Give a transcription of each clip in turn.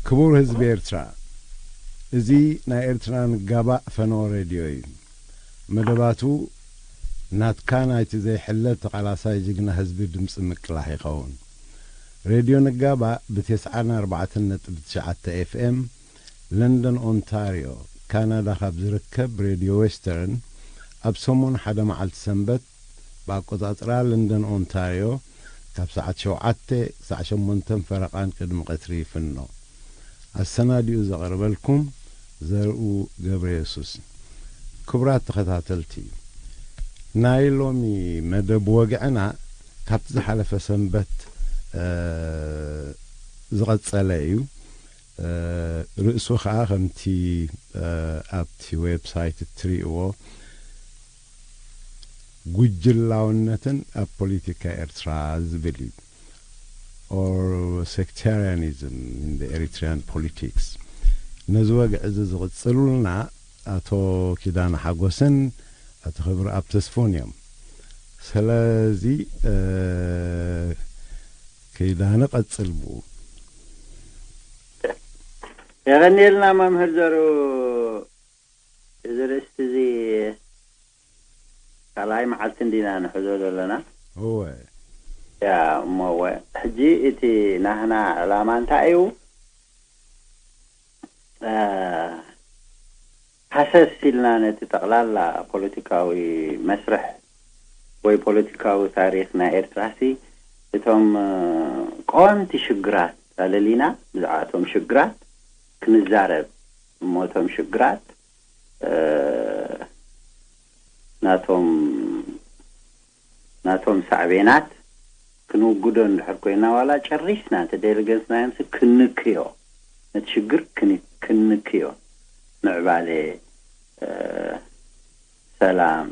ክቡር ህዝቢ ኤርትራ፣ እዚ ናይ ኤርትራ ንጋባእ ፈነወ ሬድዮ እዩ። መደባቱ ናትካ ናይቲ ዘይሕለል ተቓላሳይ ጅግና ህዝቢ ድምጺ ምቅላሕ ይኸውን። ሬድዮ ንጋባእ ብ ተስዓን ኣርባዕተን ነጥቢ ትሽዓተ ኤፍ ኤም ለንደን ኦንታርዮ ካናዳ ካብ ዝርከብ ሬድዮ ዌስተርን ኣብ ሰሙን ሓደ መዓልቲ ሰንበት ብኣቆጻጽራ ለንደን ኦንታርዮ ካብ ሰዓት ሸውዓተ ክሳዕ ሸሞንተን ፈረቓን ቅድሚ ቀትሪ ይፍኖ። ኣሰናዲኡ ዘቕርበልኩም ዘርኡ ገብረ የሱስ። ክቡራት ተኸታተልቲ፣ ናይ ሎሚ መደብ ወግዕና ካብቲ ዝሓለፈ ሰንበት ዝቐጸለ እዩ። ርእሱ ኸኣ ከምቲ ኣብቲ ዌብሳይት እትርእይዎ ጉጅላውነትን ኣብ ፖለቲካ ኤርትራ ዝብል እዩ። Or sectarianism in the Eritrean politics። ነዚ ወግዒ እዚ ዝቕጽሉልና ኣቶ ኪዳነ ሓጎስን ኣቶ ክብረኣብ ተስፎን እዮም። ስለዚ ኪዳነ ቀጽል ብኡ። የቐንየልና መምህር ዘሩ። እዚ ርእስቲ እዚ ካልኣይ መዓልቲ እንዲና ንሕዞ ዘለና። እወ። ያ እሞ እወ፣ ሕጂ እቲ ናህና ዕላማ እንታይ እዩ? ሃሰስ ኢልና ነቲ ጠቕላላ ፖለቲካዊ መስርሕ ወይ ፖለቲካዊ ታሪኽ ናይ ኤርትራሲ እቶም ቀወምቲ ሽግራት ኣለሊና ብዛዕባ እቶም ሽግራት ክንዛረብ እሞ እቶም ሽግራት ናቶም ናቶም ሳዕቤናት ክንውግዶ እንድሕር ኮይና ዋላ ጨሪስና እንተደይረገጽናዮምሲ ክንክዮ ነቲ ሽግር ክን- ክንክዮ ምዕባለ ሰላም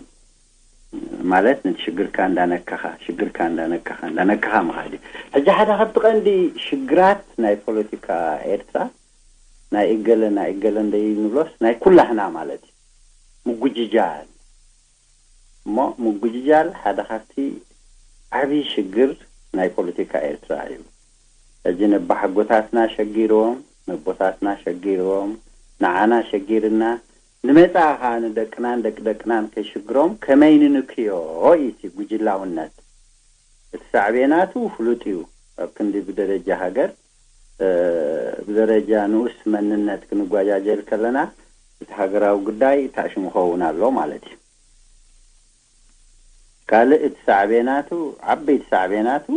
ማለት ነቲ ሽግርካ እንዳነካኻ ሽግርካ እንዳነካኻ እንዳነካኻ ምኻድ እዩ። ሕጂ ሓደ ካብቲ ቀንዲ ሽግራት ናይ ፖለቲካ ኤርትራ ናይ እገለ ናይ እገለ እንደይንብሎስ ናይ ኩላህና ማለት እዩ ምጉጅጃል እሞ ምጉጅጃል ሓደ ካብቲ ዓብዪ ሽግር ናይ ፖለቲካ ኤርትራ እዩ። ሕጂ ነባሓጎታትና ሸጊርዎም ነቦታትና ሸጊርዎም ንዓና ሸጊርና ንመጻኢ ኸዓ ንደቅናን ደቂ ደቅናን ከይሽግሮም ከመይ ንንክዮ እዩ እቲ ጉጅላውነት። እቲ ሳዕቤናቱ ፍሉጥ እዩ። ኣብ ክንዲ ብደረጃ ሃገር ብደረጃ ንኡስ መንነት ክንጓጃጀል ከለና እቲ ሃገራዊ ጉዳይ ታሽሙ ኸውን ኣሎ ማለት እዩ። ካልእ እቲ ሳዕቤናቱ ዓበይቲ ሳዕቤናቱ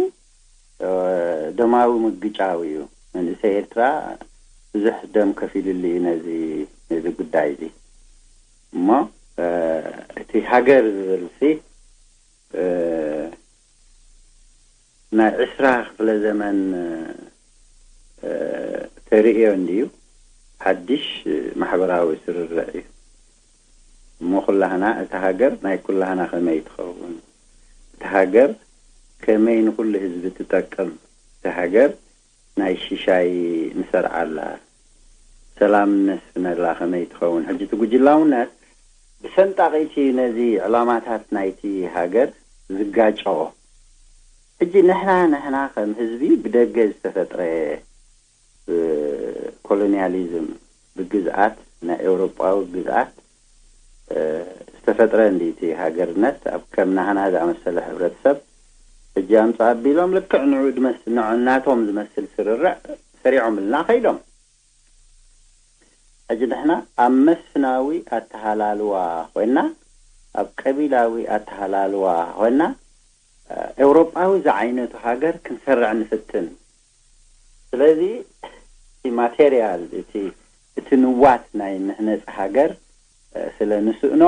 ደማዊ ምግጫው እዩ። መንእሰይ ኤርትራ ብዙሕ ደም ከፊልሉ እዩ ነዚ ነዚ ጉዳይ እዚ እሞ እቲ ሃገር ዝብል ሲ ናይ ዕስራ ክፍለ ዘመን ተርእዮ እንድዩ ሓድሽ ማሕበራዊ ስርርዕ እዩ እሞ ኩላህና እታ ሃገር ናይ ኩላህና ከመይ ትኸውን እታ ሃገር ከመይ ንኩሉ ህዝቢ ትጠቅም እታ ሃገር ናይ ሽሻይ ንሰርዓላ ሰላም ነስፍነላ ከመይ ትኸውን ሕጂ እቲ ጉጅላውነት ብሰንጣቒ እቲ ነዚ ዕላማታት ናይቲ ሃገር ዝጋጨዎ ሕጂ ንሕና ንሕና ከም ህዝቢ ብደገ ዝተፈጥረ ኮሎኒያሊዝም ብግዝኣት ናይ ኤውሮጳዊ ግዝኣት ዝተፈጥረ እንዲ እቲ ሃገርነት ኣብ ከም ናህና ዝኣመሰለ ሕብረተሰብ ሕጂ ኣምፃ ኣቢሎም ልክዕ ንዑ ድመስ ንዑ እናቶም ዝመስል ስርርዕ ሰሪዖምልና ከይዶም ሕጂ ንሕና ኣብ መስፍናዊ ኣተሃላልዋ ኮይና ኣብ ቀቢላዊ ኣተሃላልዋ ኮይና ኤውሮጳዊ ዝዓይነቱ ሃገር ክንሰርዕ ንፍትን ስለዚ እቲ ማቴርያል እቲ እቲ ንዋት ናይ ምህነፂ ሃገር ስለ ንስእኖ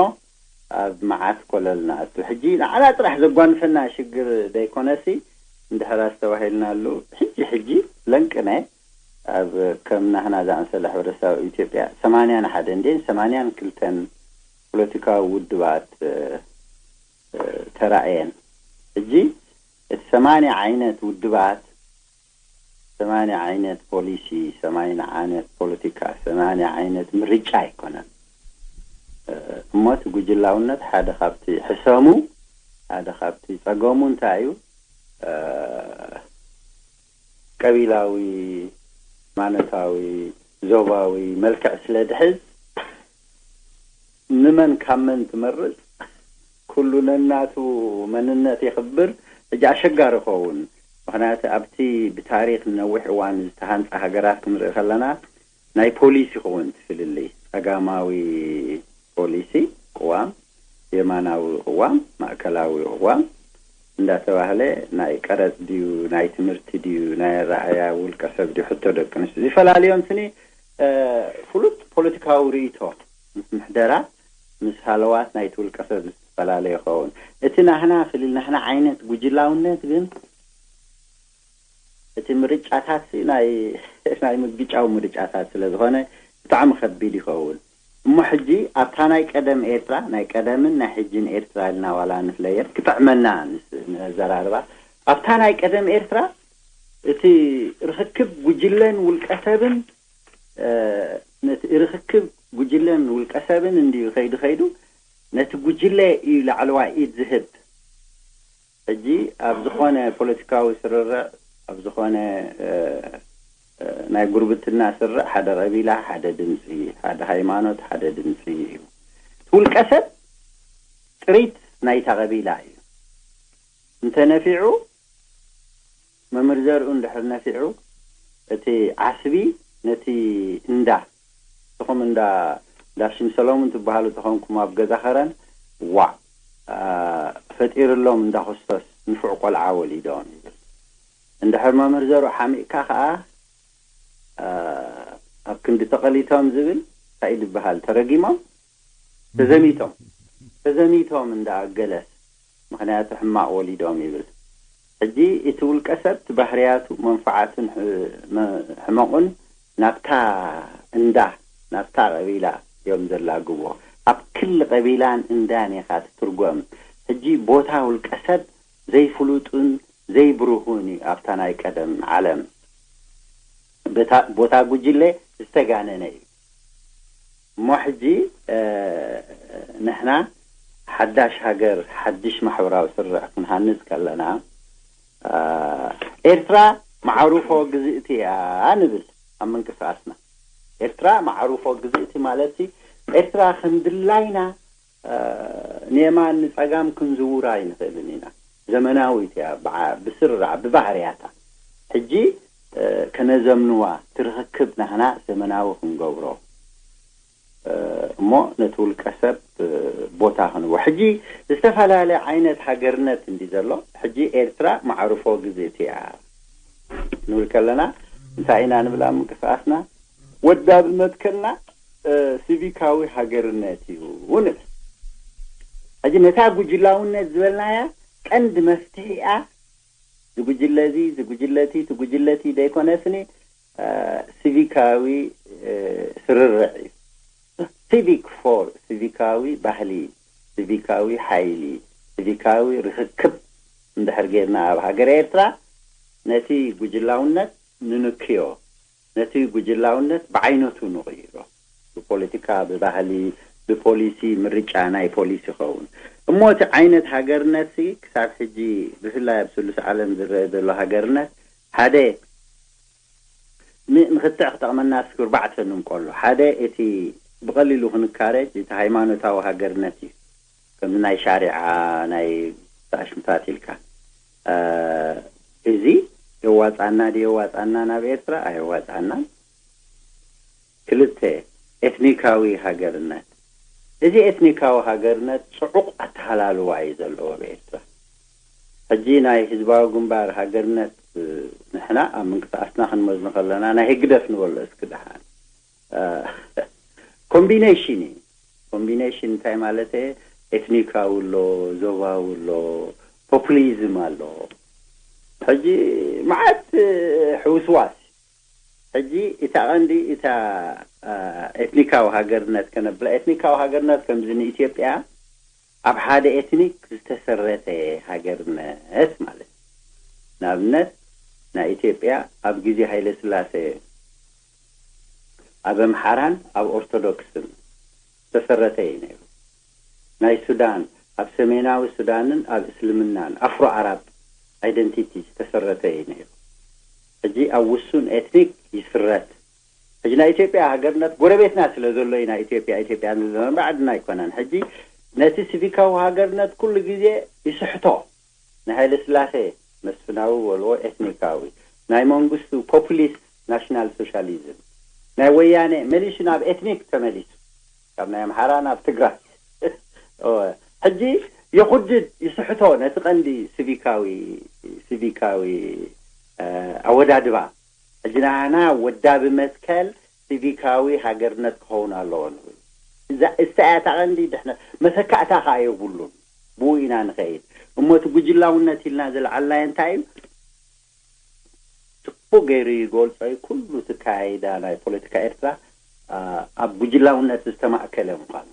ኣብ መዓት ኮለል ንኣቱ ሕጂ ንዓና ጥራሕ ዘጓንፈና ሽግር ዘይኮነሲ እንድሕር ኣስተባሂልናሉ ሕጂ ሕጂ ለንቅነ ኣብ ከም ናህና ዝኣመሰለ ሕብረተሰብ ኢትዮጵያ ሰማንያን ሓደን ድን ሰማንያን ክልተን ፖለቲካዊ ውድባት ተራእየን ሕጂ እቲ ሰማንያ ዓይነት ውድባት ሰማንያ ዓይነት ፖሊሲ ሰማንያ ዓይነት ፖለቲካ ሰማንያ ዓይነት ምርጫ ኣይኮነን እሞ እቲ ጉጅላውነት ሓደ ካብቲ ሕሰሙ ሓደ ካብቲ ጸገሙ እንታይ እዩ ቀቢላዊ ሃይማኖታዊ፣ ዞባዊ መልክዕ ስለ ድሕዝ፣ ንመን ካብ መን ትመርጽ? ኩሉ ነናቱ መንነት የኽብር። ሕጂ ኣሸጋሪ ይኸውን። ምኽንያቱ ኣብቲ ብታሪኽ ንነዊሕ እዋን ዝተሃንጻ ሃገራት ክንርኢ ከለና ናይ ፖሊሲ ይኸውን እቲ ፍልልይ። ጸጋማዊ ፖሊሲ ቅዋም፣ የማናዊ ቅዋም፣ ማእከላዊ ቅዋም እንዳተባህለ ናይ ቀረጽ ድዩ፣ ናይ ትምህርቲ ድዩ፣ ናይ ኣረኣእያ ውልቀ ሰብ ድዩ ሕቶ ደቂ ኣንስትዮ ዝፈላለዮም ስኒ፣ እ፣ ፍሉጥ ፖለቲካዊ ርእይቶ ምስ ምሕደራ ምስ ሃለዋት ናይቲ ውልቀ ሰብ ዝተፈላለየ ይኸውን። እቲ ናህና ፍልል ናህና ዓይነት ጉጅላውነት ግን እቲ ምርጫታት ሲ ናይ ናይ ምግጫው ምርጫታት ስለ ዝኾነ ብጣዕሚ ከቢድ ይኸውን። እሞ ሕጂ ኣብታ ናይ ቀደም ኤርትራ፣ ናይ ቀደምን ናይ ሕጅን ኤርትራ ኢልና ዋላ ንፍለየት ክጥዕመና ንስ-፣ ንዘራርባ፣ ኣብታ ናይ ቀደም ኤርትራ እቲ ርኽክብ ጉጅለን ውልቀ ሰብን፣ እ፣ ነቲ ርኽክብ ጉጅለን ውልቀ ሰብን እንድዩ ከይዱ ከይዱ ነቲ ጉጅለ እዩ ላዕለዋይ ኢድ ዝህብ። ሕጂ ኣብ ዝኾነ ፖለቲካዊ ስርርዕ፣ ኣብ ዝኾነ፣ እ፣ እ፣ ናይ ጉርብትና ስርርዕ ሓደ ቀቢላ ሓደ ድምፂ፣ ሓደ ሃይማኖት ሓደ ድምፂ እዩ። ውልቀ ሰብ ጥሪት ናይታ ቀቢላ እዩ። እንተ ነፊዑ፣ መምህር ዘርኡ እንድሕር ነፊዑ፣ እቲ ዓስቢ ነቲ እንዳ፣ ንስኹም እንዳ፣ እንዳ ሽም ሰሎሙን ትበሃሉ ተኾንኩም ኣብ ገዛ ኸረን፣ ዋዕ፣ አ፣ ፈጢርሎም እንዳ ኾስቶስ ንፉዕ ቆልዓ ወሊዶም ይብል። እንድሕር መምህር ዘርኡ ሓሚእካ ኸዓ፣ አ፣ ኣብ ክንዲ ተቐሊቶም ዝብል እንታይ እዩ ዝበሃል? ተረጊሞም? ተዘሚቶም። ተዘሚቶም እንዳ ገለስ፣ ምኽንያቱ ሕማቕ ወሊዶም ይብል። ሕጂ እቲ ውልቀ ሰብ እቲ ባህርያቱ፣ መንፈዓቱን ሕ-፣ መ-፣ ሕመቑን ናብታ እንዳ፣ ናብታ ቀቢላ እዮም ዘላግብዎ። ኣብ ክሊ ቀቢላን እንዳን ኢኻ ትትርጎም። ሕጂ ቦታ ውልቀ ሰብ ዘይፍሉጥን ዘይብሩሁን እዩ ኣብታ ናይ ቀደም ዓለም። በታ-፣ ቦታ ጉጅለ ዝተጋነነ እዩ። እሞ ሕጂ፣ እ፣ ንሕና ሓዳሽ ሃገር፣ ሓድሽ ማሕበራዊ ስርርዕ ክንሃንጽ ከለና፣ እ፣ ኤርትራ መዓርፎ ግዝእቲ እያ ንብል ኣብ ምንቅስቃስና። ኤርትራ መዓርፎ ግዝእቲ ማለት ሲ፣ ኤርትራ ከም ድላይና፣ እ፣ ንየማን ንጸጋም ክንዝውራ ኣይንኽእልን ኢና። ዘመናዊት እያ፣ ብዓ-፣ ብስርዓ፣ ብባህርያታ። ሕጂ፣ እ፣ ከነዘምንዋ፣ እቲ ርኽክብ ናህና ዘመናዊ ክንገብሮ፣ እ፣ እሞ ነቲ ውልቀ ሰብ፣ እ፣ ቦታ ክንቦ። ሕጂ ዝተፈላለየ ዓይነት ሃገርነት እንዲ ዘሎ፣ ሕጂ ኤርትራ መዓርፎ ግዝእቲ እያ ንብል ከለና፣ እንታይ ኢና ንብል ኣብ ምንቅስቃስና? ወዳቢ መትከልና፣ እ፣ ሲቪካዊ ሃገርነት እዩ ንብል። ሕጂ ነታ ጉጅላውነት ዝበልናያ ቀንዲ መፍትሒኣ ዝጉጅለ እዚ፣ ዝጉጅለ እቲ፣ እቲ ጉጅለ እቲ ዘይኮነስኒ፣ እ፣ ሲቪካዊ፣ እ፣ ስርርዕ እዩ። ሲቪክ ፎር፣ ሲቪካዊ ባህሊ፣ ሲቪካዊ ሓይሊ፣ ሲቪካዊ ርኽክብ እንድሕር ጌርና ኣብ ሃገረ ኤርትራ፣ ነቲ ጉጅላውነት ንንክዮ፣ ነቲ ጉጅላውነት ብዓይነቱ ንቕይሮ። ብፖለቲካ፣ ብባህሊ፣ ብፖሊሲ፣ ምርጫ ናይ ፖሊሲ ይኸውን። እሞ እቲ ዓይነት ሃገርነት ሲ ክሳብ ሕጂ ብፍላይ ኣብ ስሉስ ዓለም ዝረአ ዘሎ ሃገርነት ሓደ ን-፣ ንኽትዕ ክጠቕመና እስኪ ኣርባዕተ ንምቀሎ። ሓደ እቲ ብቐሊሉ ክንካረጅ እቲ ሃይማኖታዊ ሃገርነት እዩ። ከምዚ ናይ ሻሪዓ፣ ናይ ኣሽምታት ኢልካ። እ፣ እዚ የዋጻና ድዩ የዋጻና ናብ ኤርትራ? ኣየዋጻናን። ክልተ፣ ኤትኒካዊ ሃገርነት። እዚ ኤትኒካዊ ሃገርነት ጽዑቕ ኣተሃላልዋ እዩ ዘለዎ ኣብ ኤርትራ። ሕጂ ናይ ህዝባዊ ግንባር ሃገርነት፣ እ፣ ንሕና ኣብ ምንቅስቃስና ክንመዝኖ ከለና ናይ ህግደፍ ንበሎ እስኪ ደሓን። እ፣ ኮምቢኔሽን እዩ። ኮምቢኔሽን እንታይ ማለት እየ? ኤትኒካዊ ኣሎ፣ ዞባዊ ኣሎ፣ ፖፑሊዝም ኣሎ። ሕጂ መዓት፣ እ፣ ሕውስዋስ። ሕጂ እታ ቀንዲ እታ፣ እ፣ ኤትኒካዊ ሃገርነት ከነብላ፣ ኤትኒካዊ ሃገርነት ከምዚ ንኢትዮጵያ ኣብ ሓደ ኤትኒክ ዝተሰረተ ሃገርነት ማለት እዩ። ንኣብነት ናይ ኢትዮጵያ ኣብ ግዜ ሃይለ ስላሴ ኣብ ኣምሓራን ኣብ ኦርቶዶክስን ዝተሰረተ እዩ ነይሩ። ናይ ሱዳን ኣብ ሰሜናዊ ሱዳንን ኣብ እስልምናን ኣፍሮ ኣራብ ኣይደንቲቲ ዝተሰረተ እዩ ነይሩ። ሕጂ ኣብ ውሱን ኤትኒክ ይስረት። ሕጂ ናይ ኢትዮጵያ ሃገርነት ጎረቤትና ስለ ዘሎ ኢና ኢትዮጵያ ኢትዮጵያ ንብሎ፣ ባዕድና ኣይኮነን። ሕጂ ነቲ ሲቪካዊ ሃገርነት ኩሉ ግዜ ይስሕቶ። ናይ ሃይለ ስላሴ መስፍናዊ በልዎ ኤትኒካዊ፣ ናይ መንግስቱ ፖፑሊስት ናሽናል ሶሻሊዝም፣ ናይ ወያኔ መሊሱ ናብ ኤትኒክ ተመሊሱ፣ ካብ ናይ ኣምሓራ ናብ ትግራይ። እወ፣ ሕጂ የኹድድ፣ ይስሕቶ ነቲ ቀንዲ ሲቪካዊ፣ ሲቪካዊ፣ እ፣ ኣወዳድባ። ሕጂ ንዓና ወዳቢ መትከል ሲቪካዊ ሃገርነት ክኸውን ኣለዎ ንብል። እዛ፣ እሳ እያ እታ ቀንዲ ድሕነት። መተካእታ ከኣ የብሉን። ብኡ ኢና ንኸይድ። እሞ እቲ ጉጅላውነት ኢልና ዘልዓልናዮ እንታይ እዩ? ጽቡቕ ገይሩ ይገልጾ እዩ። ኩሉ እቲ ኣካያይዳ ናይ ፖለቲካ ኤርትራ፣ ኣ፣ ኣብ ጉጅላውነት ዝተማእከለ ምዃኑ።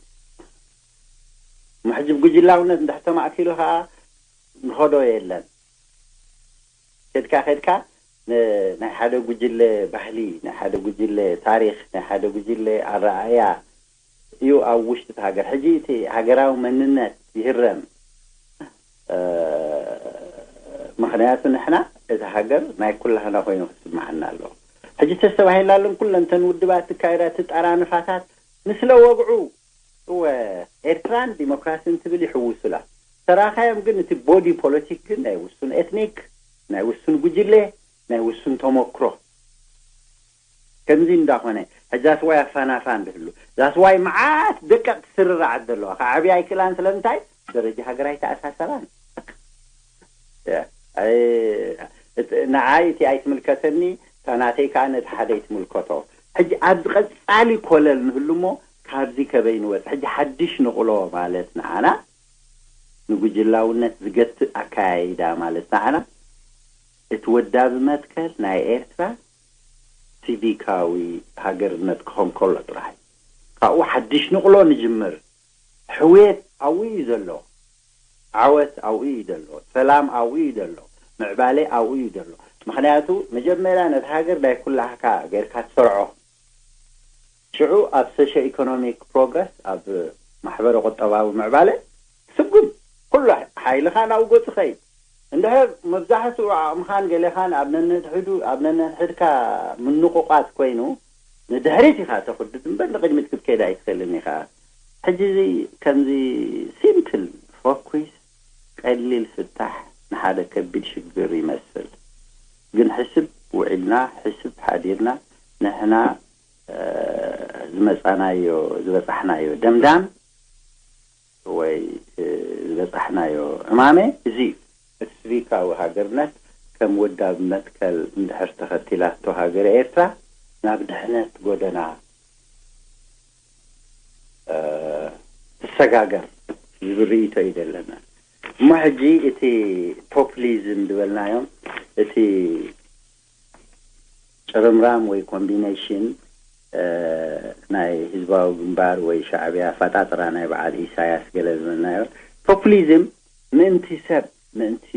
እሞ ሕጂ ብጉጅላውነት እንድሕር ተማእኪሉ ከኣ ንኸዶ የለን። ከድካ ከድካ ን-፣ ናይ ሓደ ጉጅለ ባህሊ፣ ናይ ሓደ ጉጅለ ታሪኽ፣ ናይ ሓደ ጉጅለ ኣረኣእያ እዩ ኣብ ውሽጢ እቲ ሃገር። ሕጂ እቲ ሃገራዊ መንነት ይህረም። እ፣ ምኽንያቱ ንሕና እቲ ሃገር ናይ ኩላህና ኮይኑ ክስምዓና ኣለዎ። ሕጂ ተስተባሂላለን ኩለን እተን ውድባት ዝካየዳ ተጣራንፋታት ንስለ ወግዑ፣ እወ፣ ኤርትራን ዲሞክራሲን ትብል ይሕውሱላ። ተራኻዮም ግን እቲ ቦዲ ፖለቲክ ግን ናይ ውሱን ኤትኒክ፣ ናይ ውሱን ጉጅለ፣ ናይ ውሱን ተመክሮ። ከምዚ እንዳኾነ፣ ሕጂ ዛስዋይ ኣፋናፋን ድህሉ። ዛስዋይ መዓት ደቀቕቲ ስርርዓት ዘለዋ። ከዓብያ ኣይክእላን። ስለምንታይ? ደረጃ ሃገር ኣይተኣሳሰራን። ያ፣ ኣይ፣ እት-፣ ንዓይ እቲ ኣይትምልከተኒ፣ እታ ናተይ ከኣ ነቲ ሓደ ይትምልከቶ። ሕጂ ኣብዚ ቀጻሊ ኮለል ንህሉ እሞ፣ ካብዚ ከበይ ንወጽእ? ሕጂ ሓድሽ ንቕሎ ማለት ንዓና፣ ንጉጅላውነት ዝገትእ ኣካያይዳ ማለት ንዓና፣ እቲ ወዳቢ መትከል ናይ ኤርትራ ሲቪካዊ ሃገርነት ክኾን ከሎ ጥራይ። ካብኡ ሓድሽ ንቕሎ ንጅምር። ሕውየት ኣብኡ እዩ ዘሎ። ዓወት ኣብኡ እዩ ዘሎ። ሰላም ኣብኡ እዩ ዘሎ። ምዕባለ ኣብኡ እዩ ዘሎ። ምኽንያቱ መጀመርያ ነቲ ሃገር ናይ ኩላህካ ጌርካ ትሰርዖ። ሽዑ ኣብ ሶሾ ኢኮኖሚክ ፕሮግረስ፣ ኣብ ማሕበረ ቁጠባዊ ምዕባለ ትስጉም። ኩሉ ሓይልኻ ናብኡ ገጹ ኸይድ። እንድሕር መብዛሕትኡ ዓቕምኻን ገሌኻን ኣብ ነንሕድሕዱ፣ ኣብ ነንሕድሕድካ ምንቑቓት ኮይኑ፣ ንድሕሪት ኢኻ ተኹድድ እምበር ንቕድሚት ክትከይድ ኣይትኽእልን ኢኻ። ሕጂ እዚ ከምዚ ሲምፕል ፎኩስ፣ ቀሊል ፍታሕ ንሓደ ከቢድ ሽግር ይመስል። ግን ሕስብ ውዒልና፣ ሕስብ ሓዲርና፣ ንሕና፣ እ፣ ዝመጻናዮ፣ ዝበጻሕናዮ ደምዳም ወይ፣ እ፣ ዝበጻሕናዮ ዕማመ እዚ እዩ። እቲ ሲቪካዊ ሃገርነት ከም ወዳብ መትከል እንድሕር ተኸቲላቶ ሃገረ ኤርትራ ናብ ድሕነት ጎደና፣ እ፣ ትሰጋገር ዝብል ርእይቶ እዩ ዘለና። እሞ ሕጂ እቲ ፖፑሊዝም ዝበልናዮም፣ እቲ ጭርምራም ወይ ኮምቢኔሽን፣ እ፣ ናይ ህዝባዊ ግንባር ወይ ሻዕብያ ኣፈጣጥራ ናይ በዓል ኢሳያስ ገለ ዝበልናዮ ፖፑሊዝም ምእንቲ ሰብ፣ ምእንቲ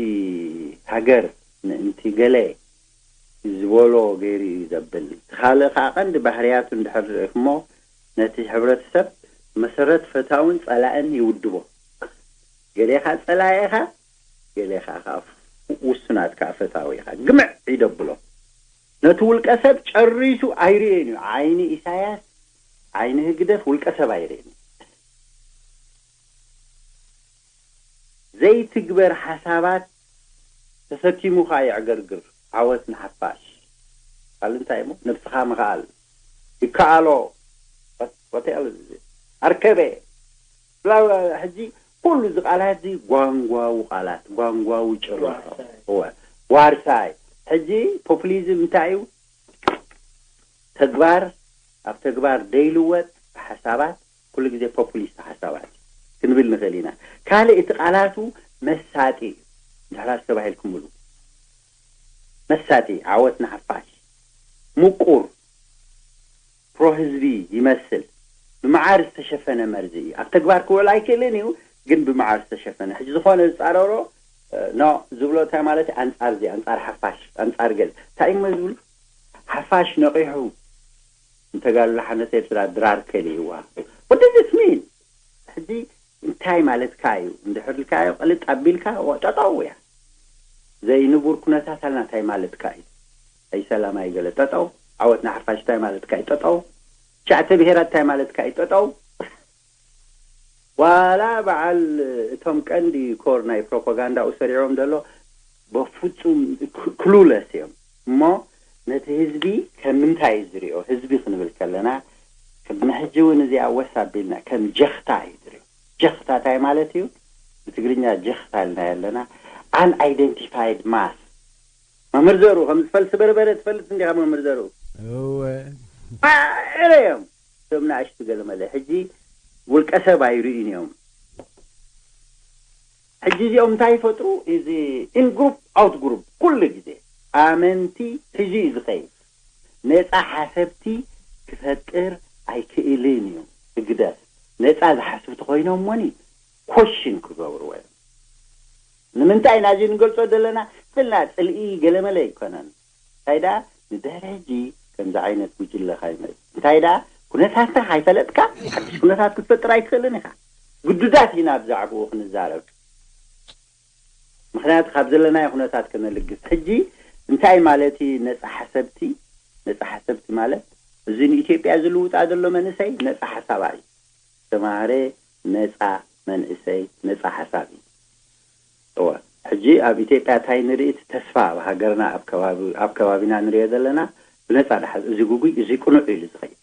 ሃገር፣ ምእንቲ ገለ ዝበሎ ገይሩ እዩ ዘብል። እቲ ካልእ ከዓ ቀንዲ ባህርያቱ እንድሕር ርኢኹሞ ነቲ ሕብረተሰብ መሰረት ፈታውን ጸላእን ይውድቦ። ገሌኻ ጸላኢ ኢኻ፣ ገሌኻ ከዓ ውሱናት ከዓ ፈታዊ ኢኻ። ግምዕ ይደብሎ። ነቲ ውልቀ ሰብ ጨሪሱ ኣይርእዮን እዩ። ዓይኒ ኢሳያስ፣ ዓይኒ ህግደፍ ውልቀ ሰብ ኣይርእን። ዘይትግበር ሓሳባት ተሰኪሙ ከዓ የዕገርግር። ዓወት ንሓፋሽ። ካልእ እንታይ እሞ ነብስኻ ምኽኣል። ይከኣሎ። ወ-፣ ወተያሉ ኣርከበ። ብላ-፣ ሕጂ ኩሉ እዚ ቃላት እዚ ጓንጓዊ ቃላት፣ ጓንጓዊ ጭርሖ። ዋርሳይ። እወ፣ ዋርሳይ። ሕጂ ፖፑሊዝም እንታይ እዩ? ተግባር፣ ኣብ ተግባር ደይልወጥ ሓሳባት፣ ኩሉ ግዜ ፖፑሊስት ሓሳባት እዩ ክንብል ንኽእል ኢና። ካልእ እቲ ቃላቱ መሳጢ እዩ። እንድሕር ኣስተባሂልኩምሉ። መሳጢ፣ ዓወት ንሓፋሽ፣ ምቁር፣ ፕሮ ህዝቢ ይመስል። ብመዓር ዝተሸፈነ መርዚ እዩ። ኣብ ተግባር ክውዕል ኣይክእልን እዩ፣ ግን ብመዓር ዝተሸፈነ። ሕጂ ዝኾነ ዝጻረሮ፣ እ፣ ኖ ዝብሎ እንታይ ማለት እዩ? ኣንጻር እዚ፣ ኣንጻር ሓፋሽ፣ ኣንጻር ገለ። እንታይ እሞ ዝብሉ? ሓፋሽ ነቒሑ፣ ንተጋድሎ ሓርነት ኤርትራ ድራር ከሊእዋ። What does this mean? ሕጂ እንታይ ማለትካ እዩ? እንድሕር ኢልካዮ ቅልጥ ኣቢልካ ወ-፣ ጠጠው እያ። ዘይንቡር ኩነታት ኣልና እንታይ ማለትካ እዩ? ኣይሰላም ኣይገለ ጠጠው፣ ዓወት ንሓፋሽ እንታይ ማለትካ እዩ ጠጠው፣ ትሽዓተ ብሄራት እንታይ ማለትካ እዩ ጠጠው። ዋላ በዓል እቶም ቀንዲ ኮር ናይ ፕሮፓጋንዳኡ ሰሪዖም ዘሎ በፍጹም ክሉለስ እዮም። እሞ ነቲ ህዝቢ ከም ምንታይ እዩ ዝሪኦ? ህዝቢ ክንብል ከለና ቅድሚ ሕጂ እውን እዚኣ ወስ ኣቢልና ከም ጀኽታ እዩ ዝሪኦ። ጀኽታ እንታይ ማለት እዩ? ብትግርኛ ጀኽታ ኢልና ኣለና። ኣን ኣይደንቲፋይድ ማስ። መምህር ዘሩ ከም ዝፈልሲ በርበረ ትፈልጥ እንዲኻ? መምህር ዘሩ እወ ማዕረ እዮም። እቶም ንኣሽቱ ገለመለ ሕጂ ውልቀ ሰብ ኣይርእዩን እዮም። ሕጂ እዚኦም እንታይ ይፈጥሩ? እዚ ኢን ግሩፕ ኣውት ግሩፕ ኩሉ ግዜ ኣመንቲ ሒዙ እዩ ዝኸይድ። ነፃ ሓሰብቲ ክፈጥር ኣይክእልን እዩ። ህግደፍ ነፃ ዝሓስቡ ተኮይኖም ሞኒ ኮሽን ክገብርዎ እዮም። ንምንታይ ኢና እዚ ንገልጾ ዘለና? ስልና ጽልኢ ገለመለ ኣይኮነን። እንታይ ደኣ ንድሕሪ ሕጂ ከምዚ ዓይነት ጉጅለ ካይመጽእ። እንታይ ደኣ ኩነታትካ ካይፈለጥካ ሓድሽ ኩነታት ክትፈጥር ኣይትኽእልን ኢኻ። ግዱዳት ኢና ብዛዕባኡ ክንዛረብ። ምኽንያቱ ካብ ዘለናዮ ኩነታት ከነልግስ። ሕጂ እንታይ ማለት እዩ ነጻ ሓሰብቲ? ነጻ ሓሰብቲ ማለት እዚ ንኢትዮጵያ ዝልውጣ ዘሎ መንእሰይ ነጻ ሓሳባ እዩ። ዝተማህረ ነጻ መንእሰይ ነጻ ሓሳብ እዩ። እወ ሕጂ ኣብ ኢትዮጵያ እንታይ ንርኢ? እቲ ተስፋ ኣብ ሃገርና ኣብ ከባቢ ኣብ ከባቢና ንሪኦ ዘለና ብነጻ ድሓ እዚ ጉጉይ እዚ ቅኑዕ ኢሉ ዝኸይድ።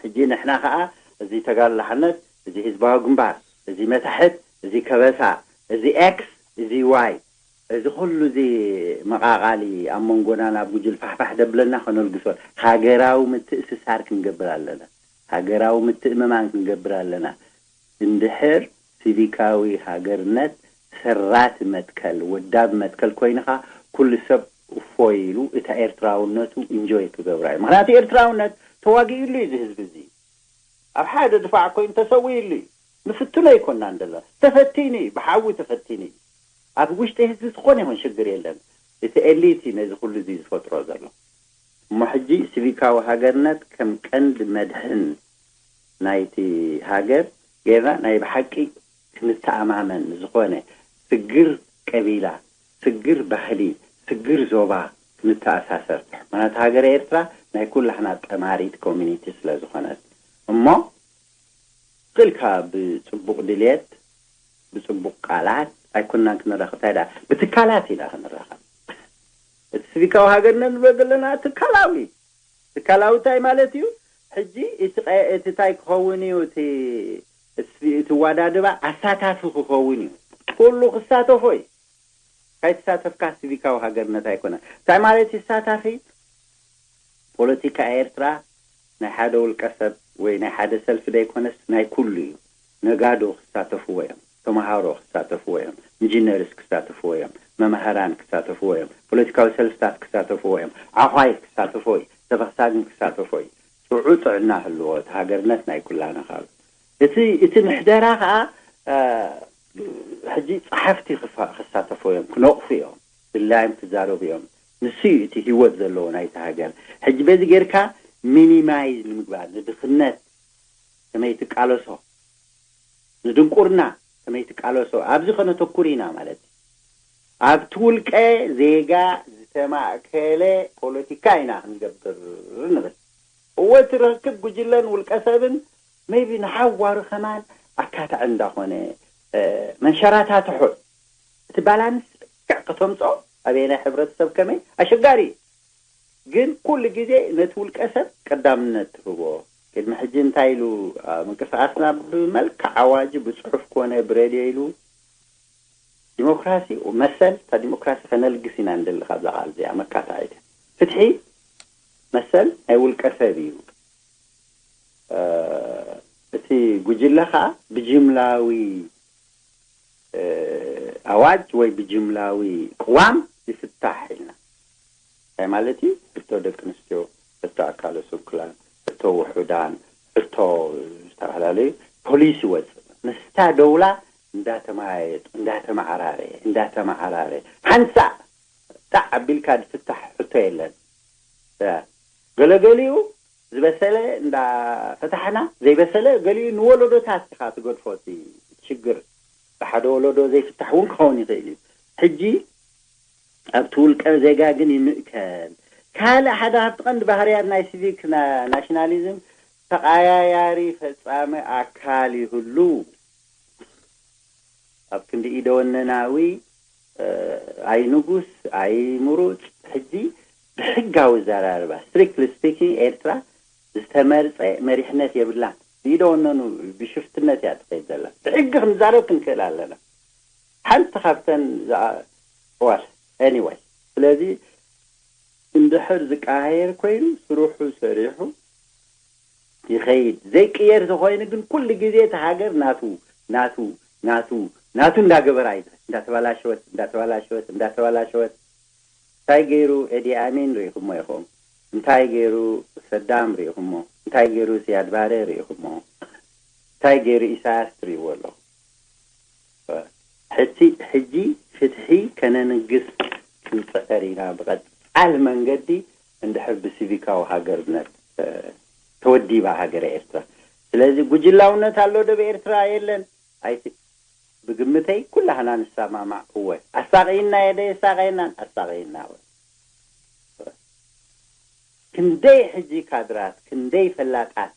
ሕጂ ንሕና ከዓ እዚ ተጋድሎ ሓርነት፣ እዚ ህዝባዊ ግንባር፣ እዚ መታሕት፣ እዚ ከበሳ፣ እዚ ኤክስ፣ እዚ ዋይ፣ እዚ ኩሉ እዚ መቓቓሊ ኣብ መንጎና ናብ ጉጅል ፋሕፋሕ ደብለና ከነልግሶ ሃገራዊ ምትእስሳር ክንገብር ኣለና። ሃገራዊ ምትእምማን ክንገብር ኣለና። እንድሕር ሲቪካዊ ሃገርነት ሰራቲ መትከል፣ ወዳብ መትከል ኮይንኻ ኩሉ ሰብ እፎይ ኢሉ እታ ኤርትራውነቱ ኢንጆይ ክገብራ እዩ። ምኽንያቱ ኤርትራውነት ተዋጊእሉ እዩ እዚ ህዝቢ እዚ። ኣብ ሓደ ድፋዕ ኮይኑ ተሰዊእሉ እዩ። ንፍትኖ ኣይኮናን ደሎ። ተፈቲኑ እዩ፣ ብሓዊ ተፈቲኑ እዩ። ኣብ ውሽጢ ህዝቢ ዝኾነ ይኹን ሽግር የለን። እቲ ኤሊት እዩ ነዚ ኩሉ እዚ ዝፈጥሮ ዘሎ። እሞ ሕጂ ሲቪካዊ ሃገርነት ከም ቀንዲ መድሕን ናይቲ ሃገር ጌርና ናይ ብሓቂ ክንተኣማመን ዝኾነ ስግር ቀቢላ፣ ስግር ባህሊ፣ ስግር ዞባ ክንተኣሳሰር። ምኽንያቱ ሃገረ ኤርትራ ናይ ኩላህና ጠማሪት ኮሚኒቲ ስለ ዝኾነት። እሞ ክልካ ብጽቡቕ ድልየት፣ ብጽቡቕ ቃላት ኣይኮናን ክንራኸብ። እንታይ ደኣ ብትካላት ኢና ክንራኸብ። እቲ ሲቪካዊ ሃገርነት ንብሎ ዘለና ትካላዊ። ትካላዊ እንታይ ማለት እዩ? ሕጂ እቲ ቀ-፣ እቲ እንታይ ክኸውን እዩ? እቲ እቲ ዋዳድባ ኣሳታፊ ክኸውን እዩ። ኩሉ ክሳተፎ እዩ። ካይተሳተፍካ ሲቪካዊ ሃገርነት ኣይኮነን። እንታይ ማለት እዩ ተሳታፊ? ፖለቲካ ኤርትራ ናይ ሓደ ውልቀ ሰብ ወይ ናይ ሓደ ሰልፊ ዘይኮነስ ናይ ኩሉ እዩ። ነጋዶ ክሳተፍዎ እዮም፣ ተምሃሮ ክሳተፍዎ እዮም፣ ኢንጂነርስ ክሳተፍዎ እዮም፣ መማህራን ክሳተፍዎ እዮም፣ ፖለቲካዊ ሰልፍታት ክሳተፍዎ እዮም፣ ዓዃይት ክሳተፎ እዩ፣ ተፈኽሳግን ክሳተፎ እዩ። ጥዑ ጥዕና ህልዎ፣ እቲ ሃገርነት ናይ ኩላና ካብ እቲ እቲ ምሕደራ ከዓ ሕጂ ጸሓፍቲ ክሳተፉ እዮም፣ ክነቕፉ እዮም፣ ድላዮም ክዛረቡ እዮም። ንሱ እዩ እቲ ህይወት ዘለዎ ናይቲ ሃገር። ሕጂ በዚ ጌርካ ሚኒማይዝ ንምግባር ንድኽነት ከመይ ትቃለሶ፣ ንድንቁርና ከመይ ትቃለሶ፣ ኣብዚ ከነተኩር ኢና ማለት እዩ። ኣብቲ ውልቀ ዜጋ ዝተማእከለ ፖለቲካ ኢና ክንገብር ንብል። እወ እቲ ርክብ ጉጅለን ውልቀ ሰብን maybe ንሓዋሩ ከማን ኣካታዒ እንዳኾነ መንሸራታትሑ እቲ ባላንስ ልክዕ ከተምፅኦ ኣበየናይ ሕብረተሰብ ከመይ ኣሸጋሪ እዩ። ግን ኩሉ ግዜ ነቲ ውልቀ ሰብ ቀዳምነት ትህቦ። ቅድሚ ሕጂ እንታይ ኢሉ ምንቅስቃስና ብመልክዕ ኣዋጅ ብፅሑፍ ኮነ ብሬድዮ ኢሉ ዲሞክራሲ መሰል እታ ዲሞክራሲ ከነልግስ ኢና ንደሊ ካብዛ ቃል እዚኣ መካታዒት ፍትሒ መሰል ናይ ውልቀ ሰብ እዩ። እቲ ጉጅለ ከዓ ብጅምላዊ ኣዋጅ ወይ ብጅምላዊ ቅዋም ይፍታሕ ኢልና። እንታይ ማለት እዩ? ሕቶ ደቂ ኣንስትዮ፣ ሕቶ ኣካለ ስንኩላን፣ ሕቶ ውሑዳን፣ ሕቶ ዝተፈላለዩ ፖሊሲ ይወፅእ። ምስታ ደውላ እንዳተመያየጡ እንዳተመዓራረየ እንዳተመዓራረየ ሓንሳእ ጣዕ ኣቢልካ ዝፍታሕ ሕቶ የለን። ገለገሊኡ ዝበሰለ እንዳፈታሕና ዘይበሰለ ገሊኡ ንወለዶታት ኢኻ ትገድፎ። እቲ ሽግር ብሓደ ወለዶ ዘይፍታሕ እውን ክኸውን ይኽእል እዩ። ሕጂ ኣብቲ ውልቀ ዜጋ ግን ይምእከል። ካልእ ሓደ ካብቲ ቀንዲ ባህርያት ናይ ሲቪክ ናሽናሊዝም ተቐያያሪ ፈጻሚ ኣካል ይህሉ። ኣብ ክንዲ ኢደወነናዊ ኣይ ንጉስ ኣይ ምሩፅ ሕጂ ብሕጋዊ ዘራርባ ስትሪክትሊ ስፒኪንግ ኤርትራ ዝተመርፀ መሪሕነት የብላን። ብኢደወነኑ ብሽፍትነት እያ ትኸይድ ዘላ። ብሕጊ ክንዛረብ ክንክእል ኣለና። ሓንቲ ካብተን ዋል ኤኒወይ። ስለዚ እንድሕር ዝቀያየር ኮይኑ ስርሑ ሰሪሑ ይኸይድ። ዘይቅየር ተኾይኑ ግን ኩሉ ግዜ እቲ ሃገር ናቱ ናቱ ናቱ ናቱ እንዳገበራ እዩ። እንዳተባላሸወት እንዳተባላሸወት እንዳተባላሸወት እንታይ ገይሩ ኤዲ ኣሚን ርኢኹሞ ኢኹም? እንታይ ገይሩ ሰዳም ርኢኹሞ? እንታይ ገይሩ ስያድ ባረ ርኢኹሞ? እንታይ ገይሩ ኢሳያስ ትርእይዎ ኣለኹ? ሕቲ ሕጂ ፍትሒ ከነንግስ ክንፅዕር ኢና ብቐፃል መንገዲ እንድሕር ብሲቪካዊ ሃገርነት ተወዲባ ሃገረ ኤርትራ። ስለዚ ጉጅላውነት ኣሎ ዶ ብኤርትራ? የለን። ኣይቲ ብግምተይ ኩላህና ንሰማማዕ እወ። ኣሳቒና የደ የሳቐየናን ኣሳቐየና እወ። ክንደይ ሕጂ ካድራት ክንደይ ፈላጣት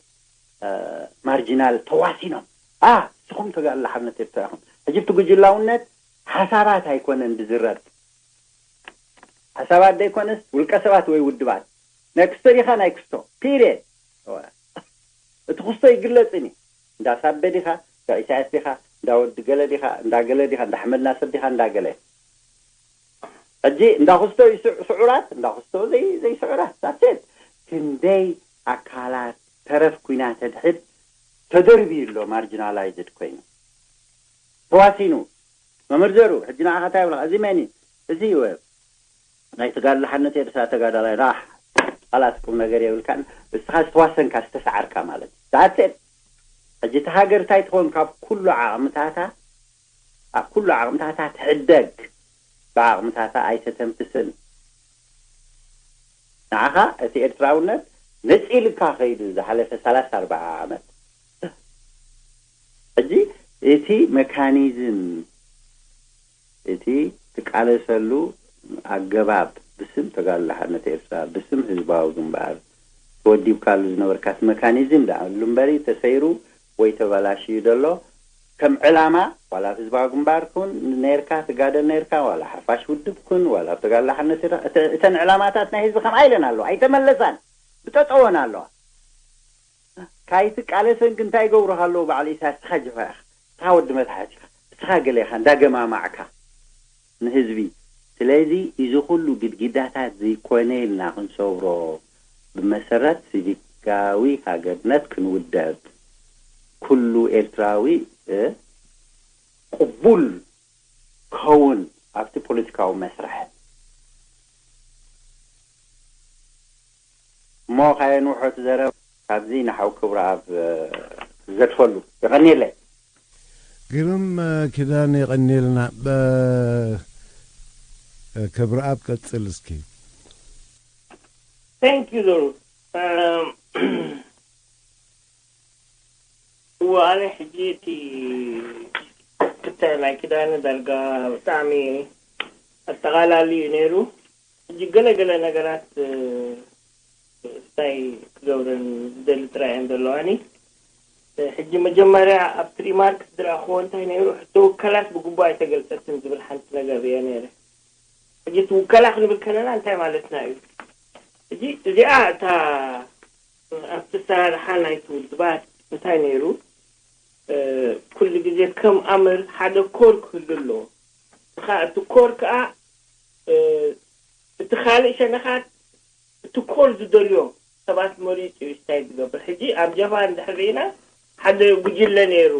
ማርጂናል ተዋሲኖም። ኣ እስኹም ተጋድሎ ሓርነት ኤርትራ ኢኹም። ሕጂ እቲ ጉጅላውነት ሓሳባት ኣይኮነን ብዝረብ። ሓሳባት ዘይኮነስ ውልቀ ሰባት ወይ ውድባት ናይ ክስቶ ዲኻ ናይ ክስቶ ፒርየድ። እቲ ክስቶ ይግለጽን እዩ። እንዳ ሳበ ዲኻ፣ እንዳ ኢሳያስ ዲኻ፣ እንዳ ወዲ ገለ ዲኻ፣ እንዳ ገለ ዲኻ፣ እንዳ ኣሕመድ ናስር ዲኻ፣ እንዳ ገለ። ሕጂ እንዳ ክስቶ እዩ ስዑ- ስዑራት፣ እንዳ ክስቶ ዘይ ዘይስዑራት that's it። ክንደይ ኣካላት ተረፍ ኩናት ሕድሕድ ተደርብዩ ኣሎ ማርጂናላይዝድ ኮይኑ ተዋሲኑ መምህር ዘሩ። ሕጂ ንዓኻ እንታይ ይብልኻ? እዚ መን እዩ? እዚ እዩ ናይ ተጋድሎ ሓርነት ኤርትራ ተጋዳላይ ራሕ ቃላት ቁም ነገር የብልካን። እስኻ ዝተዋሰንካ ዝተሰዓርካ ማለት እዩ። that's it። ሕጂ እቲ ሃገር እንታይ ትኸውን? ካብ ኩሉ ዓቕምታታ ኣብ ኩሉ ዓቕምታታ ትሕደግ። ብዓቕምታታ ኣይተተንፍስን። ንዓኻ እቲ ኤርትራውነት ነጺልካ ከይዱ ዝሓለፈ ሰላሳ ኣርባዓ ዓመት። ሕጂ እቲ መካኒዝም እቲ ትቃለሰሉ ኣገባብ ብስም ተጋድሎ ሓርነት ኤርትራ ብስም ህዝባዊ ግንባር ተወዲብካሉ ዝነበርካስ መካኒዝም ደኣ እሉ እምበሪ ተሰይሩ ወይ ተበላሽዩ ዘሎ ከም ዕላማ ዋላ ኣብ ህዝባዊ ግንባር ኩን ነርካ ትጋደል ነርካ ዋላ ሓፋሽ ውድብ ኩን ዋላ ኣብ ተጋድሎ ሓርነት ኤርትራ እተ- እተን ዕላማታት ናይ ህዝቢ ከምኣ ኢለን ኣለዋ ኣይተመለሳን ብጠጠወን ኣለዋ። ካይትቃለሰን ግን እንታይ ይገብሩኻ ኣለዉ? በዓል ኢሳያስ እስኻ ጅፋ ኢኻ፣ እስኻ ወዲ መትሓት ኢኻ፣ እስኻ ገለ ኢኻ እንዳገማማዕካ ንህዝቢ። ስለዚ እዚ ኩሉ ግድግዳታት ዘይኮነ ኢልና ክንሰብሮ ብመሰረት ሲቪካዊ ሃገርነት ክንውደብ ኩሉ ኤርትራዊ እ፣ ቅቡል ከውን ኣብቲ ፖለቲካዊ መስርሕ እሞ ካየንውሖ እቲ ዘረባ ካብዚ ንሓው ክብረኣብ ዝገድፈሉ። የቐንየለይ። ግርም ኪዳነ የቐንየልና። ክብረኣብ ቀጽል እስኪ። Thank you ዘሩ። እወ ኣነ ሕጂ እቲ ክተ ናይ ኪዳነ ዳርጋ ብጣዕሚ ኣጠቓላሊ እዩ ነይሩ። ሕጂ ገለ ገለ ነገራት እንታይ ክገብረን ዝደሊ ጥራይ እየን ዘለዋኒ። ሕጂ መጀመርያ ኣብቲ ሪማርክስ ዝረኣኽዎ እንታይ ነይሩ፣ ሕቶ ውከላት ብግቡእ ኣይተገልጸትን ዝብል ሓንቲ ነገር ርእየ ነይረ። ሕጂ እቲ ውከላ ክንብል ከለና እንታይ ማለትና እዩ? ሕጂ እዚኣ እታ ኣብቲ ኣሰራርሓ ናይቲ ውድባት እንታይ ነይሩ፣ ኩሉ ግዜ ከም ኣምር ሓደ ኮር ክህሉ ኣለዎ። እቲ ኮር ከዓ እቲ ካልእ ሸነኻት እቲ ኮር ዝደልዮ ሰባት መሪፁ እዩ ስታይ ዝገብር። ሕጂ ኣብ ጀብሃ እንድሕር ርኢና ሓደ ጉጅለ ነይሩ።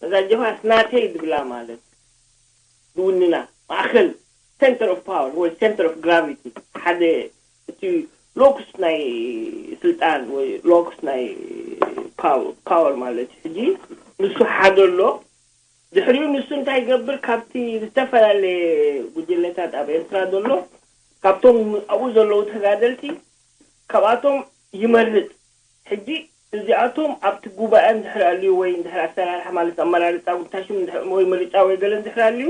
ነዛ ጀብሃስ ናተይ ዝብላ ማለት ዝውንና ማእኸል center of power ወይ center of gravity ሓደ እቲ locus ናይ ስልጣን ወይ locus ናይ power ማለት እዩ። ሕጂ ንሱ ሓደ ኣሎ። ድሕሪኡ ንሱ እንታይ ይገብር? ካብቲ ዝተፈላለየ ጉጅለታት ኣብ ኤርትራ ዘሎ ካብቶም ኣብኡ ዘለዉ ተጋደልቲ ካብኣቶም ይመርጽ። ሕጂ እዚኣቶም ኣብቲ ጉባኤ እንድሕር ኣልዩ ወይ እንድሕር ኣሰራርሓ ማለት ኣመራርፃ ውታሽም ወይ ምርጫ ወይ ገለ እንድሕር ኣልዩ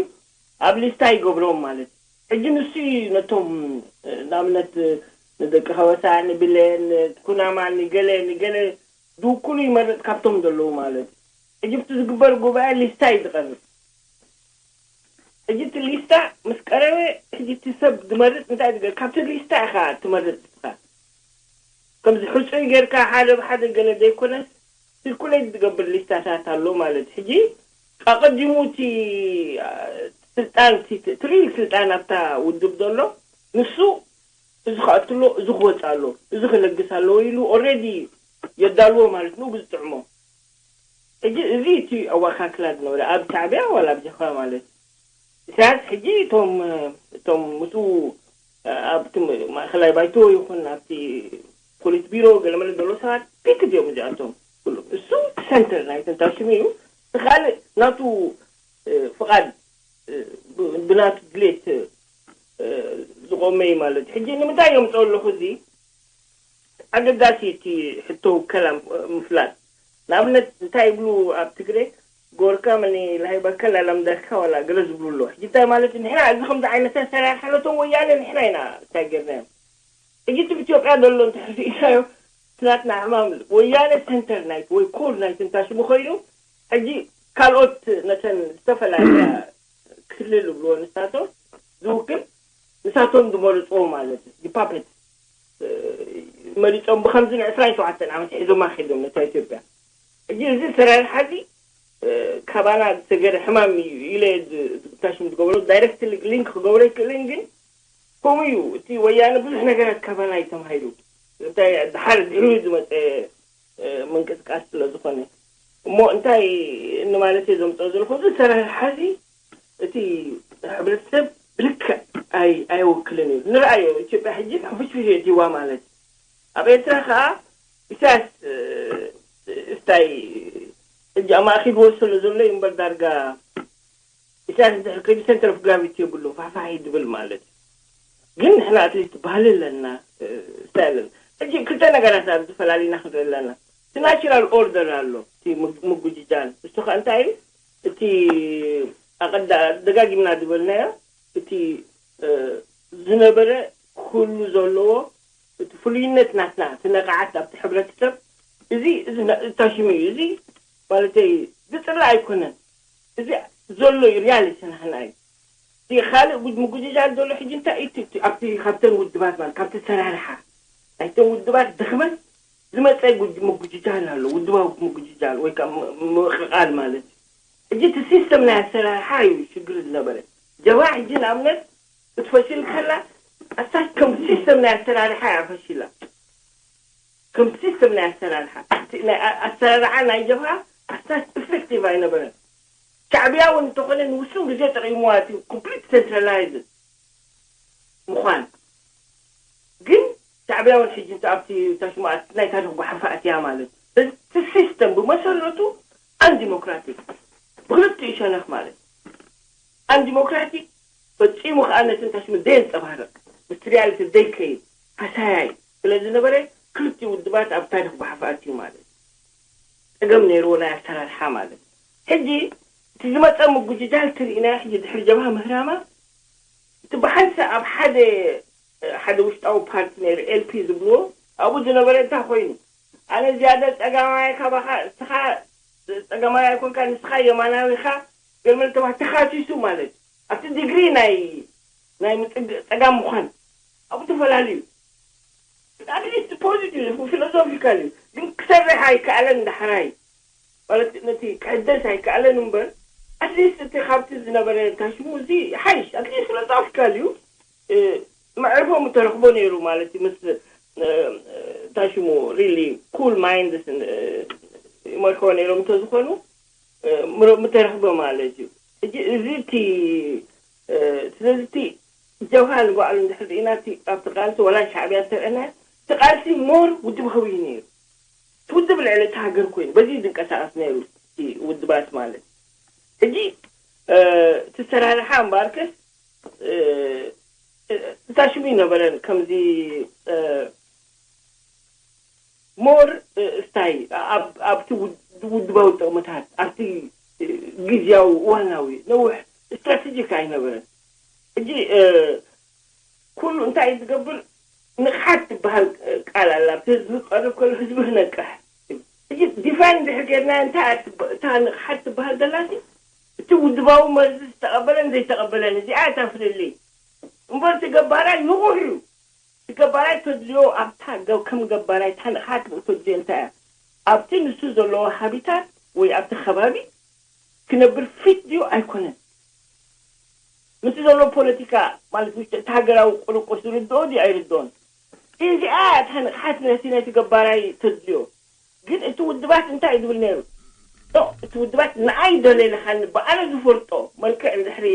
ኣብ ሊስታ ይገብሮም ማለት እዩ። ሕጂ ንሱ እዩ ነቶም ንኣብነት ንደቂ ከበሳ ንብሌን ኩናማ ንገለ ንገለ ድውክሉ ይመርፅ ካብቶም ዘለዉ ማለት እዩ። ሕጂ ብቲ ዝግበር ጉባኤ ሊስታ እዩ ዝቐርብ። ሕጂ እቲ ሊስታ ምስ ቀረበ ሕጂ እቲ ሰብ ዝመርፅ እንታይ ዝገር ካብቲ ሊስታ ኢኻ ትመርፅ ኢኻ። ከምዚ ሕፁይ ጌርካ ሓደ ብሓደ ገለ ዘይኮነስ ሲርኩሌት ዝገብር ሊስታታት ኣሎ ማለት እዩ። ሕጂ ኣቐዲሙ እቲ ስልጣን ትሪል ስልጣን ኣብታ ውድብ ዘሎ ንሱ እዚ ክኣትሎ እዚ ክወፅ ኣሎ እዚ ክለግስ ኣለዎ ኢሉ ኦልሬዲ የዳልዎ ማለት ንኡ ብዝጥዕሞ። ሕጂ እዚ እቲ ኣዋካክላ ዝነበረ ኣብ ሻዕቢያ ዋላ ኣብ ጀብሃ ማለት ኢሳያስ ሕጂ እቶም እቶም ምስኡ ኣብቲ ማእከላይ ባይቶ ይኹን ኣብቲ ፖሊት ቢሮ ገለመለ ዘሎ ሰባት ፒክድ እዮም እዚኣቶም ኩሉ እሱ ሰንተር ናይ ተንታሽሙ እዩ። ካልእ ናቱ ፍቓድ ብናቱ ድሌት ዝቆመ እዩ ማለት እዩ። ሕጂ ንምንታይ እዮም ፀለኹ እዚ ኣገዳሲ እቲ ሕቶ ከላ ምፍላጥ ንኣብነት እንታይ ይብሉ ኣብ ትግረ ጎርካ መን ላሂበካ ላላምዳካ ዋላ ገለ ዝብሉ ኣሎ። ሕጂ እንታይ ማለት እዩ? ንሕና እዚ ከምዚ ዓይነት ኣሰራርሓ ነቶም ወያነ ንሕና ኢና እንታይ ጌርናዮም። ሕጂ እቲ ኢትዮጵያ ዘሎ እንድሕር ርኢናዮ እቲ ናትና ሕማም ወያነ ሰንተር ናይቲ ወይ ኮር ናይቲ እንታይ ሽሙ ኮይኑ ሕጂ ካልኦት ነተን ዝተፈላለያ ክልል ዝብልዎ ንሳቶም ዝውክል ንሳቶም ዝመርፅዎ ማለት እዩ። ፓፐት መሪፆም ብከምዚ ን ዕስራን ሸውዓተን ዓመት ሒዞማ ከይዶም ነታ ኢትዮጵያ። ሕጂ እዚ ኣሰራርሓ እዚ ካባና ዝሰገረ ሕማም እዩ ኢለ ታሽም ዝገበሮ ዳይሬክት ሊንክ ክገብሮ ይክእልን ግን ከምኡ እዩ። እቲ ወያነ ብዙሕ ነገራት ካባና እዩ ተማሂሩ። እንታይ ድሓር ድሕሪ ዝመፀ ምንቅስቃስ ስለ ዝኾነ እሞ እንታይ ንማለት እየ ዘምፅኦ ዘለኹ እዚ ኣሰራርሓ እዚ እቲ ሕብረተሰብ ብልክዕ ኣይ ኣይወክልን እዩ። ንርኣዮ ኢትዮጵያ ሕጂ ሕፍሽፍሽ የእትይዋ ማለት እዩ። ኣብ ኤርትራ ከዓ ኢሳያስ እስታይ ሕጂ ኣማእኪልዎ ስለ ዘሎ እዩ እምበር ዳርጋ ኢሳያስ እንድሕር ከይዱ ሴንተር ኦፍ ግራቪቲ የብሉ ፋሕፋሕ እዩ ዝብል ማለት እዩ። ግን ንሕና ኣትሊስት ባህሊ ኣለና ስታይ ኣለና። ሕጂ ክልተ ነገራት ኣብ ዝፈላሊና ክንርኢ ኣለና። እቲ ናቹራል ኦርደር ኣሎ እቲ ምጉጅጃል እሱ ከዓ እንታይ እዩ? እቲ ኣቐዳ ደጋጊምና ዝበልናዮ እቲ ዝነበረ ኩሉ ዘለዎ እቲ ፍሉይነት ናትና እቲ ነቃዓት ኣብቲ ሕብረተሰብ እዚ እዚ ታሽሙ እዩ። እዚ ማለተይ ዝፅላእ ኣይኮነን። እዚ ዘሎ እዩ ሪያሊቲ ናህና እዩ። እቲ ካልእ ምጉጅጃል ዘሎ ሕጂ እንታይ እቲ ኣብቲ ካብተን ውድባት ማለት ካብቲ ሰራርሓ ናይተን ውድባት ድኽመት ዝመፀ ምጉጅጃል ኣሎ። ውድባዊ ምጉጅጃል ወይ ከዓ ምቕቓል ማለት እዩ። ሕጂ እቲ ሲስተም ናይ ኣሰራርሓ እዩ ሽግር ዝነበረ። ጀብሃ ሕጂ ንኣብነት ክትፈሽል ከላ ኣሳስ ከም ሲስተም ናይ ኣሰራርሓ እያ ፈሽላ። ከም ሲስተም ናይ ኣሰራርሓ ኣሰራርሓ ናይ ጀብሃ ኣሳስ ኢፌክቲቭ ኣይነበረን። ሻዕብያ እውን እንተኾነ ንውሱን ግዜ ጠቂምዋ እቲ ኮምፕሊት ሴንትራላይዝ ምዃን ግን ሻዕብያ እውን ሕጂ ኣብቲ ታሽማ ናይ ታሪክ ጓሓፋ ኣትያ ማለት እቲ ሲስተም ብመሰረቱ ኣን ዲሞክራቲክ ብክልቲኡ ሸነኽ ማለት ኣን ዲሞክራቲክ ፈጺሙ ከዓ ነቲ ታሽሙ ዘየንፀባርቕ ምስ ሪያሊቲ ዘይከይድ ሃሳያይ ስለ ዝነበረ ክልቲኡ ውድባት ኣብ ታሪክ ጓሓፋ ኣትዩ ማለት ፀገም ነይርዎ ናይ ኣሰራርሓ ማለት ሕጂ እቲ ዝመፀ ምጉጅጃል ትርኢና ሕጂ ድሕሪ ጀብሃ ምህራማ እቲ ብሓንሳ ኣብ ሓደ ሓደ ውሽጣዊ ፓርቲ ነይሩ ኤልፒ ዝብልዎ ኣብኡ ዝነበረ እንታይ ኮይኑ ኣነ ዝያደ ፀጋማይ ካባኻ እስኻ ፀጋማይ ኣይኮንካ ንስኻ የማናዊ ኢኻ ገርመል ተባ ተኻሲሱ ማለት ኣብቲ ዲግሪ ናይ ናይ ምፅግ ፀጋም ምዃን ኣብኡ ተፈላለዩ ኣትሊስት ፖዚቲቭ ፊሎዞፊካል እዩ ግን ክሰርሕ ኣይከኣለን ዳሕራይ ማለት ነቲ ክሕደስ ኣይከኣለን እምበር ኣትሊስት እቲ ካብቲ ዝነበረ ታሽሙ እዚ ሓይሽ ኣትሊስት ፊሎዞፊካል እዩ መዕርፎ ምተረኽቦ ነይሩ ማለት እዩ ምስ ታሽሙ ሪሊ ኩል ማይንድስ ይመርሕዎ ነይሮም እንተዝኾኑ ምተረኽበ ማለት እዩ። ሕጂ እዚ እቲ ስለዚ እቲ ጀብሃ ንባዕሉ እንድሕር ርኢና እቲ ኣብቲ ቃልሲ ወላ ሻዕብያ ዝተርአና እቲ ቃልሲ ሞር ውድባዊ እዩ ነይሩ። እቲ ውድብ ልዕሊ እቲ ሃገር ኮይኑ በዚ ዝንቀሳቀስ ነይሩ እቲ ውድባት ማለት ሕጂ እቲ ሰራርሓ እምበኣርከስ እታ ሽሙ ይነበረን ከምዚ ሞር እስታይ ኣብቲ ውድባዊ ጥቕምታት ኣብቲ ግዝያዊ እዋናዊ ነውሕ ስትራቴጂክ ኣይነበረን። ሕጂ ኩሉ እንታይ እዩ ዝገብር? ንቕሓት ትበሃል ቃል ኣላ። ኣብቲ ህዝቢ ክቐርብ ከሎ ህዝቢ ክነቅሕ። ሕጂ ዲፋይን እንድሕር ጌርና እንታይ እያ እታ ንቕሓት ትበሃል ዘላሲ? እቲ ውድባዊ መርዚ ዝተቐበለን ዘይተቐበለን፣ እዚኣ እታ ፍልልይ። እምበር እቲ ገባራይ ንቑሕ እዩ። እቲ ገባራይ ተድልዮ ኣብታ ከም ገባራይ እታ ንቕሓት ተድልዮ እንታይ እያ? ኣብቲ ንሱ ዘለዎ ሃቢታት ወይ ኣብቲ ከባቢ ክነብር ፊት ድዩ ኣይኮነን? ምስቲ ዘሎ ፖለቲካ ማለት ውሽጢ እቲ ሃገራዊ ቁርቁስ ዝርድኦ ድዩ ኣይርድኦን? እዚኣ እታ ንቕሓት ነቲ ነቲ ገባራይ ተድልዮ። ግን እቲ ውድባት እንታይ እዩ ዝብል ነይሩ? እቲ ውድባት ንኣይ ደለይልኻኒ ብኣነ ዝፈልጦ መልክዕ እንድሕሪ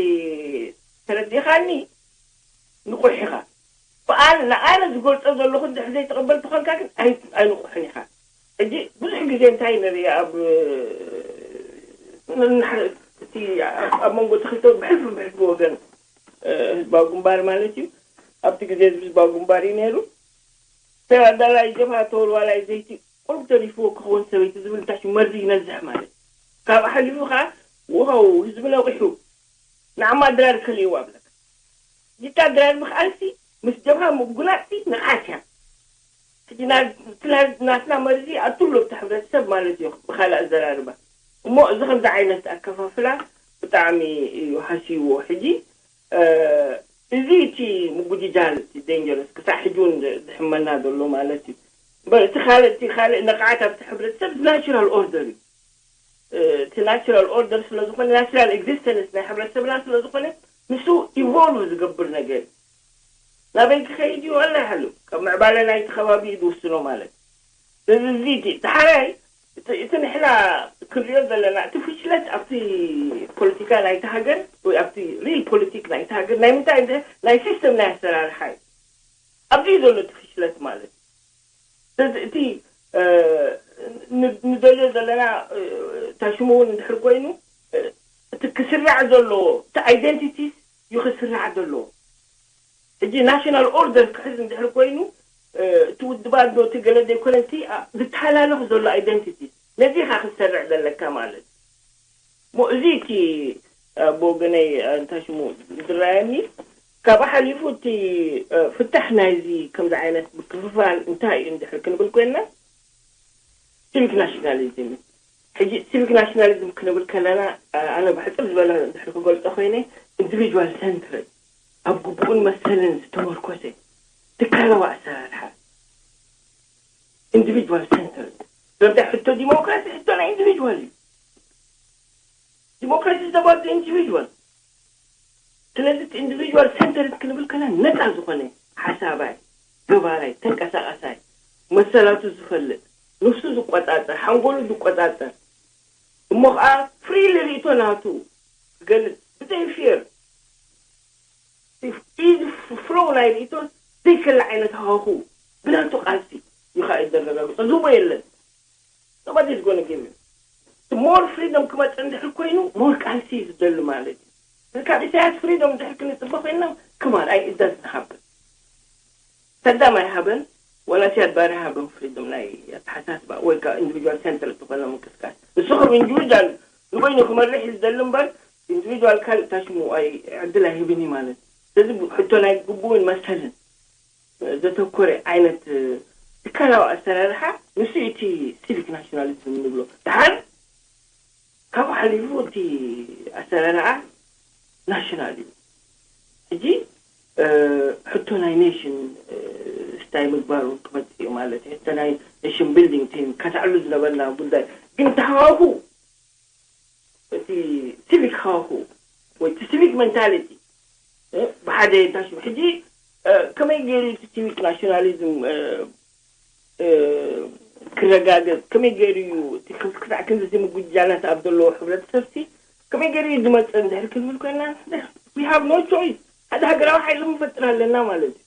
ተረዲኻኒ ንቑሕ ኢኻ። ብኣነ ንኣነ ዝገልጾ ዘለኹ እንድሕር ዘይተቐበል ተኾንካ ግን ኣይንቑሕን ኢኻ። ሕጂ ብዙሕ ግዜ እንታይ ንርኢ ኣብ እቲ ኣብ መንጎ ተኽልተ ብሕልፊ ብሕልፊ ወገን ህዝባዊ ግንባር ማለት እዩ። ኣብቲ ግዜ ህዝባዊ ግንባር እዩ ነይሩ። ተጋዳላይ ጀብሃ ተወልዋላይ ዘይቲ ቁሩብ ተሪፍዎ ክኸውን ሰበይቲ ዝብል እንታይ ሽሙ መርዚ ይነዝሕ ማለት እዩ። ካብ ኣሕሊፉ ከዓ ውሃው ህዝቢ ነቂሑ ንዓማ ድራር ከልእዎ ኣብለካ። ጅታ ድራር ምኽኣልሲ ምስ ጀብሃ ምጉናፅሲ ንቕሓት እያ። ሕጂ ናትና መርዚ ኣቱሉ ኣብቲ ሕብረተሰብ ማለት እዩ። ብካልእ ኣዘራርባ እሞ እዚ ከምዚ ዓይነት ኣከፋፍላ ብጣዕሚ እዩ ሃስይዎ። ሕጂ እዚ እቲ ምጉጅጃል እቲ ደንጀረስ ክሳዕ ሕጂ እውን ዝሕመና ዘሎ ማለት እዩ። እምበር እቲ ካልእ እቲ ካልእ ነቕዓት ኣብቲ ሕብረተሰብ ናቹራል ኦርደር እዩ። እቲ ናቹራል ኦርደር ስለ ዝኾነ ናቹራል ኤግዚስተንስ ናይ ሕብረተሰብና ስለ ዝኾነ ንሱ ኢቮልቭ ዝገብር ነገር እዩ። ናበይ ክኸይድ እዩ ኣላ ይሓሉ ካብ ምዕባለ ናይቲ ከባቢ እዩ ዝውስኖ ማለት እዩ። ስለዚ እዚ እቲ ዳሕራይ እቲ ንሕና ክንሪኦ ዘለና እቲ ፍሽለት ኣብቲ ፖለቲካ ናይቲ ሃገር ወይ ኣብቲ ሪል ፖለቲክ ናይቲ ሃገር ናይ ምንታይ ናይ ሲስተም ናይ ኣሰራርሓ እዩ። ኣብዚ እዩ ዘሎ እቲ ፍሽለት ማለት እዩ። ስለዚ እቲ ንደልዮ ዘለና ታሽሙ እውን እንድሕር ኮይኑ እቲ ክስራዕ ዘለዎ እቲ ኣይደንቲቲስ እዩ ክስራዕ ዘለዎ። ሕጂ ናሽናል ኦርደር ክሕዝ እንድሕር ኮይኑ እቲ ውድባት ዶ እቲ ገለ ዘይኮነ እቲ ዝተሃላለኹ ዘሎ ኣይደንቲቲ ነዚ ኢኻ ክትሰርዕ ዘለካ ማለት እዩ። እሞ እዚ እቲ ብወገነይ እንታይ ሽሙ ዝረኣየኒ ካብ ሓሊፉ እቲ ፍታሕ ናይዚ ከምዚ ዓይነት ምክፍፋል እንታይ እዩ እንድሕር ክንብል ኮይንና ሲቪክ ናሽናሊዝም እዩ። ሕጂ ሲቪክ ናሽናሊዝም ክንብል ከለና ኣነ ብሕፅር ዝበለ እንድሕር ክገልፆ ኮይነ ኢንዲቪጁዋል ሰንትር ኣብ ግቡእን መሰልን ዝተመርኮሰ ትካላዊ ኣሰራርሓ ኢንዲቪጁዋል ሰንተር ስለምንታይ ሕቶ ዲሞክራሲ ሕቶ ናይ ኢንዲቪጁዋል እዩ። ዲሞክራሲ ዘባት ኢንዲቪጁዋል ስለዚ ኢንዲቪጁዋል ሰንተር ክንብል ከና ነፃ ዝኾነ ሓሳባይ ገባራይ ተንቀሳቐሳይ መሰላቱ ዝፈልጥ ንሱ ዝቆፃፀር ሓንጎሉ ዝቆፃፀር እሞ ከዓ ፍሪሊ ርእቶ ናቱ ክገልፅ ብዘይ ፊር ኢዚ ፍሎው ናይ ርእቶ ዘይከለ ዓይነት ሃዋሁ ብናቱ ቃልሲ ይኸዓ ይደረጋግፆ ዝህቦ የለን። Nobody is going to give you more freedom ክመፅእ እንድሕር ኮይኑ ሞር ቃልሲ እዩ ዝደሊ ማለት እዩ። ካብ ኢሳያስ ፍሪዶም እንድሕር ክንፅበ ኮይና ክማን ኣይ እዳዝ ንሃብን ሰዳም ኣይሃበን ወላ ሲያድ ባሪ ሃበን ፍሪዶም ናይ ኣተሓሳስባ ወይ ከዓ ኢንዲቪጁዋል ሰንተር ዝኾነ ምንቅስቃስ ንስኹም ኢንዲቪጁዋል ንበይኑ ክመርሕ እዩ ዝደሊ እምበር ኢንዲቪጁዋል ካልእ ታሽሙ ኣይ ዕድል ኣይህብን እዩ ማለት እዩ። ስለዚ ሕቶ ናይ ግቡእን መሰልን ዘተኮረ ዓይነት ትካላዊ ኣሰራርሓ ንሱ እቲ ሲቪክ ናሽናሊዝም ንብሎ ድሓር ካብኡ ሓሊፉ እቲ ኣሰራርሓ ናሽናል እዩ። ሕጂ ሕቶ ናይ ኔሽን ስታይ ምግባሩ ክመፅእ እዩ ማለት እዩ። ሕቶ ናይ ኔሽን ቢልዲንግ ቲም ከሳዕሉ ዝነበርና ጉዳይ ግን ተሃዋሁ እቲ ሲቪክ ሃዋሁ ወይ እቲ ሲቪክ ሜንታሊቲ ብሓደ ታሽሙ ሕጂ ከመይ ገይሩ እቲ ሲቪክ ናሽናሊዝም ክረጋገፅ ከመይ ገይሩ እዩ እቲ ክሳዕ ክንዚ ምጉጃላት ኣብ ዘለዎ ሕብረተሰብሲ ከመይ ገይሩ እዩ ዝመፅእ እንድሕር ክንብል ኮይና we have no choice ሓደ ሃገራዊ ሓይሊ ምፈጥር ኣለና ማለት እዩ።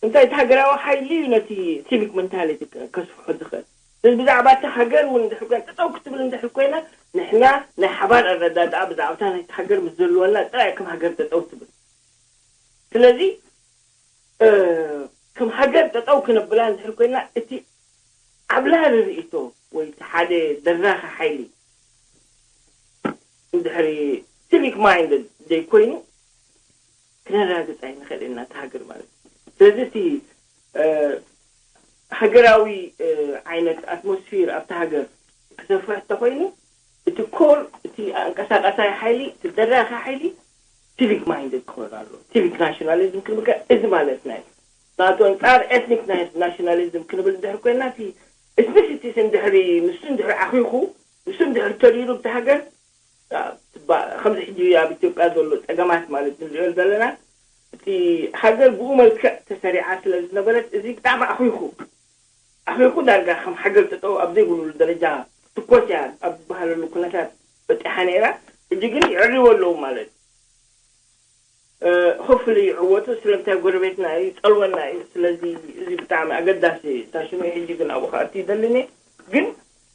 እንታይ እቲ ሃገራዊ ሓይሊ እዩ ነቲ ሲቪክ መንታሊቲ ከስፍሖ ዝኽእል ስለዚ ብዛዕባ እቲ ሃገር እውን እንድሕር ኮይና ጠጠው ክትብል እንድሕር ኮይና ንሕና ናይ ሓባር ኣረዳድኣ ብዛዕባታ ናይቲ ሃገር ምስ ዘለወና ጥራይ ከም ሃገር ጠጠው ትብል ስለዚ ከም ሃገር ጠጠው ክነብላ እንድሕር ኮይና እቲ ዓብላሊ ርእቶ ወይ እቲ ሓደ ደራኺ ሓይሊ እንድሕሪ ሲቪክ ማይንድድ ዘይኮይኑ ክነረጋግፅ ኣይንኽእል ኢና፣ እቲ ሃገር ማለት እዩ። ስለዚ እቲ ሃገራዊ ዓይነት ኣትሞስፊር ኣብቲ ሃገር ክሰፍሕ እንተኮይኑ፣ እቲ ኮር፣ እቲ ኣንቀሳቃሳይ ሓይሊ፣ እቲ ደራኺ ሓይሊ ሲቪክ ማይንድድ ክኾን ኣሎ። ሲቪክ ናሽናሊዝም ክንብል እዚ ማለትና እዩ። ናቱ ኣንጻር ኤትኒክ ናሽናሊዝም ክንብል እንድሕር ኮይና፣ እቲ ኤትኒሲቲስ እንድሕሪ ንሱ እንድሕሪ ዓኺኹ፣ ንሱ እንድሕሪ ተሪሩ ብቲ ሃገር ከምዚ ሕጂ ኣብ ኢትዮጵያ ዘሎ ጸገማት ማለት ንሪኦ ዘለና፣ እቲ ሃገር ብኡ መልክዕ ተሰሪዓ ስለ ዝነበረት፣ እዚ ብጣዕሚ ኣኺኹ ኣኺኹ ዳርጋ ከም ሃገር ጠጠው ኣብ ዘይብሉሉ ደረጃ ትኮስ እያ ኣብ ዝበሃለሉ ኩነታት በፂሓ ነይራ። ሕጂ ግን ይዕርይዎ ኣለዉ ማለት እዩ። ሆፍሊ ይዕወቱ፣ ስለምንታይ ጎረቤትና እዩ፣ ይፀልወና እዩ። ስለዚ እዚ ብጣዕሚ ኣገዳሲ ታሽሙ። ሕጂ ግን ኣብኡ ከኣቲ ይደልን እየ። ግን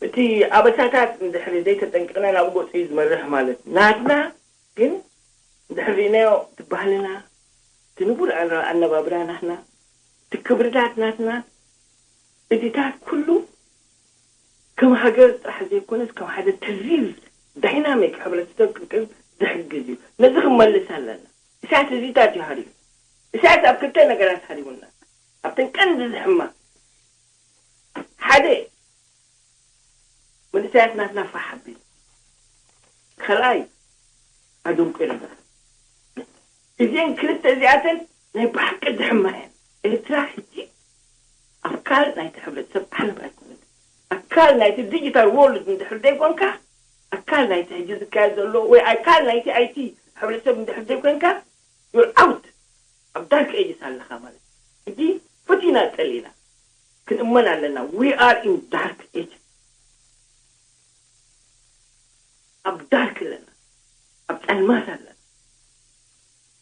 እቲ ኣበሳታት እንድሕሪ ዘይተጠንቂቕና ናብ ጎፁ እዩ ዝመርሕ ማለት እዩ። ናትና ግን እንድሕር ርኢናዮ፣ እቲ ባህልና፣ እቲ ንቡር ኣነ-፣ ኣነባብራ ናትና፣ እቲ ክብርታት ናትና፣ እዚታት ኩሉ ከም ሃገር ጥራሕ ዘይኮነስ ከም ሓደ ተሪር ዳይናሚክ ሕብረተሰብ ክንቅብ ዝሕግዝ እዩ። ነዚ ክንመልስ ኣለና። እሳት እዚታት እዩ ሃሪሙ። እሳት ኣብ ክልተ ነገራት ሃሪሙና። ኣብተን ቀንዲ ዝሕማ ሓደ መንእሰያት ናትና ፋሕ ኣቢሉ፣ ካልኣይ ኣደንቁርና። እዚአን ክልተ እዚኣተን ናይ ብሓቂ ዝሕማ እየን። ኤርትራ ሕጂ ኣካል ናይቲ ሕብረተሰብ ዓለም ኣይኮነት። ኣካል ናይቲ ዲጂታል ወርልድ እንድሕር ዘይኮንካ፣ ኣካል ናይቲ ሕጂ ዝካየድ ዘሎ ወይ ኣካል ናይቲ ኣይቲ ሕብረተሰብ እንድሕር ዘይኮንካ፣ you're out። ኣብ ዳርክ ኤጅስ ኣለኻ ማለት እዩ። ሕጂ ፈቲና ጸሊእና ክንእመን ኣለና። We are in dark age። ኣብ ዳርክ ኣለና። ኣብ ጸልማት ኣለና።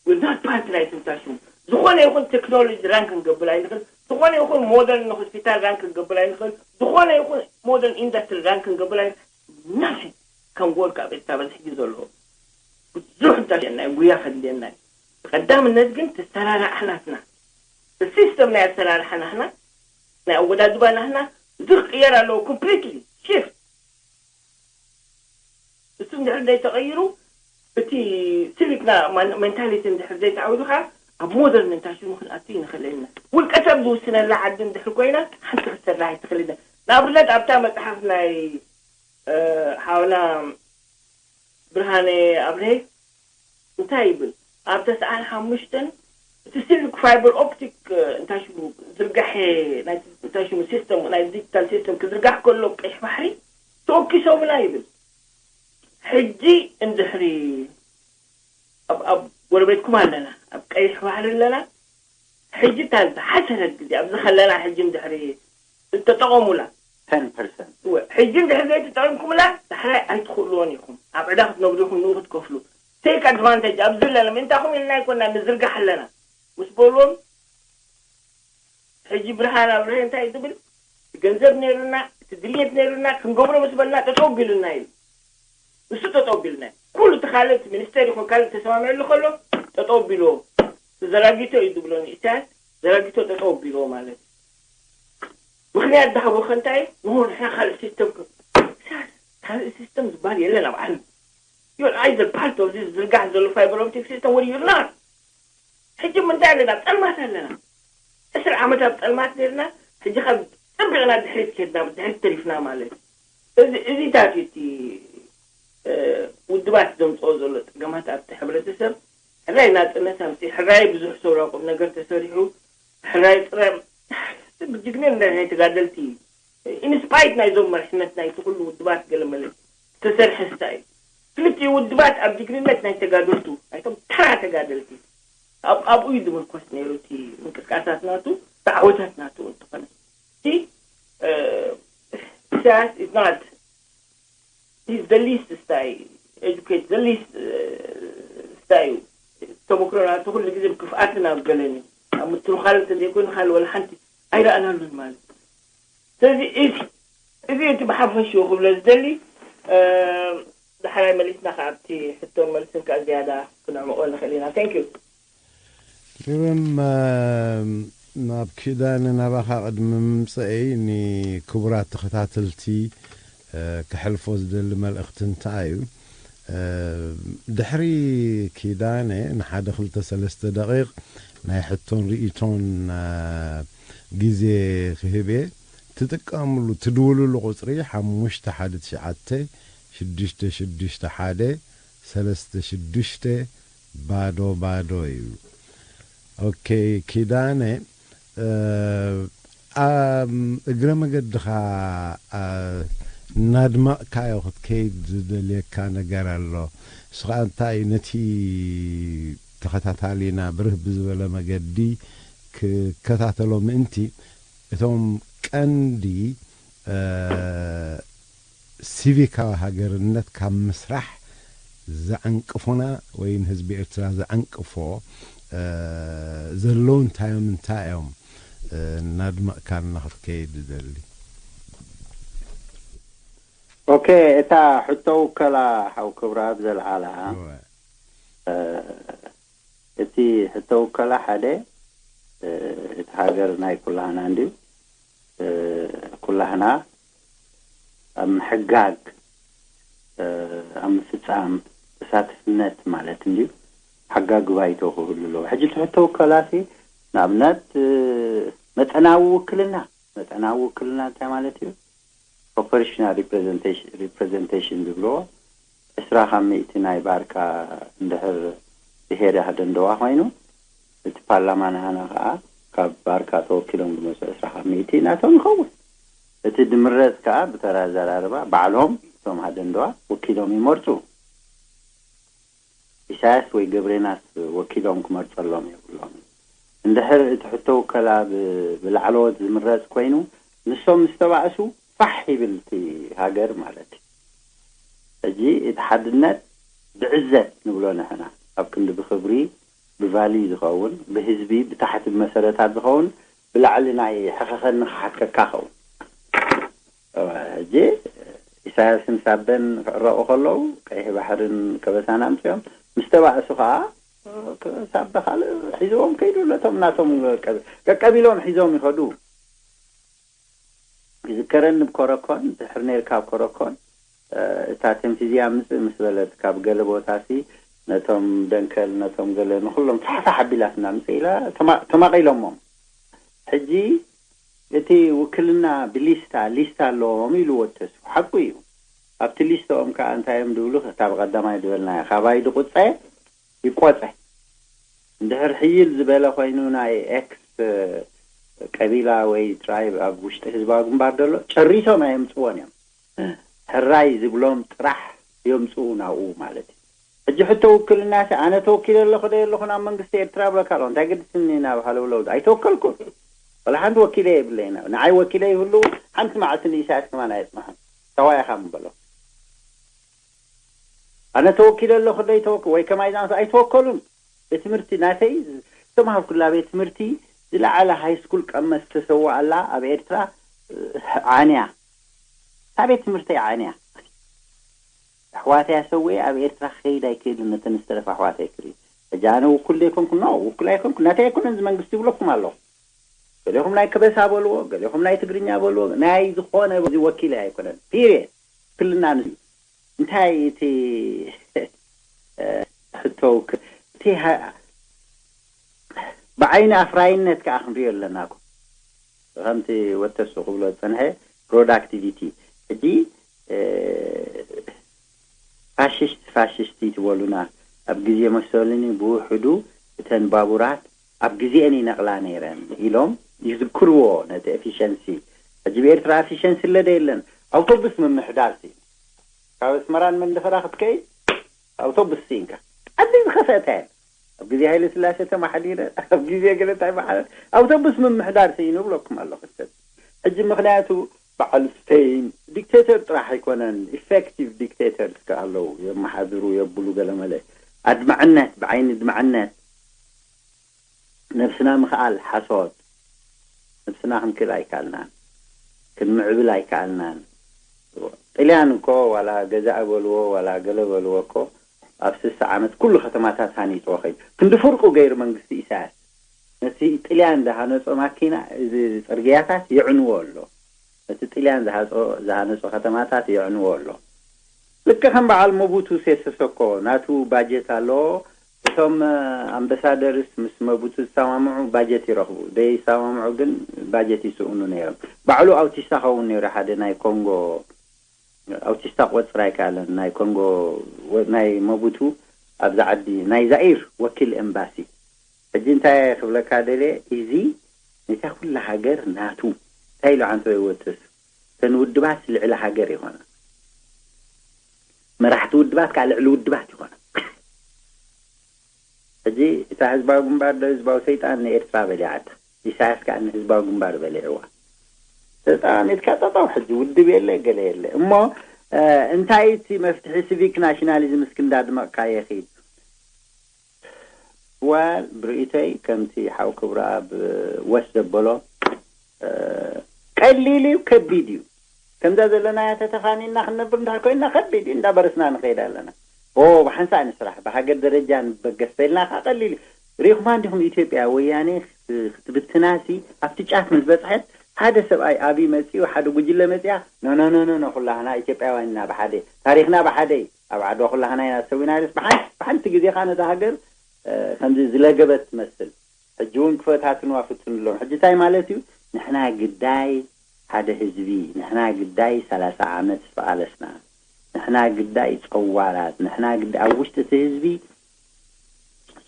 We're not part ናይቲ ምታሽሙ። ዝኾነ ይኹን ቴክኖሎጂ ራን ክንገብር ኣይንኽእል። ዝኾነ ይኹን ሞደርን ሆስፒታል ራን ክንገብር ኣይንኽእል። ዝኾነ ይኹን ሞደርን ኢንዱስትሪ ራን ክንገብር ኣይንኽእል። Nothing ከም ወርክ ኣብ ኤርትራ በዚ ሕጂ ዘለዎ ብዙሕ እንተና ጉያ ከድልየና እዩ። ብቀዳምነት ግን ተሰራርዓ ናትና፣ ሲስተም ናይ ኣሰራርሓ ናትና፣ ናይ ኣወዳድባ ናትና እዚ ክቅየር ኣለዎ። ኮምፕሊትሊ ሽፍት። እሱ እንድሕር ዘይተቐይሩ፣ እቲ ሲቪክና ሜንታሊቲ እንድሕር ዘይተዓውዱ ከዓ ኣብ ሞደርን ሜንታሊቲ ክንኣቱ ይንኽእል ኢና። ውልቀ ሰብ ዝውስነላ ዓዲ እንድሕር ኮይና ሓንቲ ክትሰርሕ ኣይትኽእል ኢና። ንኣብነት ኣብታ መፅሓፍ ናይ ሓውና ብርሃነ ኣብርሄ እንታይ ይብል? ኣብ ተስዓን ሓሙሽተን እቲ ሲልክ ፋይበር ኦፕቲክ እንታይ ሽሙ ዝርጋሐ ናይ እንታይ ሽሙ ሲስተም ናይ ዲጂታል ሲስተም ክዝርጋሕ ከሎ ቀይሕ ባሕሪ ተወኪሶምና ይብል። ሕጂ እንድሕሪ ኣብ ኣብ ጎረቤትኩም ኣለና፣ ኣብ ቀይሕ ባሕሪ ኣለና። ሕጂ እታ ዝሓሰረት ግዜ ኣብዚ ከለና ሕጂ እንድሕሪ እተጠቐሙላ ten percent። እወ፣ ሕጂ እንድሕሪ ዘይተጠቐምኩምላ ዳሕራይ ኣይትኽእልዎን ኢኹም። ኣብ ዕዳ ክትነብሩ ኢኹም፣ ንኡ ክትከፍሉ። ቴክ ኣድቫንቴጅ ኣብዚ ኣለና። ምእንታኹም ኢልና ኣይኮና ንዝርጋሕ ኣለና ምስ በልዎም፣ ሕጂ ብርሃን ኣብርሀ እንታይ እዩ ዝብል? እቲ ገንዘብ ነይሩና፣ እቲ ድልየት ነይሩና፣ ክንገብሮ ምስ በልና ጠጠው ቢሉና እዩ። ንሱ ጠጠው ቢልና እዩ። ኩሉ እቲ ካልእ እቲ ሚኒስቴር ይኹን ካልእ ተሰማምዕሉ ከሎ ጠጠው ቢልዎ። ዘራጊቶ እዩ ዝብሎ ንኢሳያስ፣ ዘራጊቶ ጠጠው ቢልዎ ማለት እዩ። ምኽንያት ዝሃቦ ከ እንታይ እዩ? ንሆ ንሕና ካልእ ሲስተም ከ-፣ ኢሳያስ፣ ካልእ ሲስተም ዝበሃል የለን ኣብ ዓለም። You're either part of this ዝርጋሕ ዘሎ ፋይበር ኦፕቲክ ሲስተም ወይ you're not። ሕጂ ምንታይ ኣለና? ኣብ ጸልማት ኣለና። ዕስራ ዓመት ኣብ ጸልማት ነርና። ሕጂ ካብ ጸቢቕና ድሕሪት ከድና፣ ድሕሪት ተሪፍና ማለት እዩ። እዚ፣ እዚታት እዩ እቲ፣ እ፣ ውድባት ዘምጽኦ ዘሎ ጸገማት ኣብቲ ሕብረተሰብ። ሕራይ ናጽነት ኣምጺእ፣ ሕራይ ብዙሕ ሰውራ ቁም ነገር ተሰሪሑ፣ ሕራይ ጥረ-፣ ብጅግንነት ናይ ተጋደልቲ ኢንስፓይት ናይዞም መሪሕነት ናይቲ ኩሉ ውድባት ገለመለ ዝተሰርሐ ስታ እዩ። ክልቲኡ ውድባት ኣብ ጅግንነት ናይ ተጋደልቱ፣ ናይቶም ተራ ተጋደልቲ፣ ኣብ-፣ ኣብኡ እዩ ዝምርኮስ ነይሩ እቲ ምንቅስቃሳት ናቱ፣ እቲ ዓወታት ናቱ እንተኾነ። እቲ፣ እ፣ ኢሳያስ is not፣ he's the least ስታ እዩ፣ educate the least፣ እ፣ ስታ እዩ። ተመክሮና እቲ ኩሉ ግዜ ብክፍኣትን ኣብ ገለን እዩ። ኣብ ምትንኻል እንተዘይኮይኑ ካልእ ወላ ሓንቲ ኣይረኣናሉን ማለት እዩ። ስለዚ እዚ፣ እዚ እቲ ብሓፈሽኡ ክብሎ ዝደሊ፣ እ፣ ዳሕራይ መሊስና ከኣ ኣብቲ ሕቶን መልስን ከኣ ዝያዳ ክነዕምቖ ንኽእል ኢና። Thank you። ግርም፣ እ፣ ናብ ኪዳነ ናባኻ ቅድሚ ምምፀኤይ ንክቡራት ተኸታተልቲ፣ እ፣ ከሕልፎ ዝደሊ መልእኽቲ እንታይ እዩ? ድሕሪ ኪዳነ ንሓደ ክልተ ሰለስተ ደቂቕ ናይ ሕቶን ርእይቶን ግዜ ክህብ እየ። ትጥቀምሉ፣ ትድውልሉ ቁጽሪ ሓሙሽተ ሓደ ትሽዓተ ሽዱሽተ ሽዱሽተ ሓደ ሰለስተ ሽዱሽተ ባዶ ባዶ እዩ። ኦኬ፣ ኪዳነ፣ ኣብ እግረ መገድኻ እናድመቕካዮ ክትከይድ ዝደልየካ ነገር ኣሎ። ንሱ ከዓ እንታይ እዩ? ነቲ ተኸታታሊና ብርህ ብዝበለ መገዲ ክከታተሎ ምእንቲ፣ እቶም ቀንዲ ሲቪካዊ ሃገርነት ካብ ምስራሕ ዘዕንቅፉና ወይ ንህዝቢ ኤርትራ ዘዕንቅፎ ዘለዉ እንታይ እዮም፣ እንታይ እዮም እናድመቕካና ክትከይድ ዝደሊ? ኦኬ፣ እታ ሕቶ ውከላ ሓው ክብረኣብ ዘልዓላ፣ እቲ ሕቶ ውከላ ሓደ፣ እቲ ሃገር ናይ ኩላህና እንድዩ። ኩላህና ኣብ ምሕጋግ፣ ኣብ ምፍጻም ተሳትፍነት ማለት እንድዩ። ሓጋጊ ባይቶ ክህሉ ኣለዎ። ሕጂ እቲ ሕቶ ውከላሲ ንኣብነት መጠናዊ ውክልና፣ መጠናዊ ውክልና እንታይ ማለት እዩ? ፕሮፖርሽናል ሪፕሬዘንቴሽን ዝብልዎ፣ ዕስራ ካብ ሚእቲ ናይ ባርካ እንድሕር ብሄረ ሃደንደዋ ኮይኑ፣ እቲ ፓርላማ ንዓና ከዓ ካብ ባርካ ተወኪሎም ዝመፁ ዕስራ ካብ ሚእቲ ናቶም ይኸውን። እቲ ድምረፅ ከዓ ብተራ ኣዘራርባ ባዕሎም እቶም ሃደንደዋ ወኪሎም ይመርፁ። ኢሳያስ ወይ ገብሬናስ ወኪሎም ክመርፀሎም የብሎም። እንድሕር እቲ ሕቶ ውከላ ብላዕለዎት ዝምረፅ ኮይኑ፣ ንሶም ምስ ተባእሱ ፋሕ ይብል እቲ ሃገር ማለት እዩ። ሕጂ እቲ ሓድነት ብዕዘት ንብሎ ንሕና፣ ኣብ ክንዲ ብክብሪ ብቫልዩ ዝኸውን፣ ብህዝቢ ብታሕቲ ብመሰረታት ዝኸውን፣ ብላዕሊ ናይ ሕኸኸኒ ክሓከካ ኸውን። ሕጂ ኢሳያስን ሳበን ክዕረቑ ከለዉ ቀይሕ ባሕርን ከበሳን ኣምፅኦም ምስ ተባእሱ ከዓ ሳበ ካልእ ሒዝዎም ከይዱ። ነቶም ናቶም ቀቢሎም ሒዞም ይኸዱ። ይዝከረኒ ብኮረኮን ድሕር ነርካ ኣብ ኮረኮን እታ ቴምሲዝያ ምፅእ ምስ በለት ካብ ገለ ቦታ ሲ ነቶም ደንከል ነቶም ገለ ንኩሎም ፋሕፋሕ ኣቢላትና ምፅእ ኢላ ተማቒሎሞም። ሕጂ እቲ ውክልና ብሊስታ ሊስታ ኣለዎም ኢሉ ወተሱ ሓቁ እዩ። ኣብቲ ሊስተኦም ከዓ እንታይ እዮም ዝብሉ? ካብ ቀዳማይ ዝበልናዮ ካባይ ዝቁፀ ይቆፀ። እንድሕር ሕይል ዝበለ ኮይኑ ናይ ኤክስ ቀቢላ ወይ ትራይብ ኣብ ውሽጢ ህዝባዊ ግንባር ዘሎ ጨሪሶም ኣየምፅዎን እዮም። ሕራይ ዝብሎም ጥራሕ የምፅኡ ናብኡ ማለት እዩ። ሕጂ ሕቶ ውክልና ሲ ኣነ ተወኪለ ኣለኹ ዶ የለኹ ናብ መንግስቲ ኤርትራ ብለካ ኣለኹ። እንታይ ግድስኒ ናብ ሃለውለው ኣይተወከልኩን። ወላ ሓንቲ ወኪለ የብለይ። ንዓይ ወኪለ ይህሉ ሓንቲ መዓልቲ ንኢሳያስ ከማን ኣየፅንሖን። ተዋይ ኢኻ ምበሎ። ኣነ ተወኪለ ኣለኹ ዶ ይተወክ ወይ ከማይ ዛንስ ኣይተወከሉን። ቤት ትምህርቲ ናተይ ዝተምሃርኩላ ቤት ትምህርቲ ዝለዓለ ሃይ ስኩል ቀመስ ተሰዋኣላ ኣብ ኤርትራ ዓንያ። እታ ቤት ትምህርተይ ዓንያ። ኣሕዋተይ ኣሰውየ ኣብ ኤርትራ ክኸይድ ኣይክእልን። ነተን ዝተረፋ ኣሕዋተይ ክርኢ። ሕጂ ኣነ ውኩል ዘይኮንኩ ኖ ውኩል ኣይኮንኩ ናተይ ኣይኮነን እዚ መንግስቲ ይብለኩም ኣለኹ። ገሌኹም ናይ ከበሳ በልዎ፣ ገሌኹም ናይ ትግርኛ በልዎ፣ ናይ ዝኾነ እዚ ወኪለይ ኣይኮነን። ፒሪየድ። ክልና ንሱ እንታይ እቲ ሕቶ እቲ ብዓይኒ ኣፍራይነት ከዓ ክንሪኦ ኣለና እኮ። ከምቲ ወተሱ ክብሎ ዝፀንሐ ፕሮዳክቲቪቲ ሕጂ ፋሽስት ፋሽስቲ ትበሉና ኣብ ግዜ መሰሉኒ ብውሕዱ እተን ባቡራት ኣብ ግዜአን ይነቕላ ነይረን ኢሎም ይዝክርዎ ነቲ ኤፊሸንሲ። ሕጂ ብኤርትራ ኤፊሸንሲ ኣለደ የለን። ኣውቶቡስ ምምሕዳር ሲ ካብ ኣስመራን መንደፈራ ክትከይድ ኣውቶቡስ ሲንካ ኣዚ ዝኸፈተ ኣብ ግዜ ሃይለ ስላሴ ተማሓዲረ ኣብ ግዜ ገለ እንታይ በዓል ኣውቶቡስ ምምሕዳር ስኢኑ ብለኩም ኣለኹ ሰብ ሕጂ ምክንያቱ በዓል ስፔን ዲክቴተር ጥራሕ ኣይኮነን ኢፌክቲቭ ዲክቴተር ኣለዉ የመሓድሩ የብሉ ገለመለ ኣድማዕነት ብዓይኒ ድማዕነት ነብስና ምክኣል ሓሶት ነብስና ክንክእል ኣይከኣልናን ክንምዕብል ኣይከኣልናን ጥልያን እኮ ዋላ ገዛእ በልዎ ዋላ ገለ በልዎ እኮ ኣብ ስሳ ዓመት ኩሉ ከተማታት ሃኒፅዎ ከይዱ ክንዲ ፍርቁ ገይሩ መንግስቲ ኢሳያስ ነቲ ጥልያን ዝሃነፆ ማኪና እዚ ፅርግያታት የዕንዎ ኣሎ ነቲ ጥልያን ዝሃነፆ ከተማታት የዕንዎ ኣሎ ልክዕ ከም በዓል መቡቱ ሴሰሶ እኮ ናቱ ባጀት ኣለዎ። እቶም ኣምባሳደርስ ምስ መቡቱ ዝሰማምዑ ባጀት ይረኽቡ፣ ዘይሰማምዑ ግን ባጀት ይስእኑ ነይሮም። ባዕሉ ኣውቲስታ ኸውን ነይሩ፣ ሓደ ናይ ኮንጎ ኣውቲስታ ክቆጽር ኣይከኣለን። ናይ ኮንጎ፣ ናይ መቡቱ ኣብዚ ዓዲ ናይ ዛኢር ወኪል ኤምባሲ። ሕጂ እንታይ ክብለካ ደልየ፣ እዚ ነታ ኩላ ሃገር ናቱ እንታይ ኢሉ ዓንቶ ይወትስ፣ እተን ውድባት ልዕሊ ሃገር ይኾና፣ መራሕቲ ውድባት ከዓ ልዕሊ ውድባት ይኾና። ሕጂ እታ ህዝባዊ ግንባር ዶ ህዝባዊ ሰይጣን ንኤርትራ በሊዓታ፣ ኢሳያስ ከዓ ንህዝባዊ ግንባር በሊዕዋ። ተጣሚትካ ጠጠው። ሕጂ ውድብ የለ፣ ገለ የለ። እሞ እንታይ እቲ መፍትሒ? ሲቪክ ናሽናሊዝም እስኪ እንዳድመቕካ የኺድ። ዋል ብርእይተይ ከምቲ ሓው ክብረኣብ ወስ ዘበሎ፣ ቀሊል እዩ ከቢድ እዩ? ከምዛ ዘለናያ ተተፋኒና ክንነብር እንድሕር ኮይና ከቢድ እዩ፣ እንዳበረስና ንኸይድ ኣለና። ኦ ብሓንሳእ ንስራሕ፣ ብሃገር ደረጃ ንበገስ ተልና ከ ቀሊል እዩ። ሪኹማ እንዲኹም ኢትዮጵያ ወያኔ ክትብትናሲ ኣብቲ ጫፍ ምስ በፅሐት ሓደ ሰብኣይ ኣብይ መፂኡ፣ ሓደ ጉጅለ መፂኣ፣ ኖ ኖ ኖ ኖ ኖ፣ ኩላህና ኢትዮጵያውያን ኢና ብሓደ፣ ታሪኽና ብሓደ እዩ፣ ኣብ ዓድዋ ኩላህና ኢና ተሰዊና ኢሉስ ብሓን- ብሓንቲ ግዜ ኸዓ ነታ ሃገር ከምዚ ዝለገበት ትመስል። ሕጂ እውን ክፈታትንዋ ፍትኑሎም። ሕጂ እንታይ ማለት እዩ? ንሕና ግዳይ ሓደ ህዝቢ፣ ንሕና ግዳይ ሰላሳ ዓመት ዝተቓለስና፣ ንሕና ግዳይ ጸዋራት፣ ንሕና ግዳይ ኣብ ውሽጢ እቲ ህዝቢ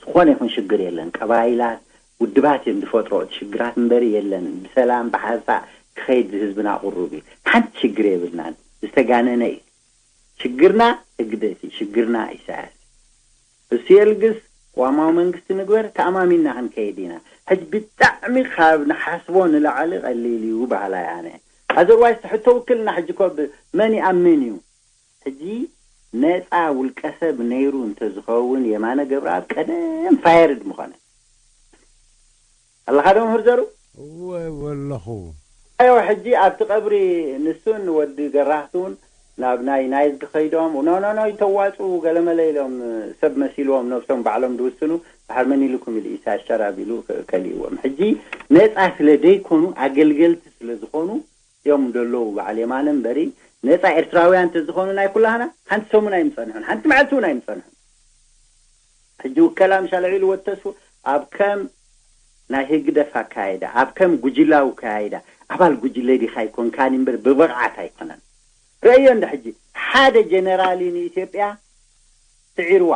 ዝኾነ ይኹን ሽግር የለን። ቀባይላት ውድባት እዮም ዝፈጥሮ እቲ ሽግራት እምበሪ የለን። ብሰላም ብሓንሳእ ክኸይድ ህዝብና ቁሩብ እዩ። ሓንቲ ሽግር የብልናን። ዝተጋነነ እዩ ሽግርና። ህግደፍ እዩ ሽግርና። ኢሳያስ እሱ የልግስ፣ ቅዋማዊ መንግስቲ ንግበር፣ ተኣማሚንና ክንከይድ ኢና። ሕጂ ብጣዕሚ ካብ ንሓስቦ ንላዕሊ ቀሊል እዩ በሃላይ ኣነ። ኣዘርዋይስ ሕቶ ውክልና ሕጂ ኮ ብ-፣ መን ይኣምን እዩ? ሕጂ ነፃ ውልቀ ሰብ ነይሩ እንተዝኸውን የማነ ገብረኣብ ቀደም ፋየርድ ምኾነ። ኣለኻ ዶ መምህር ዘሩ? እወ፣ እወ ኣለኹ። ኣዮ፣ ሕጂ ኣብቲ ቀብሪ ንሱን ወዲ ገራህቱን ናብ ናይ ናይዝጊ ከይዶም፣ ኖ፣ ኖ፣ ኖ፣ ይተዋፅኡ ገለመለ ኢሎም ሰብ መሲልዎም ነብሶም ባዕሎም ዝውስኑ፣ ድሓር መን ኢልኩም ኢሉ ኢሳያስ ሸራብ ኢሉ ከ-፣ ከሊእዎም። ሕጂ ነፃ ስለ ዘይኮኑ፣ ኣገልገልቲ ስለ ዝኾኑ እዮም ዘለዉ በዓል የማነ እምበሪ፣ ነፃ ኤርትራውያን እንተዝኾኑ ናይ ኩላህና ሓንቲ ሰሙን ኣይምፀንሑን፣ ሓንቲ መዓልቲ እውን ኣይምፀንሑን። ሕጂ ውከላ ምሽ ኣልዒሉ ወተስፉ ኣብ ከም ናይ ህግደፍ ኣካይዳ፣ ኣብ ከም ጉጅላዊ ኣካይዳ፣ ኣባል ጉጅለ ዲኻ ኣይኮንካን እምበር ብብቕዓት ኣይኮነን። ረእዮ እንደ ሕጂ ሓደ ጀነራል እዩ ንኢትዮጵያ ስዒርዋ።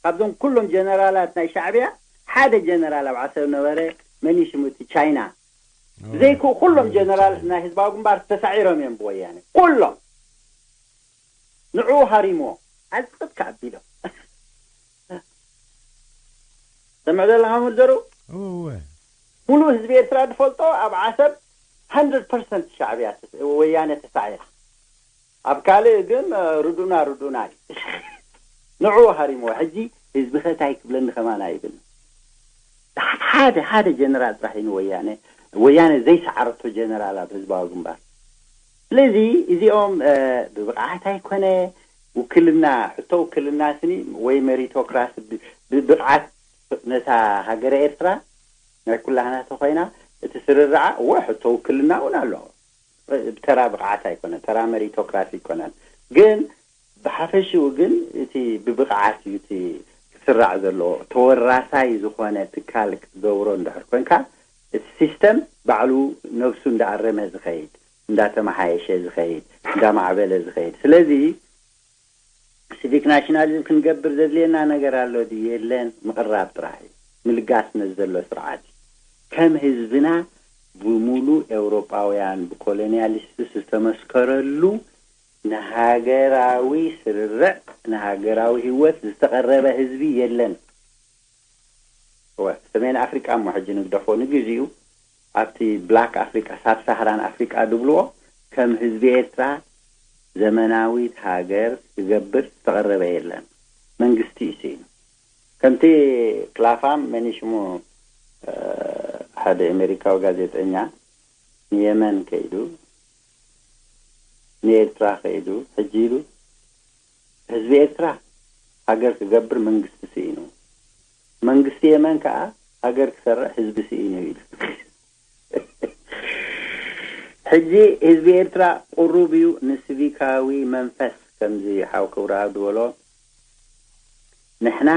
ካብዞም ኩሎም ጀነራላት ናይ ሻዕብያ ሓደ ጀነራል ኣብ ዓሰብ ነበረ። መን እዩ ሽሙ እቲ ቻይና? ኦ፣ ዘይኮ ኩሎም ቻይና። ጀነራል ናይ ህዝባዊ ግንባር ተሳዒሮም እዮም ብወያነ። ኩሎም ንዕኡ ሃሪምዎ። ኣልጽት ከኣቢሎም። ሰምዕ ዘለኻ መደሩ? እወ። ሙሉእ ህዝቢ ኤርትራ ዝፈልጦ ኣብ ዓሰብ ሃንድረድ ፐርሰንት ሻዕብያ ተስ-፣ ወያነ ተሳዒራ። ኣብ ካልእ ግን፣ እ፣ ርዱና፣ ርዱና እዩ። ንዕኡ ሃሪምዎ። ሕጂ ህዝቢ ከ እንታይ ክብለኒ ከማን ኣይብል። ሓደ፣ ሓደ ጀነራል ጥራሕ እዩ ንወያነ፣ ወያነ ዘይሰዓረቶ ጀነራል ኣብ ህዝባዊ ግንባር። ስለዚ እዚኦም፣ እ፣ ብብቕዓት ኣይኮነ፣ ውክልና፣ ሕቶ ውክልና ስኒ ወይ ሜሪቶክራሲ ብ-፣ ብብቕዓት ነታ ሃገረ ኤርትራ ናይ ኩላህና ተኾይና፣ እቲ ስርርዓ፣ እወ፣ ሕቶ ውክልና እውን ኣሎ። ብተራ ብቕዓት ኣይኮነን፣ ተራ መሪቶክራሲ ኣይኮነን። ግን ብሓፈሽኡ ግን እቲ ብብቕዓት እዩ እቲ ክስራዕ ዘለዎ። ተወራሳይ ዝኾነ ትካል ክትገብሮ እንድሕር ኮንካ፣ እቲ ሲስተም ባዕሉ ነብሱ እንዳኣረመ ዝኸይድ፣ እንዳተመሓየሸ ዝኸይድ፣ እንዳማዕበለ ዝኸይድ። ስለዚ ሲቪክ ናሽናሊዝም ክንገብር ዘድልየና ነገር ኣሎ ድዩ? የለን። ምቕራብ ጥራሕ እዩ። ምልጋስ ነዚ ዘሎ ስርዓት እዩ። ከም ህዝብና ብሙሉ ኤውሮጳውያን ብኮሎኒያሊስትስ ዝተመስከረሉ ንሃገራዊ ስርርዕ፣ ንሃገራዊ ህይወት ዝተቐረበ ህዝቢ የለን። እወ፣ ሰሜን ኣፍሪቃ እሞ ሕጂ ንግደፎ ንግዚኡ፣ ኣብቲ ብላክ ኣፍሪቃ፣ ሳብ ሳህራን ኣፍሪቃ ድብልዎ፣ ከም ህዝቢ ኤርትራ ዘመናዊት ሃገር ክገብር ዝተቐረበ የለን። መንግስቲ እዩ ስኢኑ። ከምቲ ክላፋም መን እዩ ሽሙ፣ እ፣ ሓደ ኣሜሪካዊ ጋዜጠኛ ንየመን ከይዱ፣ ንኤርትራ ከይዱ፣ ሕጂ ኢሉ፣ ህዝቢ ኤርትራ ሃገር ክገብር መንግስቲ ስኢኑ፣ መንግስቲ የመን ከኣ ሃገር ክሰርዕ ህዝቢ ስኢኑ ኢሉ። ሕጂ ህዝቢ ኤርትራ ቅሩብ እዩ ንሲቪካዊ መንፈስ ከምዚ ሓው ክብረኣብ ዝበሎ፣ ንሕና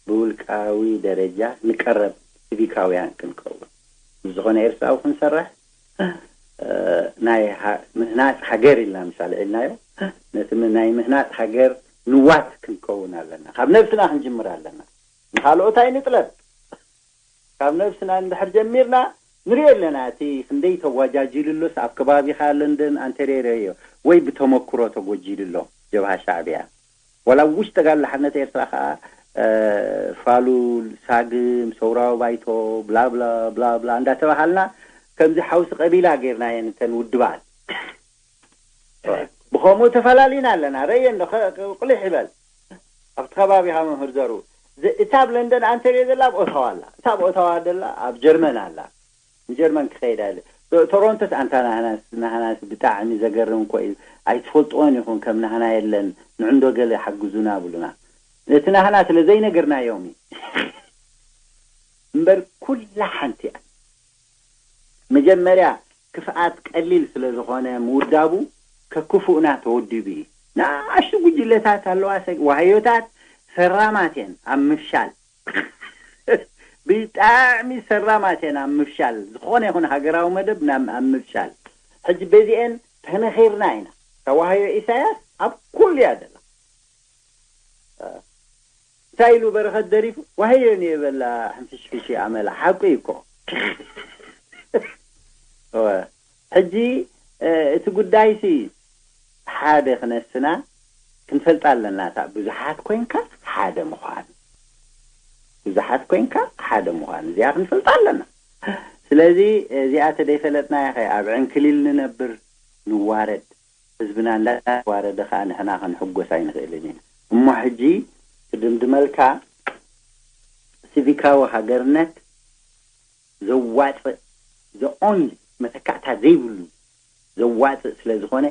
ብውልቃዊ ደረጃ ንቀረብ ሲቪካውያን ክንከውን፣ ምስ ዝኾነ ኤርትራዊ ክንሰርሕ፣ እ፣ ናይ ሃ-፣ ምህናጽ ሃገር ኢልና ምሳሌ ኢልናዮ። ነቲ ም-፣ ናይ ምህናጽ ሃገር ንዋት ክንከውን ኣለና። ካብ ነብስና ክንጅምር ኣለና። ንኻልኦት ኣይንጥለብ። ካብ ነብስና እንድሕር ጀሚርና ንሪኦ ኣለና። እቲ ክንደይ ተዋጃጂሉ ኣሎስ ኣብ ከባቢኻ ለንደን ኣንተሬረዮ ወይ ብተመክሮ ተጎጂሉ ኣሎ ጀብሃ ሻዕብያ። ዋላ ኣብ ውሽጢ ተጋድሎ ሓርነት ኤርትራ ኸኣ፣ እ፣ ፋሉል፣ ሳግም፣ ሰውራዊ ባይቶ፣ ብላ ብላ፣ ብላ ብላ እንዳተባሃልና ከምዚ ሓውሲ ቀቢላ ጌርናየን እተን ውድባት። ብኸምኡ ተፈላሊና ኣለና። ረየ እንዶ ኸ-፣ ቁሊሕ ይበል። ኣብቲ ከባቢኻ መምህር ዘሩ። ዝ-፣ እታ ኣብ ለንደን ኣንተርዮ ዘላ ኣብ ኦታዋ ኣላ። እታ ኣብ ኦታዋ ዘላ ኣብ ጀርመን ኣላ። ንጀርመን ክኸይዳ ኢለ። ቶ-፣ ቶሮንቶስ ኣንታ ናህናስ፣ ናህናስ ብጣዕሚ ዘገርም እኮ እዩ። ኣይትፈልጥዎን ኢኹም፣ ከም ናህና የለን። ንዕንዶ ገለ ሓግዙና ብሉና። እቲ ናህና ስለ ዘይነገርናዮም እዩ። እምበር ኩላ ሓንቲ እያ። መጀመርያ ክፍኣት ቀሊል ስለ ዝኾነ ምውዳቡ ከክፉእና ተወዲቡ እዩ። ንኣሽቱ ጉጅለታት ኣለዋ፣ ሰ-፣ ዋህዮታት ሰራማት እየን ኣብ ምፍሻል። ብጣዕሚ ሰራማት እየን ኣብ ምፍሻል። ዝኾነ ይኹን ሃገራዊ መደብ ናብ፣ ኣብ ምፍሻል። ሕጂ በዚአን ተነኺርና ኢና። ተዋህዮ ኢሳያስ ኣብ ኩሉ እያ ዘላ። እንታይ ኢሉ በረኸት ደሪፉ? ዋህዮ እየ በላ ሕንፍሽፍሽ ኣመላ። ሓቁ እዩ እኮ። እወ። ሕጂ፣ እ፣ እቲ ጉዳይሲ ሓደ ክነስና ክንፈልጣ ኣለና። እታ ብዙሓት ኮይንካ ሓደ ምዃን። ብዙሓት ኮይንካ ሓደ ምዃን። እዚኣ ክንፈልጣ ኣለና። ስለዚ እዚኣ ተደይፈለጥናያ ኸ ኣብ ዕንክሊል ንነብር፣ ንዋረድ። ህዝብና እንዳዋረደ ኸኣ ንሕና ክንሕጎስ ኣይንኽእልን ኢና። እሞ ሕጂ ክድምድመልካ፣ ሲቪካዊ ሃገርነት ዘዋጽእ፣ the only፣ መተካእታ ዘይብሉ ዘዋጽእ ስለ ዝኾነ፣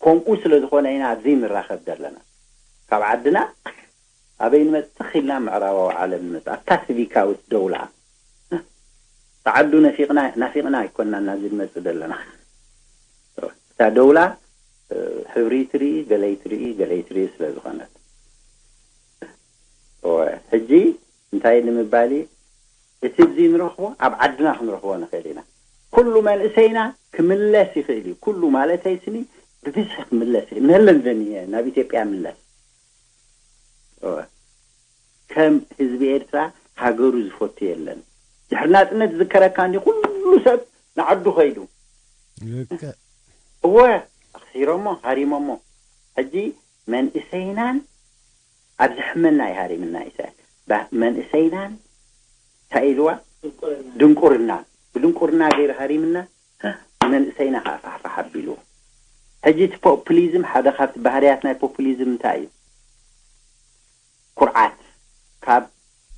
ከምኡ ስለ ዝኾነ ኢና ኣብዚ ንራኸብ ዘለና። ካብ ዓድና ኣበይ ንመጽእ? ትኽ ኢልና ምዕራባዊ ዓለም ንመጽእ። ኣብታ ሲቪካዊት ደውላ። ጸዓዱ ነፊቕና፣ ናፊቕና ኣይኮንና ናብዚ ንመጽእ ዘለና። እታ ደውላ፣ እ፣ ሕብሪ ትርኢ፣ ገለይ ትርኢ፣ ገለይ ትርኢ ስለ ዝኾነት። እወ፣ ሕጂ እንታይ ንምባል እዩ? እቲ እዚ ንረኽቦ ኣብ ዓድና ክንረኽቦ ንኽእል ኢና። ኩሉ መንእሰይና ክምለስ ይኽእል እዩ። ኩሉ ማለተይ ስኒ ብብዝሒ ክምለስ ይኽእል። ንለንደን እየ፣ ናብ ኢትዮጵያ ምለስ። እወ። ከም ህዝቢ ኤርትራ ሃገሩ ዝፈቱ የለን። ድሕሪ ናጽነት ዝዝከረካ እንዲ ኩሉ ሰብ ንዓዱ ኸይዱ። ልክዕ። እወ፣ ኣኽሲሮሞ፣ ሃሪሞሞ። ሕጂ መንእሰይናን ኣብዚ ሕመና እዩ ሃሪምና ኢሳያስ። ባ-፣ መንእሰይናን እንታይ ኢልዋ? ድንቁርና። ድንቁርና። ብድንቁርና ገይሩ ሃሪምና። መንእሰይና ኸዓ ፋሕፋሕ ኣቢልዎ። ሕጂ እቲ ፖፑሊዝም፣ ሓደ ካብቲ ባህርያት ናይ ፖፑሊዝም እንታይ እዩ? ኩርዓት። ካብ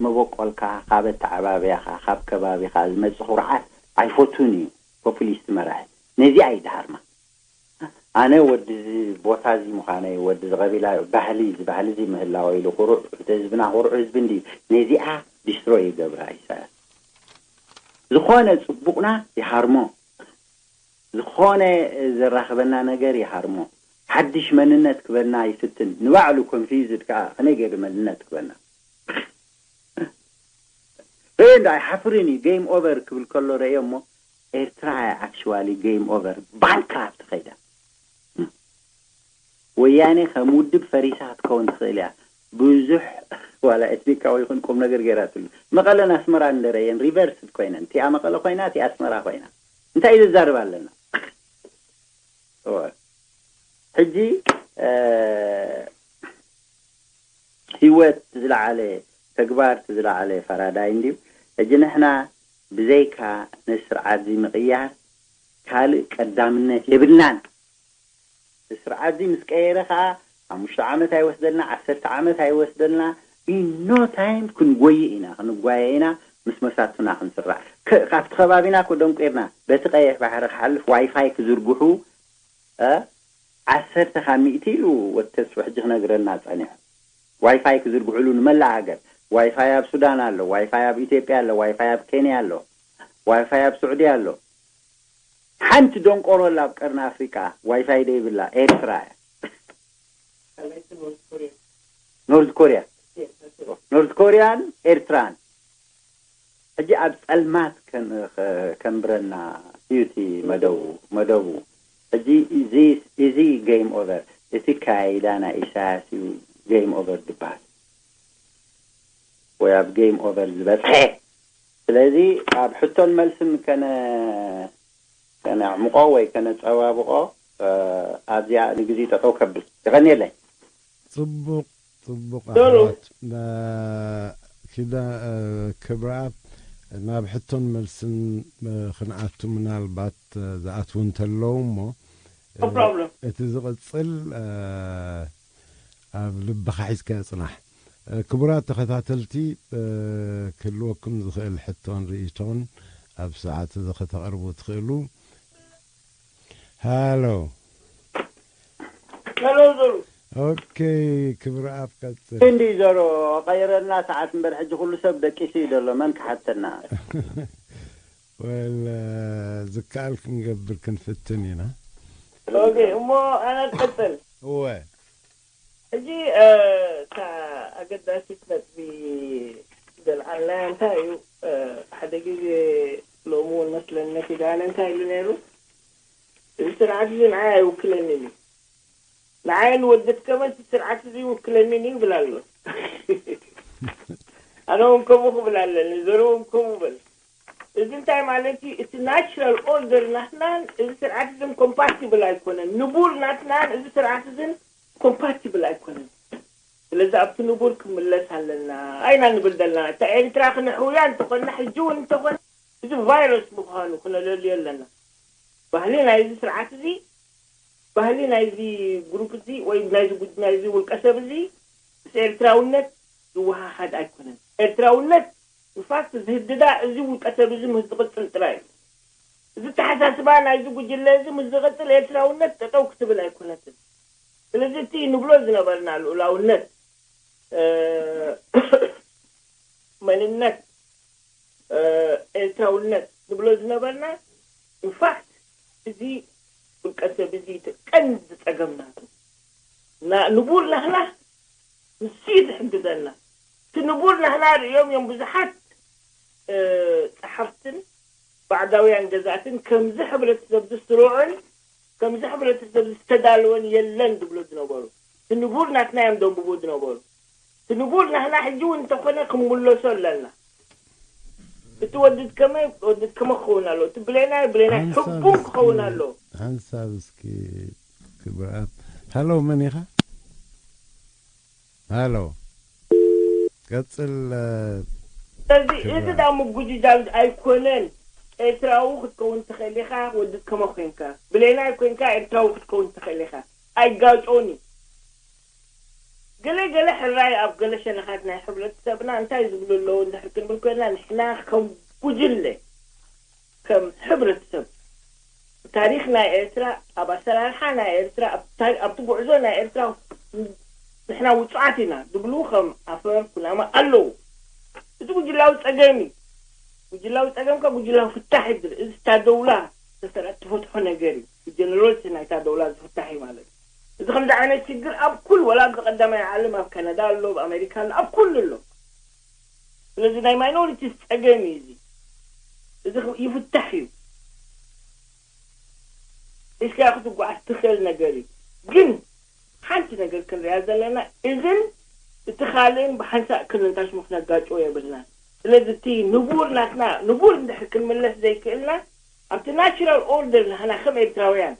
መበቆልካ፣ ካብ ኣተዓባብያኻ፣ ካብ ከባቢኻ ዝመጽእ ኩርዓት ኣይፈቱን እዩ ፖፑሊስት መራሒ። ነዚኣ እዩ ዝሃርማ። ኣነ ወዲ እዚ ቦታ እዚ ምዃነይ፣ ወዲ እዚ ቀቢላ፣ ባህሊ እዚ፣ ባህሊ እዚ ምህላወ ኢሉ ኩሩዕ፣ እቲ ህዝብና ኩሩዕ ህዝቢ እንድዩ። ነዚኣ ዲስትሮይ ይገብራ ኢሳያስ። ዝኾነ ጽቡቕና ይሃርሞ። ዝኾነ ዘራኽበና ነገር ይሃርሞ። ሓድሽ መንነት ክበና ይፍትን። ንባዕሉ ኮንፊውዝድ ከኣ ከመይ ገይሩ መንነት ክበና? ርእየ እንዶ ኣይሓፍርን እዩ። ጌም ኦቨር ክብል ከሎ ርእየ እሞ ኤርትራ ኣክቹዋሊ ጌም ኦቨር ባንክራፕት ኸይዳ። ወያኔ ከም ውድብ ፈሪሳ ክትከውን ትኽእል እያ። ብዙሕ ዋላ ኤትኒካዊ ይኹን ቁም ነገር ገይራትሉ። መቐለን ኣስመራን እንደ ረየን ሪቨርስ ኮይነን። እቲኣ መቐለ ኮይና፣ እቲኣ ኣስመራ ኮይና። እንታይ ዝዛረብ ኣለና? እወ። ሕጂ፣ እ፣ ህይወት ዝለዓለ፣ ተግባር ዝለዓለ ፈራዳይ እንድዩ። ሕጂ ንሕና ብዘይካ ነዚ ስርዓት እዚ ምቕያር ካልእ ቀዳምነት የብልናን። ስርዓት እዚ ምስ ቀየረ ኸኣ ሓሙሽተ ዓመት ኣይወስደልና፣ ዓሰርተ ዓመት ኣይወስደልና። In no time ክንጎይ ኢና፣ ክንጓየ ኢና፣ ምስ መሳቱና ክንስራዕ። ከ-፣ ካብቲ ከባቢና እኮ ደንቂርና፣ በቲ ቀይሕ ባሕሪ ክሓልፍ ዋይፋይ ክዝርግሑ፣ እ፣ ዓሰርተ ካብ ሚእቲ ኢሉ ወዲ ተስፉ ሕጂ ክነግረና ጸኒሑ። ዋይፋይ ክዝርግሕሉ ንመላእ ሃገር። ዋይፋይ ኣብ ሱዳን ኣሎ፣ ዋይፋይ ኣብ ኢትዮጵያ ኣሎ፣ ዋይፋይ ኣብ ኬንያ ኣሎ፣ ዋይፋይ ኣብ ስዑዲ ኣሎ። ሓንቲ ደንቆሮ ኣላ ኣብ ቀርኒ ኣፍሪቃ ዋይፋይ ደይብላ፣ ኤርትራ እያ። ኖርዝ ኮርያ፣ ኖርዝ ኮርያን ኤርትራን ሕጂ ኣብ ጸልማት ከን- ከንብረና እዩ እቲ መደቡ መደቡ። ሕጂ እዚ እዚ ጌም ኦቨር፣ እቲ ካይዳ ናይ ኢሳያስ እዩ ጌም ኦቨር ዝበሃል፣ ወይ ኣብ ጌም ኦቨር ዝበጽሐ። ስለዚ ኣብ ሕቶን መልስን ከነ ከነዕምቆ ወይ ከነጸባብቆ ኣብዚኣ ንግዜ ጠጠው ከብል። የቐንየለይ። ጽቡቕ ጽቡቕ ኣሕዋት። ኪዳ ክብረኣብ፣ ናብ ሕቶን መልስን ክንኣቱ ምናልባት ዝኣትዉ እንተለዉ እሞ፣ እቲ ዝቕጽል ኣብ ልብኻ ሒዝካዮ ጽናሕ። ክቡራት ተኸታተልቲ፣ ክህልወኩም ዝኽእል ሕቶን ርእይቶን ኣብ ሰዓት እዚ ከተቕርቡ ትኽእሉ። ሃሎ። ሄሎ ዞሩ። ኦኬ፣ ክብረኣብ ቀጽል። እንዲ ዞሮ ቀይረልና ሰዓት እምበር ሕጂ ኩሉ ሰብ ደቂሱ እዩ ዘሎ። መን ክሓተና? ወል ዝከኣል ክንገብር ክንፍትን ኢና። ኦኬ፣ እሞ ኣነ ቀጽል። እወ። ሕጂ እታ ኣገዳሲት ነጥቢ ዘልዓልናያ እንታይ እዩ? ሓደ ግዜ ሎሚ እውን መስለኒ ነቲ ጋነ እንታይ ኢሉ ነይሩ? እዚ ስርዓት እዚ ንዓይ ኣይውክለንን እዩ። ንዓይ ንወደት ከመን እቲ ስርዓት እዚ ይውክለንን እዩ ይብል ኣሎ። ኣነ እውን ከምኡ ክብል ኣለኒ፣ ዘሩ እውን ከምኡ በል። እዚ እንታይ ማለት እዩ? እቲ ናቹራል ኦርደር ናትናን እዚ ስርዓት እዝን ኮምፓቲብል ኣይኮነን። ንቡር ናትናን እዚ ስርዓት እዝን ኮምፓቲብል ኣይኮነን። ስለዚ ኣብቲ ንቡር ክምለስ ኣለና ኣይና ንብል ዘለና። እታ ኤርትራ ክነሕውያ እንተኾንና ሕጂ እውን እንተኾነ እዚ ቫይረስ ምዃኑ ክነለልዮ ኣለና። ባህሊ ናይዚ ስርዓት እዚ፣ ባህሊ ናይዚ ግሩፕ እዚ ወይ ናይዚ ጉጅ ናይዚ ውልቀ ሰብ እዚ ምስ ኤርትራውነት ዝወሃሃድ ኣይኮነን። ኤርትራውነት ንፋክት ዝህድዳ እዚ ውልቀ ሰብ እዚ ምስ ዝቕጽል ጥራይ እዩ። እዚ ተሓሳስባ ናይዚ ጉጅለ እዚ ምስ ዝቕጽል ኤርትራውነት ጠጠው ክትብል ኣይኮነትን። ስለዚ እቲ ንብሎ ዝነበርና ልኡላውነት፣ መንነት፣ ኤርትራውነት ንብሎ ዝነበርና፣ ኢንፋክት እዚ ውልቀ ሰብ እዚ እቲ ቀንዲ ጸገም ናቱ። ንቡር ናህና ንሱ እዩ ዝሕግዘና። እቲ ንቡር ናህና ርእዮም እዮም ብዙሓት ጸሓፍትን ባዕዳውያን ገዛእትን ከምዚ ሕብረተሰብ ዝስርዑን ከምዚ ሕብረተሰብ ዝተዳለወን የለን ዝብሉ ዝነበሩ። እቲ ንቡር ናትና እዮም ዘንብቡ ዝነበሩ። እቲ ንቡር ናህና ሕጂ እውን እንተኾነ ክንምለሶ ኣለና። እቲ ወዲ ከመይ ወዲ ከመ ክኸውን ኣሎ፣ እቲ ብሌናይ ብሌናይ ሕቡን ክኸውን ኣሎ። ሓንሳብ እስኪ ክብርኣብ። ሃሎ፣ መን ኢኻ? ሃሎ፣ ቀጽል። ስለዚ እዚ ዳ ምጉጅጃል ኣይኮነን። ኤርትራዊ ክትከውን ትኽእል ኢኻ፣ ወዲ ከመ ኮንካ፣ ብሌናይ ኮንካ ኤርትራዊ ክትከውን ትኽእል ኢኻ። ኣይጋጮን እዩ። ገለ ገለ ሕራይ ኣብ ገለ ሸነኻት ናይ ሕብረተሰብና እንታይ ዝብሉ ኣለዉ እንድሕር ክንብል ኮይና፣ ንሕና ከም ጉጅለ ከም ሕብረተሰብ ታሪኽ ናይ ኤርትራ፣ ኣብ ኣሰራርሓ ናይ ኤርትራ፣ ኣብቲ ጉዕዞ ናይ ኤርትራ ንሕና ውፁዓት ኢና ዝብሉ ከም ኣፈር ኩናማ ኣለዉ። እዚ ጉጅላዊ ፀገም እዩ። ጉጅላዊ ፀገም ካብ ጉጅላዊ ፍታሕ ይብል። እዚ እታ ደውላ ዝተሰርዐት ትፈትሖ ነገር እዩ። ጀነራልስ ናይታ ደውላ ዝፍታሕ እዩ ማለት እዩ። እዚ ከምዚ ዓይነት ሽግር ኣብ ኩሉ፣ ወላ ኣብዚ ቀዳማይ ዓለም ኣብ ካናዳ ኣሎ፣ ኣብ ኣሜሪካ ኣሎ፣ ኣብ ኩሉ ኣሎ። ስለዚ ናይ ማይኖሪቲስ ፀገም እዩ እዚ። እዚ ይፍታሕ እዩ። ሒዝካዮ ክትጓዓዝ ትኽእል ነገር እዩ። ግን ሓንቲ ነገር ክንሪኣ ዘለና፣ እዝን እቲ ካልእን ብሓንሳእ ክንንታሽሙ ክነጋጭዎ የብልናን። ስለዚ እቲ ንቡር ናትና ንቡር እንድሕር ክንምለስ ዘይክእልና፣ ኣብቲ ናቹራል ኦርደር ናህና ከም ኤርትራውያን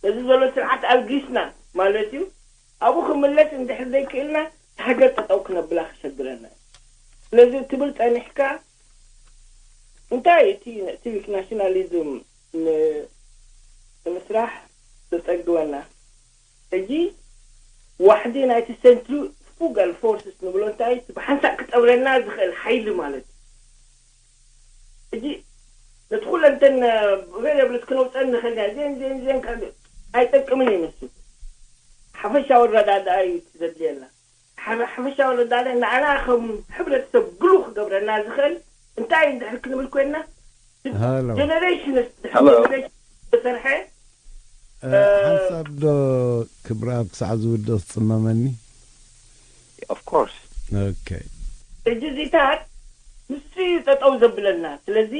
ነዚ ዘሎ ስርዓት ኣልጊስና ማለት እዩ። ኣብኡ ክምለስ እንድሕር ዘይክእልና፣ ሃገር ጠጠው ክነብላ ክሸግረና እዩ። ስለዚ ትብል ጸኒሕካ፣ እንታይ እቲ እቲ ናሽናሊዝም ን- ንምስራሕ ዘጸግመና? ሕጂ ዋሕዲ ናይቲ ሰንትሪፉጋል ፎርስስ ንብሎ እንታይ እቲ ብሓንሳእ ክጠብረና ዝኽእል ሓይሊ ማለት እዩ። ሕጂ ነቲ ኩለንተን ቬሪየብልስ ክነውፀን ንኽእል ኢና። ዜን ዜን ዜን ካልእ ኣይጠቅምን እዩ ንሱ። ሓፈሻዊ ኣረዳድኣ እዩ እቲ ዘድልየና። ሓፈሻዊ ኣረዳድኣ ንዓና ከም ሕብረተሰብ ግሉ ክገብረና ዝኽእል እንታይ እዩ እንድሕር ክንብል ኮይንና፣ ሃሎ። ጀነሬሽንስ ድሕሪ ሃሎ። ጀነሬሽን ዝተሰርሐ ሓንሳብ ዶ ክብረኣብ ክሳዕ ዝውድእ ክጽመመኒ። Of course. ኦኬ። ሕጂ እዚታት ንሱ እዩ ጠጠው ዘብለና። ስለዚ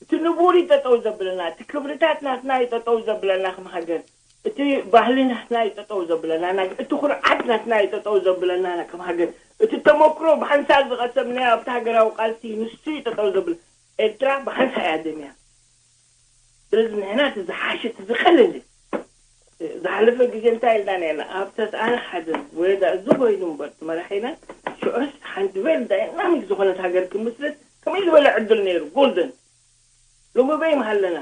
እቲ ንቡር እዩ ጠጠው ዘብለና፣ እቲ ክብርታት ናትና እዩ ጠጠው ዘብለና ከም ሃገር፣ እቲ ባህሊ ናትና እዩ ጠጠው ዘብለና፣ ና- እቲ ኩርዓት ናትና እዩ ጠጠው ዘብለና ና- ከም ሃገር፣ እቲ ተመክሮ ብሓንሳብ ዝቐሰምናዮ ኣብቲ ሃገራዊ ቃልሲ ንሱ እዩ ጠጠው ዘብል። ኤርትራ ብሓንሳ እያ ደምያ። ስለዚ ንሕና እቲ ዝሓሸ እቲ ዝቐለለ ዝሓለፈ ግዜ እንታይ ኢልና ነርና? ኣብ ተስኣነ ሓደ ወረዳ እዚ ኮይኑ እምበር እቲ መራሒና ሽዑስ ሓንቲ ቬል ዳይናሚክ ዝኾነት ሃገር ክምስርት ከመይ ዝበለ ዕድል ነይሩ? ጎልደን። ሎሚ በይ ምሃለና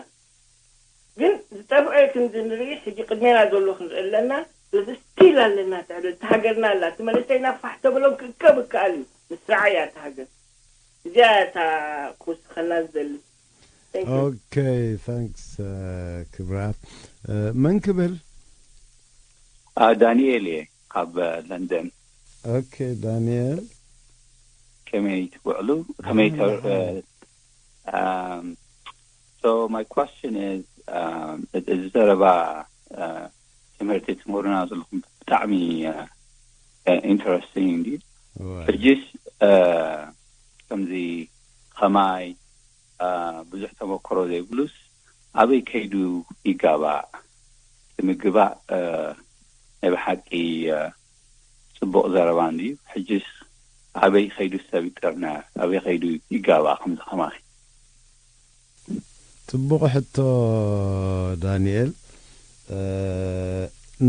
ግን ዝጠፍአ ክንዲ ንርኢ ሕጂ ቅድሜና ዘሎ ክንርኢ ኣለና። ስለዚ ስቲል ኣለና ትዕበ እቲ ሃገርና ኣላ። እቲ መንእሰይና ፋሕ ተብሎም ክእከብ ይከኣል እዩ። ምስራዓ እያ እታ ሃገር። እዚኣ እያ እታ ክውስኸና ዝደሊ። Thank you። ኦኬ ታንክስ ክብረኣብ። መን ክብል? ዳንኤል እየ ካብ ለንደን። ኦኬ ዳንኤል። ከመይ ትውዕሉ? ከመይ ተ- um, so my question is, um, እዚ ዘረባ ትምህርቲ ትምህሩና ዘለኹም ብጣዕሚ ኢንተረስቲንግ እንዲ። ሕጅስ ከምዚ ከማይ ብዙሕ ተመክሮ ዘይብሉስ ኣበይ ከይዱ ይጋባእ? ምግባእ ናይ ብሓቂ ጽቡቕ ዘረባ እንድዩ። ሕጅስ ኣበይ ከይዱ ሰብ ይጥርነ? ኣበይ ከይዱ ይጋባእ? ከምዚ ከማኺ ጽቡቕ ሕቶ ዳንኤል።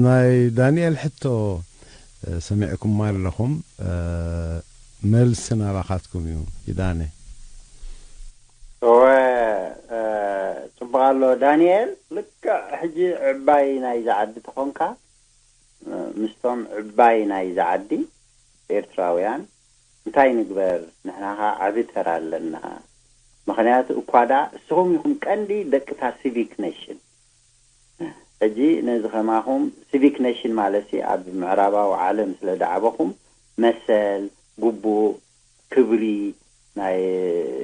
ናይ ዳንኤል ሕቶ ሰሚዕኩማ ኣለኹም። መልሲ ናባኻትኩም እዩ። ይዳነ እወ ጽቡቕ ኣሎ ዳንኤል። ልክዕ ሕጂ ዕባይ ናይዛ ዓዲ ተኾንካ ምስቶም ዕባይ ናይዛ ዓዲ ኤርትራውያን እንታይ ንግበር? ንሕና ኸዓ ዓቢ ተራ ኣለና። ምኽንያቱ እኳ ደኣ እስኹም ኢኹም ቀንዲ ደቅታ ሲቪክ ኔሽን። ሕጂ ነዚ ኸማኹም ሲቪክ ኔሽን ማለት ሲ ኣብ ምዕራባዊ ዓለም ስለ ደዓበኹም መሰል፣ ግቡእ፣ ክብሪ ናይ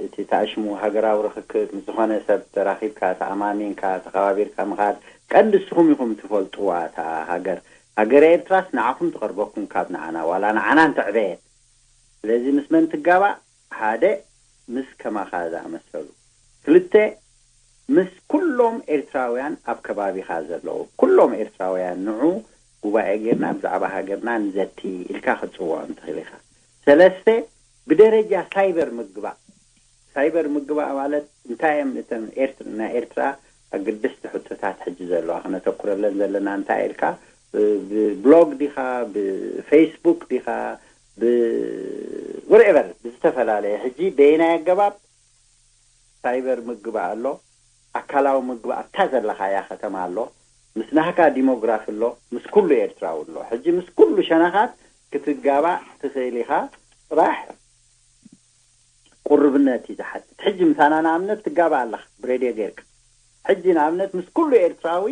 እቲ ተኣሽሙ ሃገራዊ ርኽክብ ምስ ዝኾነ ሰብ ተራኺብካ ተኣማሚንካ ተኸባቢርካ ምኻድ ቀንዲ እስኹም ኢኹም ትፈልጥዋ እታ ሃገር። ሃገረ ኤርትራስ ንዓኹም ትቐርበኩም ካብ ንዓና ዋላ ንዓና እንተዕበየት። ስለዚ ምስ መን ትጋባእ? ሓደ ምስ ከማኻ ዝኣመሰሉ፣ ክልተ ምስ ኩሎም ኤርትራውያን ኣብ ከባቢኻ ዘለዉ ኩሎም ኤርትራውያን ንዑ ጉባኤ ጌርና ብዛዕባ ሃገርና ንዘቲ ኢልካ ክትጽውዖም ትኽእል ኢኻ። ሰለስተ ብደረጃ ሳይበር ምግባእ። ሳይበር ምግባእ ማለት እንታይ እዮም? እተን ኤርትራ ናይ ኤርትራ ኣገደስቲ ሕቶታት ሕጂ ዘለዋ ክነተኩረለን ዘለና እንታይ ኢልካ ብብሎግ ዲኻ ብፌስቡክ ዲኻ ብወርኤቨር ብዝተፈላለየ ሕጂ በየናይ ኣገባብ ሳይበር ምግባእ ኣሎ፣ ኣካላዊ ምግባእ ኣብታ ዘለኻያ ከተማ ኣሎ፣ ምስ ናህካ ዲሞግራፊ ኣሎ፣ ምስ ኩሉ ኤርትራዊ ኣሎ። ሕጂ ምስ ኩሉ ሸነኻት ክትጋባእ ትኽእል ኢኻ። ጥራሕ ቁርብነት እዩ ዝሓትት። ሕጂ ምሳና ንኣብነት ትጋባእ ኣለኻ ብሬድዮ ጌርካ። ሕጂ ንኣብነት ምስ ኩሉ ኤርትራዊ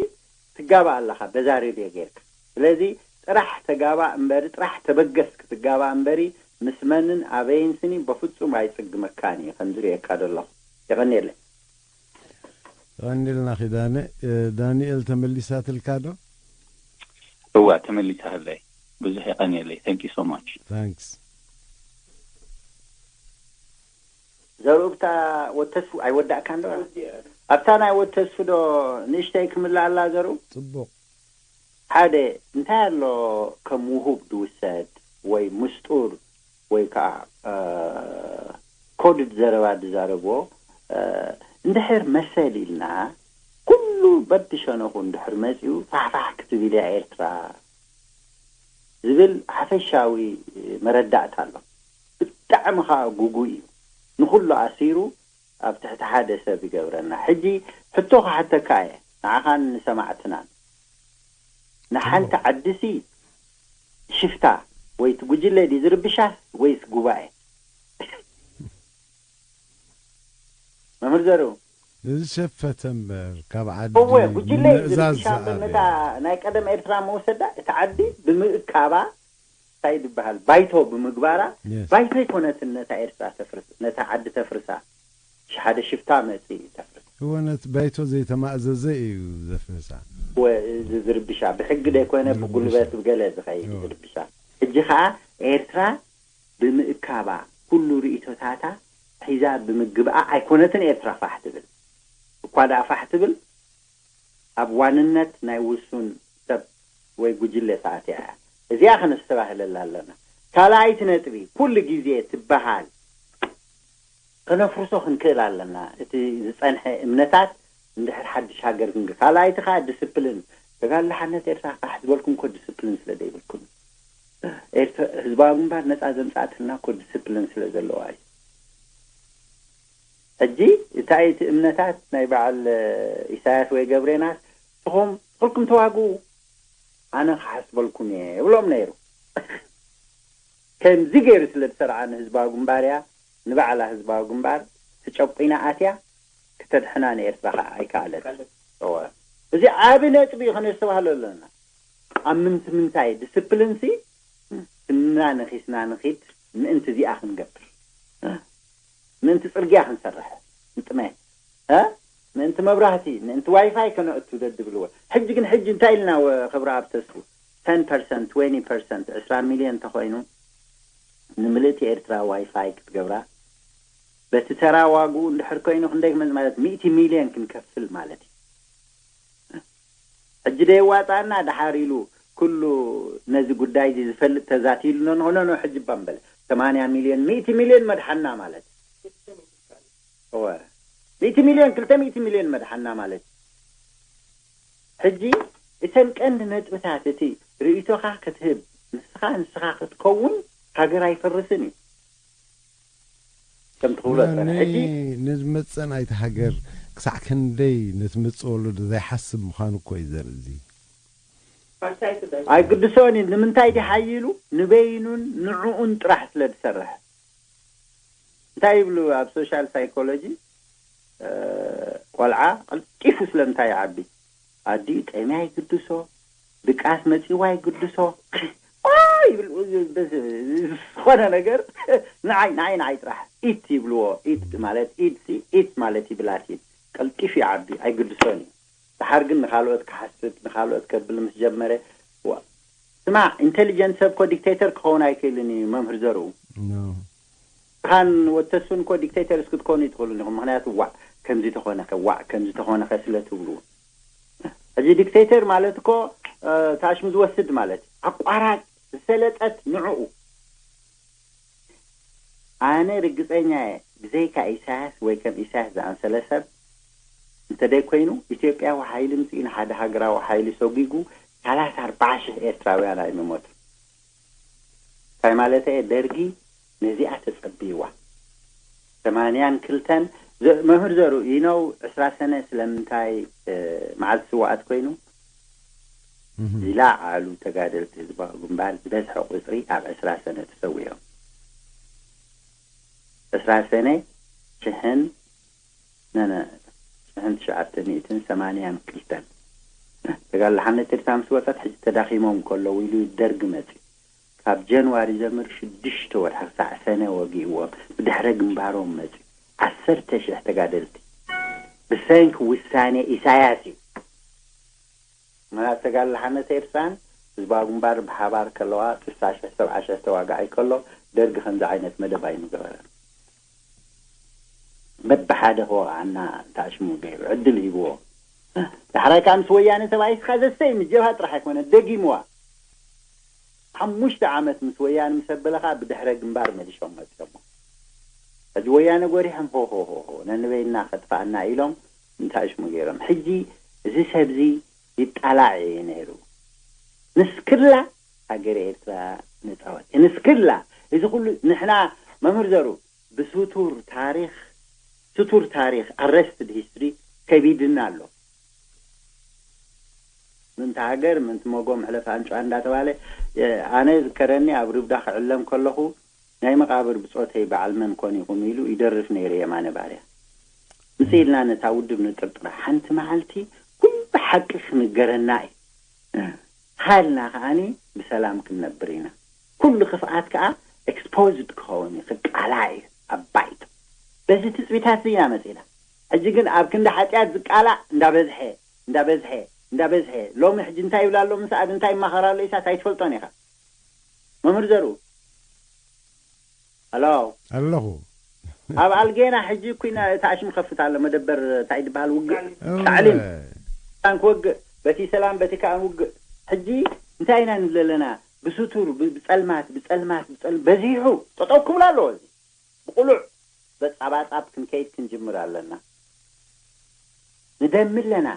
ትጋባእ ኣለኻ በዛ ሬድዮ ጌርካ። ስለዚ ጥራሕ ተጋባእ እምበሪ ጥራሕ ተበገስ ክትጋባእ እምበሪ ምስ መንን ኣበይን ስኒ በፍጹም ኣይጽግመካን እዩ ከም ዝርእየካ ዘለኹ። የቐንየለይ። ቀኒልና ኪዳነ። ዳንኤል ተመሊሳትልካ ዶ? እዋ ተመሊሳለይ። ብዙሕ የቐንየለይ። Thank you so much። ታንክስ። ዘርኡ ብታ ወተስፉ ኣይወዳእካን ዶ? ኣብታ ናይ ወተስፉ ዶ ንእሽተይ ክምልኣላ ዘርኡ? ጽቡቕ። ሓደ እንታይ ኣሎ ከም ውሁብ ድውሰድ ወይ ምስጡር ወይ ከዓ ኮድድ ዘረባ ድዛረብዎ እንድሕር መሰል ኢልና ኩሉ በብሸነኹ እንድሕር መፂኡ ፋሕፋሕ ክትብል እያ ኤርትራ ዝብል ሓፈሻዊ መረዳእታ ኣሎ። ብጣዕሚ ከዓ ጉጉይ እዩ። ንኩሉ ኣሲሩ ኣብ ትሕቲ ሓደ ሰብ ይገብረና። ሕጂ ሕቶ ክሓተካ እየ ንዓኻን ንሰማዕትናን። ንሓንቲ ዓዲሲ ሽፍታ ወይ እቲ ጉጅለ ድዩ ዝርብሻ ወይስ ጉባኤ? መምህር ዘርኡ እዚ ሸፈተ እምበር ካብ ዓዲ እወ ጉጅለ እዩ ዝርብሻ እምበር ነታ ናይ ቀደም ኤርትራ መወሰዳ እቲ ዓዲ ብምእካባ እንታይ ዝበሃል ባይቶ ብምግባራ ባይቶ ኣይኮነትን ነታ ኤርትራ ተፍርስ ነታ ዓዲ ተፍርሳ። ሓደ ሽፍታ መፂ ተፍርስ። እወ፣ ነቲ ባይቶ ዘይተማእዘዘ እዩ ዘፍርሳ። ወ- ዝ- ዝርብሻ ብሕጊ ደይኮነ ዝርብሻ። ብጉልበት ብገለ ዝኸይድ እዎ። ዝርብሻ። ሕጂ ከዓ ኤርትራ ብምእካባ ኩሉ ርእቶታታ ሒዛ ብምግብኣ ኣይኮነትን ኤርትራ ፋሕ ትብል። እኳ ደኣ ፋሕ ትብል ኣብ ዋንነት ናይ ውሱን ሰብ ወይ ጉጅለ ተኣትያ እያ። እዚኣ ከነስተባህለላ ኣለና። ካልኣይቲ ነጥቢ ኩሉ ግዜ ትበሃል ከነፍርሶ ክንክእል ኣለና። እቲ ዝጸንሐ እምነታት እንድሕር ሓድሽ ሃገር ክንግ ካልኣይቲ ከዓ ዲስፕሊን ተጋድሎ ሓርነት ኤርትራ ካሕ ዝበልኩም እኮ ዲስፕሊን ስለ ዘይብልኩም ኤርትራ ህዝባዊ ግንባር ነጻ ዘምጻእትልና እኮ ዲስፕሊን ስለ ዘለዋ እዩ። ሕጂ እንታይ እቲ እምነታት ናይ በዓል ኢሳያስ ወይ ገብሬናስ ስኹም ስኹልኩም ተዋግኡ ኣነ ክሓስበልኩም እየ ይብሎም ነይሩ። ከምዚ ገይሩ ስለ ዝሰርዓ ንህዝባዊ ግንባር እያ ንባዕላ ህዝባዊ ግንባር ተጨቂና ኣትያ ክተድሕና ንኤርትራ ከዓ ኣይከኣለት። እወ። እዚ ዓቢ ነጥቢ እዩ ከነስተባህሎ ኣለና። ኣብ ምንቲ ምንታይ ዲስፕሊንሲ ስና ነኺስና ንኺድ ምእንቲ እዚኣ ክንገብር ምእንቲ ጽርግያ ክንሰርሕ ምጥመ ምእንቲ መብራህቲ ምእንቲ ዋይፋይ ከነእቱ ደድብልዎ። ሕጂ ግን ሕጂ እንታይ ኢልና ክብሪ ኣብ ተስፉ ten percent twenty percent ዕስራ ሚልዮን እንተኮይኑ ንምልእቲ ኤርትራ ዋይፋይ ክትገብራ በቲ ተራ ዋግኡ እንድሕር ኮይኑ ክንደይ ክመፅ ማለት ሚእቲ ሚልዮን ክንከፍል ማለት እዩ። ሕጂ ደየዋፃና ድሓር ኢሉ ኩሉ ነዚ ጉዳይ እዚ ዝፈልጥ ተዛቲሉ ነንሆኖ ኖ ሕጂ ባንበለ ሰማንያ ሚልዮን ሚእቲ ሚልዮን መድሓና ማለት እወ ሚእቲ ሚልዮን ክልተ ሚእቲ ሚልዮን መድሓና ማለት እዩ። ሕጂ እተን ቀንዲ ነጥብታት እቲ ርእይቶኻ ክትህብ ንስኻ ንስኻ ክትከውን ሃገር ኣይፈርስን እዩ። ከም ትኽብሎ ጸንሐ ሕጂ ንዝመፀን ኣይተ ሃገር ክሳዕ ክንደይ ነቲ መፅእ ወለዶ ዘይሓስብ ምዃኑ እኮ እዩ ዘርኢ እዚ። ኣይግድሶን እዩ። ንምንታይ ድዩ ሓይሉ ንበይኑን ንዕኡን ጥራሕ ስለ ዝሰርሕ። እንታይ ይብሉ ኣብ ሶሻል ሳይኮሎጂ ቆልዓ ቀልጢፉ ስለምንታይ ይዓቢ? ኣዲኡ ጠምያ ይግድሶ፣ ድቃስ መጺዋ ይግድሶ። ይብል ዝኾነ ነገር ንዓይ ንዓይ ንዓይ ጥራሕ ኢት ይብልዎ። ኢት ማለት ኢት ኢት ማለት ይብላት ቀልጢፉ ይዓቢ ኣይግድሶን እዩ። ድሓር ግን ንኻልኦት ክሓስብ ንኻልኦት ከብል ምስ ጀመረ ስማዕ ኢንቴሊጀንት ሰብ ኮ ዲክቴተር ክኸውን ኣይክእልን እዩ መምህር ዘርኡ። ካን ወተሱን ኮ ዲክቴተርስ ክትኮኑ ይትኽእሉ ኢኹም። ምክንያቱ ዋዕ ከምዚ ተኾነኸ ዋዕ ከምዚ ተኾነኸ ስለ ትብሉ ሕጂ ዲክቴተር ማለት እኮ ታሽሙ ዝወስድ ማለት እዩ። ኣቋራጭ ዝሰለጠት ንዕኡ ኣነ ርግፀኛ እየ ብዘይካ ኢሳያስ ወይ ከም ኢሳያስ ዝኣምሰለ ሰብ እንተደይ ኮይኑ ኢትዮጵያዊ ሓይሊ ምፅኢ ንሓደ ሃገራዊ ሓይሊ ሰጒጉ ሰላሳ ኣርባዓ ሽሕ ኤርትራውያን ኣይምሞቱ እንታይ ማለት እየ ደርጊ ነዚኣ ተፀብይዋ ሰማንያን ክልተን መምህር ዘሩ you know ዕስራ ሰነ ስለምንታይ መዓልቲ ስዋኣት ኮይኑ ዝለዓሉ ተጋደልቲ ህዝባዊ ግንባር ዝበዝሐ ቁፅሪ ኣብ ዕስራ ሰነ ተሰዊኦም ዕስራ ሰነ ሽሕን ነነ ሽሕን ትሽዓተ ሚእትን ሰማንያን ክልተን ተጋድሎ ሓርነት ኤርትራ ምስ ወፀት ሕጂ ተዳኺሞም ከለዉ ኢሉ ደርጊ መፂ ካብ ጀንዋሪ ጀምር ሽዱሽተ ወርሒ ክሳዕ ሰነ ወጊእዎም ብድሕረ ግንባሮም መፂ ዓሰርተ ሽሕ ተጋደልቲ ብሰንኪ ውሳኔ ኢሳያስ እዩ ምክንያቱ ተጋድሎ ሓርነት ኤርትራን ህዝባዊ ግንባር ብሓባር ከለዋ ስሳ ሽሕ ሰብዓ ሽሕ ተዋጋኣይ ከሎ ደርጊ ከምዚ ዓይነት መደብ ኣይምገበረን በብሓደ ክወቕዓና ታሽሙ ገይሩ ዕድል ሂብዎ ዳሕራይ ከዓ ምስ ወያነ ተባኢስካ ዘስተይ ምስ ጀብሃ ጥራሕ ኣይኮነ ደጊምዋ ሓሙሽተ ዓመት ምስ ወያነ ምስ ኣበለ ከዓ ብድሕረ ግንባር መሊሾም መፂኦሞ ሕጂ ወያነ ጎሪሖም ሆሆሆሆ ነንበይና ከጥፋእና ኢሎም እንታይ ሽሙ ገይሮም ሕጂ እዚ ሰብዚ ይጣላዕ እዩ ነይሩ ንስክላ ሃገር ኤርትራ ነፃወት ንስክላ እዚ ኩሉ ንሕና መምህር ዘሩ ብስቱር ታሪክ ስቱር ታሪክ ኣረስትድ ሂስትሪ ከቢድና ኣሎ ምንቲ ሃገር ምንቲ መጎ መሕለፍ ኣንጫዋ እንዳተባለ ኣነ ዝከረኒ ኣብ ርብዳ ክዕለም ከለኹ ናይ መቃብር ብፆተይ በዓል መን ኮን ኢኹም ኢሉ ይደርፍ ነይሩ የማነ ባርያ ምፅ ኢልና ነታ ውድብ ንጥርጥራ ሓንቲ መዓልቲ ኩሉ ሓቂ ክንገረና እዩ ሃልና ከዓኒ ብሰላም ክንነብር ኢና ኩሉ ክፍኣት ከዓ ኤክስፖዝድ ክኸውን እዩ ክቃላ እዩ ኣብ ባይቶ በዚ ትፅቢታት ኢና መፂና ሕጂ ግን ኣብ ክንዲ ሓጢኣት ዝቃላዕ እንዳበዝሐ እንዳበዝሐ እንዳበዝሐ፣ ሎሚ ሕጂ እንታይ ይብላ ኣሎ፣ ምስ ኣብ እንታይ ይማኸራ ኣሎ ኢሳት ኣይትፈልጦን ኢኻ። መምህር ዘሩ ኣሎ። ኣለኹ። ኣብ ኣልጌና ሕጂ ኩና ታሽም ከፍት ኣሎ፣ መደበር እንታይ ዝበሃል ውግእ፣ ታዕሊም። ታን ክወግእ በቲ ሰላም በቲ ከኣ ውግእ። ሕጂ እንታይ ኢና ንብል ኣለና? ብስቱር ብ- ብጸልማት ብጸልማት ብጸል በዚሑ ጠጠው ክብል ኣለዎ። እዚ ብቁሉዕ በጻባጻብ ክንከይድ ክንጅምር ኣለና። ንደሚ ኣለና፣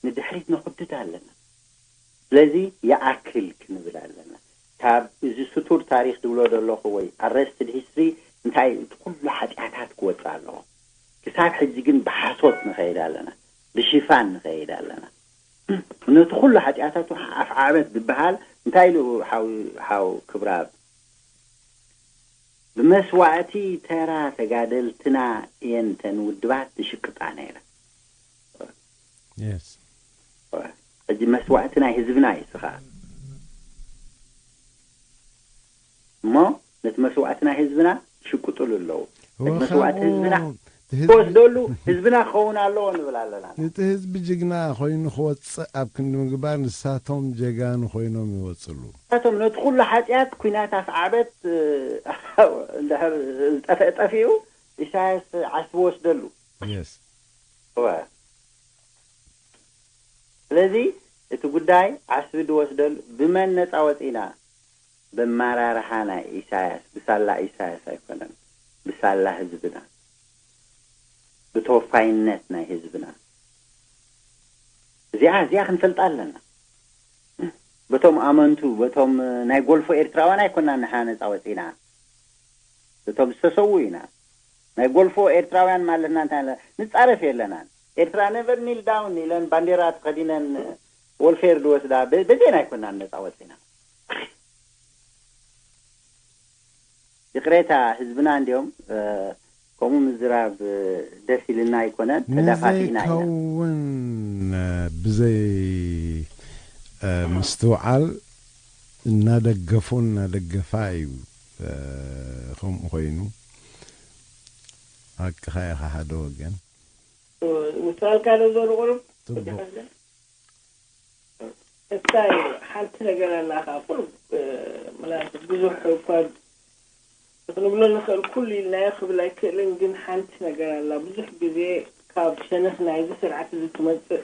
ንድሕሪት ነኹድድ ኣለና። ስለዚ ይኣክል ክንብል ኣለና። ካብ እዚ ስቱር ታሪኽ ዝብሎ ዘለኹ ወይ ኣረስትድ ሂስትሪ እንታይ እቲ ኩሉ ሓጢኣታት ክወፅእ ኣለዎ። ክሳብ ሕጂ ግን ብሓሶት ንኸይድ ኣለና፣ ብሽፋን ንኸይድ ኣለና። ነቲ ኩሉ ሓጢኣታቱ ኣፍዓበት ዝበሃል እንታይ ኢሉ ሓው ሓው ክብራብ ብመስዋእቲ ተራ ተጋደልትና እየን ተን ውድባት ዝሽቅጣ ነይረ። የስ ሕጂ መስዋእቲ ናይ ህዝብና እዩ ስኻ እሞ ነቲ መስዋእቲ ናይ ህዝብና ይሽቅጡሉ ኣለዉ። ነቲ መስዋእቲ ህዝብና ክወስደሉ ህዝብና ክኸውን ኣለዎ ንብል ኣለና። ነቲ ህዝቢ ጅግና ኮይኑ ክወፅእ ኣብ ክንዲ ምግባር ንሳቶም ጀጋኑ ኮይኖም ይወፅሉ። ንሳቶም ነቲ ኩሉ ሓጢኣት ኩናት ኣፍዓበት እንድሕር ዝጠፍአ ጠፊኡ ኢሳያስ ዓስቢ ወስደሉ። የስ እወ። ስለዚ እቲ ጉዳይ ዓስቢ ዝወስደሉ ብመን ነፃ ወፂና? ብኣመራርሓ ናይ ኢሳያስ፣ ብሳላ ኢሳያስ ኣይኮነን፣ ብሳላ ህዝብና፣ ብተወፋይነት ናይ ህዝብና። እዚኣ እዚኣ ክንፈልጣ ኣለና። በቶም ኣመንቱ በቶም ናይ ጎልፎ ኤርትራውያን ኣይኮና ንሓ ነፃ ወፂና፣ በቶም ዝተሰዉ ኢና። ናይ ጎልፎ ኤርትራውያን ማለትና እንታይ ንፃረፍ የለናን። ኤርትራ ነቨር ኒል ዳውን ኢለን ባንዴራ ተኸዲነን ወልፌር ዝወስዳ በዜና ኣይኮናን ነፃ ወፂና። ይቕሬታ ህዝብና እንዲዮም ከምኡ ምዝራብ ደስ ኢልና ኣይኮነን፣ ተዳፋፊእና ኢና። ንዘይከውን ብዘይ ምስትውዓል እናደገፉ እናደገፋ እዩ ከምኡ ኮይኑ። ሓቅኻ ኢኻ ሓደ ወገን። ምስተዋልካ ዶ ዞሩ ቁሩብ? ጽቡቕ። እንታይ ሓንቲ ነገር ኣላ ከዓ ቁሩብ ምናልባት ብዙሕ እኳ ክንብሎ ንኽእል ኩሉ ኢልናዮ ክብል ኣይክእልን፣ ግን ሓንቲ ነገር ኣላ ብዙሕ ግዜ ካብ ሸነኽ ናይዚ ስርዓት እዚ ትመፅእ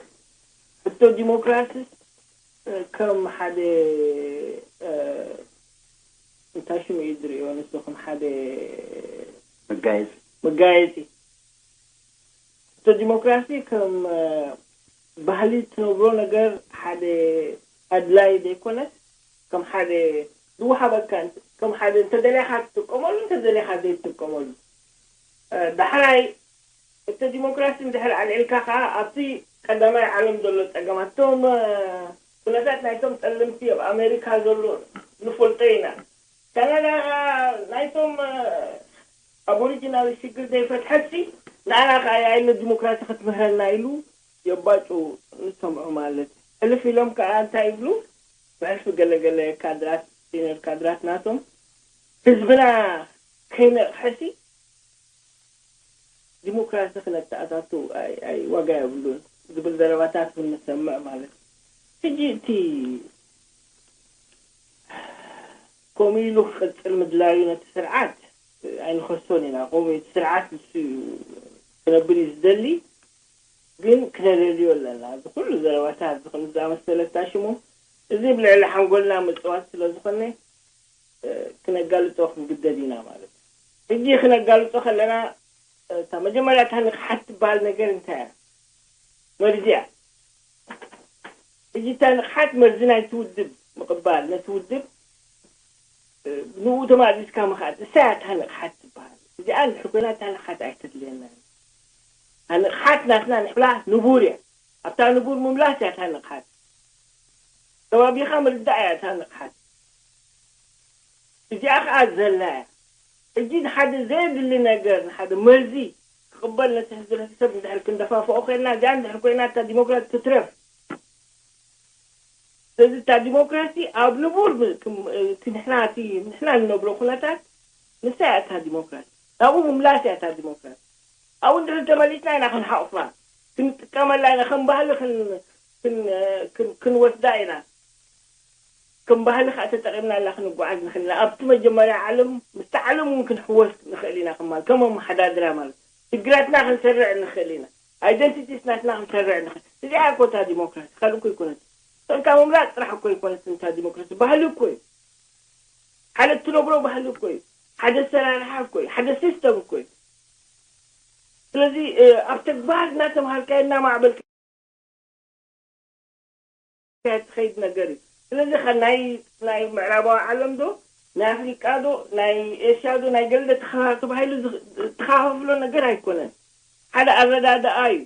ሕቶ ዲሞክራሲ ከም ሓደ እንታይ ሽሙ እዩ ዝርእዮ ንሱ ከም ሓደ መጋየፂ መጋየፂ ሕቶ ዲሞክራሲ ከም ባህሊ ትነብሮ ነገር ሓደ ኣድላይ ዘይኮነስ ከም ሓደ ዝወሃበካ ከም ሓደ እንተደሊኻ ትጥቀመሉ እንተደሊኻ ዘይትጥቀመሉ ዳሕራይ እቲ ዲሞክራሲ እንድሕር ኣልዒልካ ከዓ ኣብቲ ቀዳማይ ዓለም ዘሎ ፀገማት እቶም ኩነታት ናይቶም ፀለምቲ ኣብ ኣሜሪካ ዘሎ ንፈልጦ ኢና ካናዳ ከዓ ናይቶም ኣቦሪጂናል ሽግር ዘይፈትሐት ሲ ንዓና ከዓ የኣይለ ዲሞክራሲ ክትምህረና ኢሉ የባጩ ንሰምዑ ማለት ሕልፍ ኢሎም ከዓ እንታይ ይብሉ ብሕልፊ ገለገለ ካድራት ሲኒር ካድራት ናቶም ህዝብና ከይነቕሐ ሲ ዲሞክራሲ ክነተኣታቱ ዋጋ የብሉን ዝብል ዘረባታት ንሰምዕ ማለት እዩ። ሕጂ እቲ ከምኡ ኢሉ ክቕፅል ምድላዩ ነቲ ስርዓት ኣይንኸሶን ኢና። ከምኡ እቲ ስርዓት ንሱ እዩ ክነብር እዩ ዝደሊ፣ ግን ክነለልዮ ኣለና። እዚ ኩሉ ዘረባታት እዚ ከም ዝኣመሰለ ታሽሙ እዚ ብልዕሊ ሓንጎልና ምፅዋት ስለ ዝኾነ ክነጋልፆ ክንግደድ ኢና ማለት እዩ። ሕጂ ክነጋልፆ ከለና እታ መጀመርያ እታ ንቕሓት ትበሃል ነገር እንታይ እያ? መርዚ እያ። ሕጂ እታ ንቕሓት መርዚ ናይቲ ውድብ ምቕባል ነቲ ውድብ ንኡ ተማእዚዝካ ምኽኣል እሳ እያ እታ ንቕሓት ትበሃል። እዚኣ እንድሕር ኮይና እታ ንቕሓት ኣይተድልየና። እታ ንቕሓት ናትና ንሕብላ ንቡር እያ። ኣብታ ንቡር ምምላስ እያ እታ ንቕሓት። ከባቢኻ ምርዳእ እያ እታ ንቕሓት። እዚኣ ኸዓ ዘላ እያ። ሕጂ ንሓደ ዘየድሊ ነገር ንሓደ መርዚ ክቕበል ነቲ ህዝቢ ነቲ ሰብ እንድሕር ክንደፋፍኦ ኮይንና እዚኣ እንድሕር ኮይና እታ ዲሞክራት ትትረፍ። ስለዚ እታ ዲሞክራሲ ኣብ ንቡር እቲ ንሕና እቲ ንሕና ንነብሮ ኩነታት ንሳ እያ እታ ዲሞክራሲ ናብኡ ምምላስ እያ እታ ዲሞክራሲ ኣብኡ እንድሕር ተመሊስና ኢና ክንሓቑፋ፣ ክንጥቀመላ ኢና፣ ከም ባህሊ ክን- ክን- ክን- ክንወስዳ ኢና። ከም ባህሊ ከዓ ተጠቒምናላ ክንጓዓዝ ንኽእል ኢና። ኣብቲ መጀመርያ ዓለም ምስቲ ዓለም እውን ክንሕወስ ንኽእል ኢና። ከማል ከም ኣመሓዳድራ ማለት ሽግራትና ክንሰርዕ ንኽእል ኢና። ኣይደንቲቲስ ናትና ክንሰርዕ ንኽእል። እዚኣ እኮ እታ ዲሞክራሲ ካልእ እኮ ኣይኮነትን። ሰብካ ምምላጥ ጥራሕ እኮ ኣይኮነትን እታ ዲሞክራሲ፣ ባህሊ እኮ እዩ። ሓደ እትነብሮ ባህሊ እኮ እዩ። ሓደ ኣሰራርሓ እኮ እዩ። ሓደ ሲስተም እኮ እዩ። ስለዚ ኣብ ተግባር እናተምሃርካዮ እናማዕበልካ ትኸይድ ነገር እዩ። ስለዚ ከ ናይ ናይ ምዕራባዊ ዓለም ዶ ናይ ኣፍሪቃ ዶ ናይ ኤሽያ ዶ ናይ ገለ ተኸፋ- ተባሂሉ ዝኽ- ተኸፋፍሎ ነገር ኣይኮነን። ሓደ ኣረዳድኣ እዩ።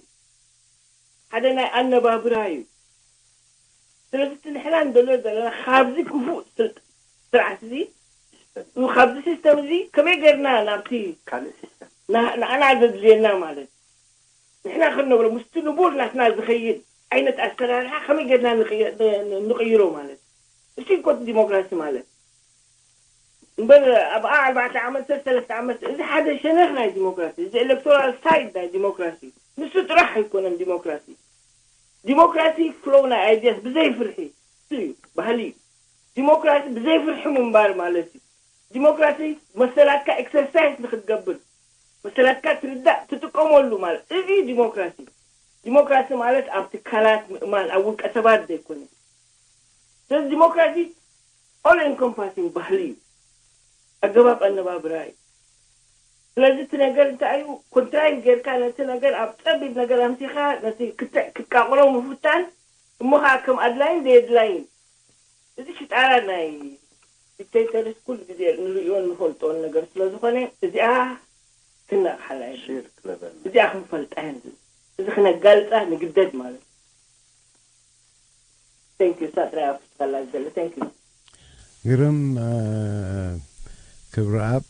ሓደ ናይ ኣነባብራ እዩ። ስለዚ እቲ ንሕና ንደልዮ ዘለና ካብዚ ክፉእ ስር- ስርዓት እዚ ካብዚ ሲስተም እዚ ከመይ ጌርና ናብቲ ካልእ ሲስተም ና- ንዓና ዘድልየና ማለት ንሕና ክንነብሮ ምስቲ ንቡር ናትና ዝኸይድ ዓይነት ኣሰራርሓ ከመይ ጌርና ንቕየ- ን- ንቕይሮ ማለት እሱ እኮ እቲ ዲሞክራሲ ማለት እምበር ኣብ ኣርባዕተ ዓመት ሰለስተ ዓመት እዚ ሓደ ሸነኽ ናይ ዲሞክራሲ እዚ ኤሌክቶራል ሳይድ ናይ ዲሞክራሲ ንሱ ጥራሕ ኣይኮነን ዲሞክራሲ ዲሞክራሲ ፍሎው ናይ ኣይዲያስ ብዘይ ፍርሒ እሱ እዩ ባህሊ እዩ ዲሞክራሲ ብዘይ ፍርሒ ምንባር ማለት እዩ ዲሞክራሲ መሰላትካ ኤክሰርሳይዝ ንክትገብር መሰላትካ ትርዳእ ትጥቀመሉ ማለት እዚ ዲሞክራሲ ዲሞክራሲ ማለት ኣብ ትካላት ምእማን ኣብ ውልቀ ሰባት ዘይኮነ ስለዚ ዲሞክራሲ all encompassing ባህሊ እዩ ኣገባብ ኣነባብራ እዩ ስለዚ እቲ ነገር እንታይ እዩ ኮንትራይን ጌርካ ነቲ ነገር ኣብ ፀቢብ ነገር ኣምሲኻ ነቲ ክትዕ ክትቃቕሮ ምፍታን እሞ ከዓ ከም ኣድላይን ዘየድላይን እዚ ሽጣራ ናይ ዲክቴተርስ ኩሉ ግዜ ንርእዮን ንፈልጦን ነገር ስለዝኾነ እዚኣ ትነቕሓላ እዚኣ ክንፈልጣ እዚ ክነጋልፃ ንግደድ ማለት እዩ ሳጥራ ኣፍስካላ ዝደለ thank you ግርም ክብረኣብ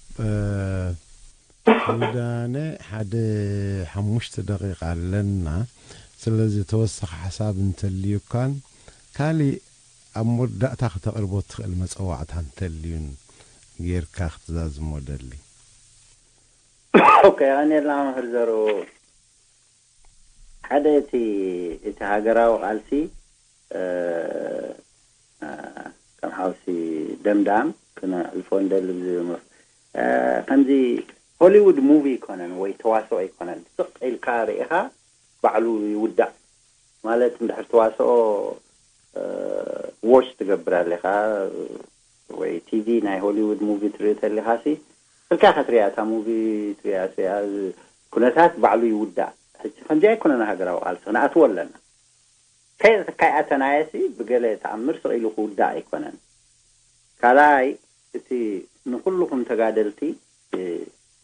ሱዳነ ሓደ ሓሙሽተ ደቂቃ ኣለና ስለዚ ተወሳኺ ሓሳብ እንተልዩካን ካሊእ ኣብ መወዳእታ ክተቕርቦ ትኽእል መፀዋዕታ እንተልዩን ጌርካ ክትዛዝሞ ደሊ ኦኬ ቀኒልና መምህር ዘሩ ሓደ እቲ እቲ ሃገራዊ ቃልሲ ከም ሓውሲ ደምዳም ክነሕልፎ ንደሊ ከምዚ ሆሊውድ ሙቪ ኣይኮነን ወይ ተዋስኦ ኣይኮነን ስቕ ኢልካ ርኢኻ ባዕሉ ይውዳእ ማለት እንድሕር ተዋስኦ ዎች ትገብር ኣለኻ ወይ ቲቪ ናይ ሆሊውድ ሙቪ ትርኢ ተሊኻ ሲ ስልካ ከትሪያ እታ ሙቪ ትሪያ ኩነታት ባዕሉ ይውዳእ ሕጂ ከምዚ ኣይኮነን ሃገራዊ ቃልሲ ክንኣትዎ ኣለና ከይኣተናየሲ ብገለ ተኣምር ስቕ ኢሉ ክውዳእ ኣይኮነን ካልኣይ እቲ ንኩልኹም ተጋደልቲ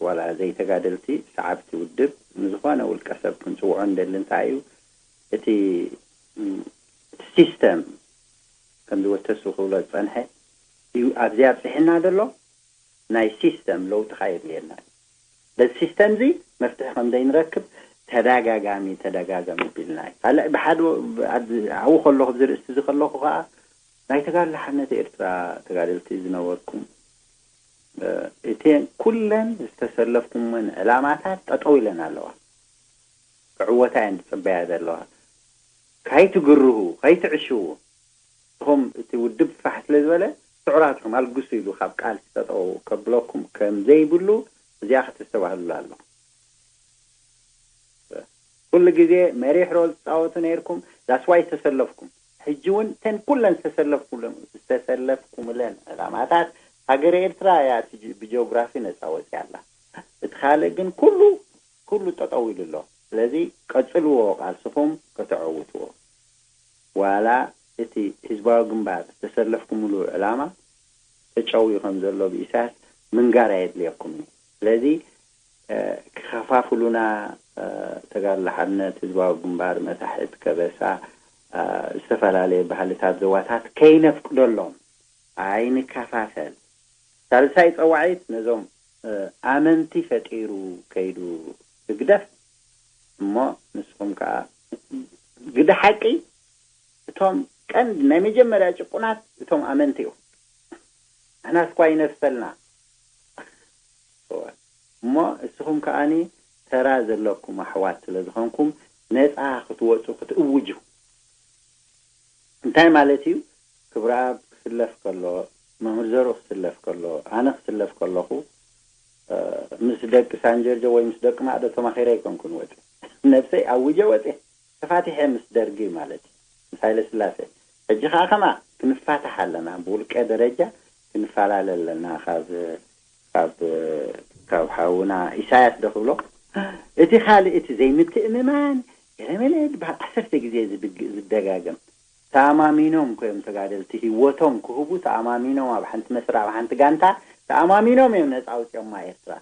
ዋላ ዘይተጋደልቲ ሰዓብቲ ውድብ ንዝኾነ ውልቀ ሰብ ክንፅውዖ ንደሊ እንታይ እዩ እቲ እቲ ሲስተም ከምዚ ወተሱ ክብሎ ዝፀንሐ እዩ ኣብዚ ኣብፅሕና ዘሎ ናይ ሲስተም ለውጢ ካየድልየና እዩ በዚ ሲስተም እዚ መፍትሒ ከም ዘይንረክብ ተደጋጋሚ ተደጋጋሚ ቢልና እዩ ካልእ ብሓደ ኣብኡ ከለኹ ብዚ ርእስቲ እዚ ከለኹ ከዓ ናይ ተጋድሎ ሓርነት ኤርትራ ተጋደልቲ ዝነበርኩም እተን ኩለን ዝተሰለፍኩመን ዕላማታት ጠጠው ኢለን ኣለዋ ክዕወታ እየን ዝፅበያ ዘለዋ ከይትግርሁ ከይትዕሽዉ ንስኹም እቲ ውድብ ፋሕ ስለ ዝበለ ስዑራት ኢኹም ኣልግሱ ኢሉ ካብ ቃልሲ ጠጠው ከብለኩም ከም ዘይብሉ እዚኣ ከተስተባህሉላ ኣለኹም ኩሉ ግዜ መሪሕ ሮል ትፃወቱ ነይርኩም that's why ዝተሰለፍኩም ሕጂ እውን እተን ኩለን ዝተሰለፍኩምለን ዕላማታት ሃገረ ኤርትራ እያ እቲ ብጂኦግራፊ ነፃ ወፅያ ኣላ እቲ ካልእ ግን ኩሉ ኩሉ ጠጠው ኢሉ ኣሎ ስለዚ ቀፅልዎ ቃልስኹም ከተዐውትዎ ዋላ እቲ ህዝባዊ ግንባር ዝተሰለፍኩምሉ ዕላማ ተጨውዩ ከም ዘሎ ብኢሳያስ ምንጋር ኣየድልየኩምን እዩ ስለዚ ክኸፋፍሉና ተጋድሎ ሓርነት ህዝባዊ ግንባር መታሕት ከበሳ ዝተፈላለየ ባህልታት ዞባታት ከይነፍቅደሎም ኣይንከፋፈል ሳልሳይ ፀዋዒት ነዞም ኣመንቲ ፈጢሩ ከይዱ ህግደፍ እሞ ንስኹም ከዓ ግደ ሓቂ እቶም ቀንዲ ናይ መጀመርያ ጭቁናት እቶም ኣመንቲ እዩ ንሕና ስኳ ይነፍሰልና እሞ እስኹም ከዓኒ ተራ ዘለኩም ኣሕዋት ስለ ዝኾንኩም ነፃ ክትወፁ ክትእውጁ። እንታይ ማለት እዩ? ክብረኣብ ክስለፍ ከሎ፣ መምህር ዘሩ ክስለፍ ከሎ፣ ኣነ ክስለፍ ከለኹ ምስ ደቂ ሳንጀርጆ ወይ ምስ ደቂ ማዕዶ ተማኺረ ኣይኮንኩን ወፂ ነብሰይ ኣውጀ ወፂ ተፋቲሐ ምስ ደርጊ ማለት እዩ፣ ምስ ሃይለ ስላሴ። ሕጂ ከዓ ከማ ክንፋታሕ ኣለና፣ ብውልቀ ደረጃ ክንፈላለ ኣለና። ካብ ካብ ካብ ሓውና ኢሳያስ ዶ ክብሎ። እቲ ካልእ እቲ ዘይምትእምማን ገለመለ ድበሃል ዓሰርተ ግዜ ዝደጋገም። ተኣማሚኖም ኮይም ተጋደልቲ ህይወቶም ክህቡ ተኣማሚኖም ኣብ ሓንቲ መስራ ኣብ ሓንቲ ጋንታ ተኣማሚኖም እዮም ነፃ ኣውፅኦማ ኤርትራ።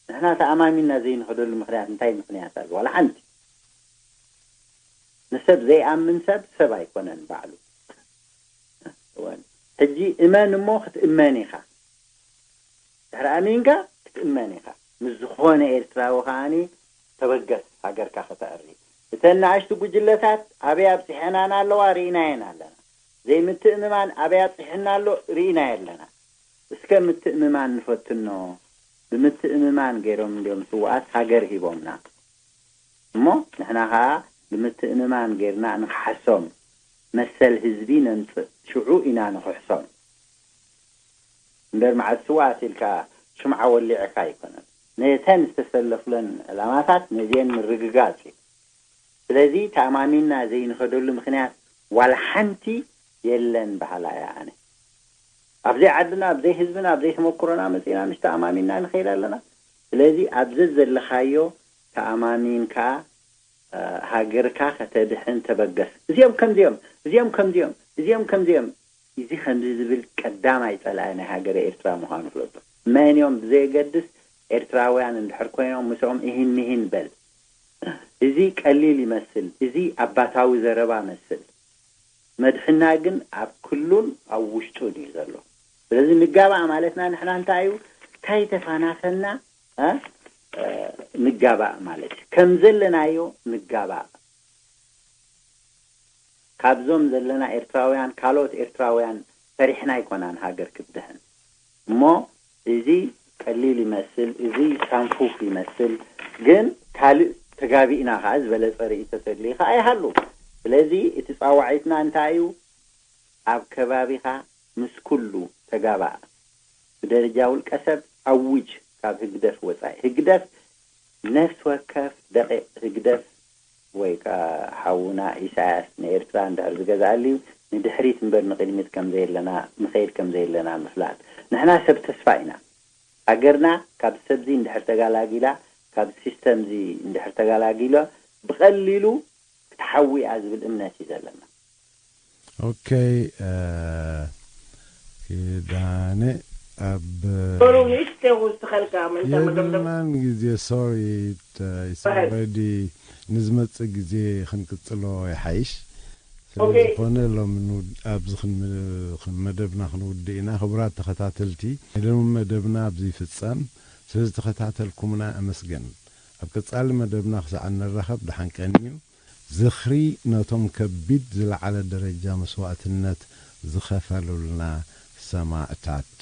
ንሕና ተኣማሚንና ዘይንኸደሉ ምኽንያት እንታይ ምኽንያት ኣሎ? ዋላ ሓንቲ። ንሰብ ዘይኣምን ሰብ ሰብ ኣይኮነን ባዕሉ። ሕጂ እመን እሞ ክትእመን ኢኻ። ድሕሪ ኣሚንካ ክትእመን ኢኻ። ምስ ዝኾነ ኤርትራዊ ከዓኒ ተበገስ ሃገርካ ከተዕሪ። እተን ንኣሽቱ ጉጅለታት ኣበይ ኣብፂሐናን ኣለዋ ርኢናየን ኣለና። ዘይምትእምማን ኣበይ ኣብፂሕና ኣሎ ርኢናዮ ኣለና። እስከ ምትእምማን ንፈትኖ። ብምትእምማን ገይሮም እንዲዮም ስውኣት ሃገር ሂቦምና። እሞ ንሕና ኸዓ ብምትእምማን ጌርና ንኽሓሶም መሰል ህዝቢ ነምፅእ ሽዑ ኢና ንኽሕሶም። እምበር መዓት ስውኣት ኢልካ ሽምዓ ወሊዕካ ኣይኮነን። ነተን ዝተሰለፉለን ዕላማታት ነዚአን ምርግጋፅ እዩ። ስለዚ ተኣማሚንና ዘይንኸደሉ ምኽንያት ዋላ ሓንቲ የለን በሃላ እያ ኣነ። ኣብዘይ ዓድና ኣብዘይ ህዝብና ኣብዘይ ተመክሮና መፂና ምሽ ተኣማሚንና ንኸይድ ኣለና። ስለዚ ኣብዚ ዘለኻዮ ተኣማሚንካ ሃገርካ ከተድሕን ተበገስ። እዚኦም ከምዚኦም እዚኦም ከምዚኦም እዚኦም ከምዚኦም እዚ ከምዚ ዝብል ቀዳማይ ፀላኢ ናይ ሃገረ ኤርትራ ምዃኑ ፍለጡ። መን እዮም ብዘየገድስ ኤርትራውያን እንድሕር ኮይኖም ምስኦም እሂን ምሂን በል። እዚ ቀሊል ይመስል፣ እዚ ኣባታዊ ዘረባ መስል። መድሕና ግን ኣብ ክሉን ኣብ ውሽጡን እዩ ዘሎ። ስለዚ ንጋባእ ማለትና ንሕና እንታይ እዩ? እንታይ ተፋናፈና ንጋባእ ማለት እዩ። ከም ዘለናዮ ንጋባእ። ካብዞም ዘለና ኤርትራውያን ካልኦት ኤርትራውያን ፈሪሕና ኣይኮናን ሃገር ክትድሕን። እሞ እዚ ቀሊል ይመስል፣ እዚ ሳንፉፍ ይመስል፣ ግን ካልእ ተጋቢእና ከዓ ዝበለፀ ርእይቶ ተድልዩ ከዓ ይሃሉ። ስለዚ እቲ ፃዋዒትና እንታይ እዩ? ኣብ ከባቢኻ ምስ ኩሉ ተጋባእ። ብደረጃ ውልቀ ሰብ ኣውጅ ካብ ህግደፍ ወፃኢ። ህግደፍ ነፍሲ ወከፍ ደቂቕ ህግደፍ ወይ ከዓ ሓውና ኢሳያስ ንኤርትራ እንድሕር ዝገዝኣልዩ ንድሕሪት እምበር ንቕድሚት ከም ዘየለና ንኸይድ ከም ዘየለና ምፍላጥ። ንሕና ሰብ ተስፋ ኢና። ሃገርና ካብ ሰብዚ እንድሕር ተጋላጊላ ካብ ሲስተምዚ እንድሕር ተጋላጊሎ ብቐሊሉ ክትሓዊ እያ ዝብል እምነት እዩ ዘለና። ኦኬ ኪዳነ ኣብ ሩ ሚስቴር ውስጥ ከልካ ምንተ መደምደም የብልናን ግዜ ሶሪ it's already ንዝመፅእ ግዜ ክንቅፅሎ ይሓይሽ። ስለዝኾነ ሎም ኣብዚ መደብና ክንውድእ ኢና። ክቡራት ተኸታተልቲ፣ ናይ ሎሚ መደብና ኣብዚ ይፍፀም። ስለዝተኸታተልኩምና ኣመስገን። ኣብ ቀፃሊ መደብና ክሳዕ እንራኸብ ደሓን ቀንዩ። ዝኽሪ ነቶም ከቢድ ዝለዓለ ደረጃ መስዋእትነት ዝኸፈሉልና ሰማእታት።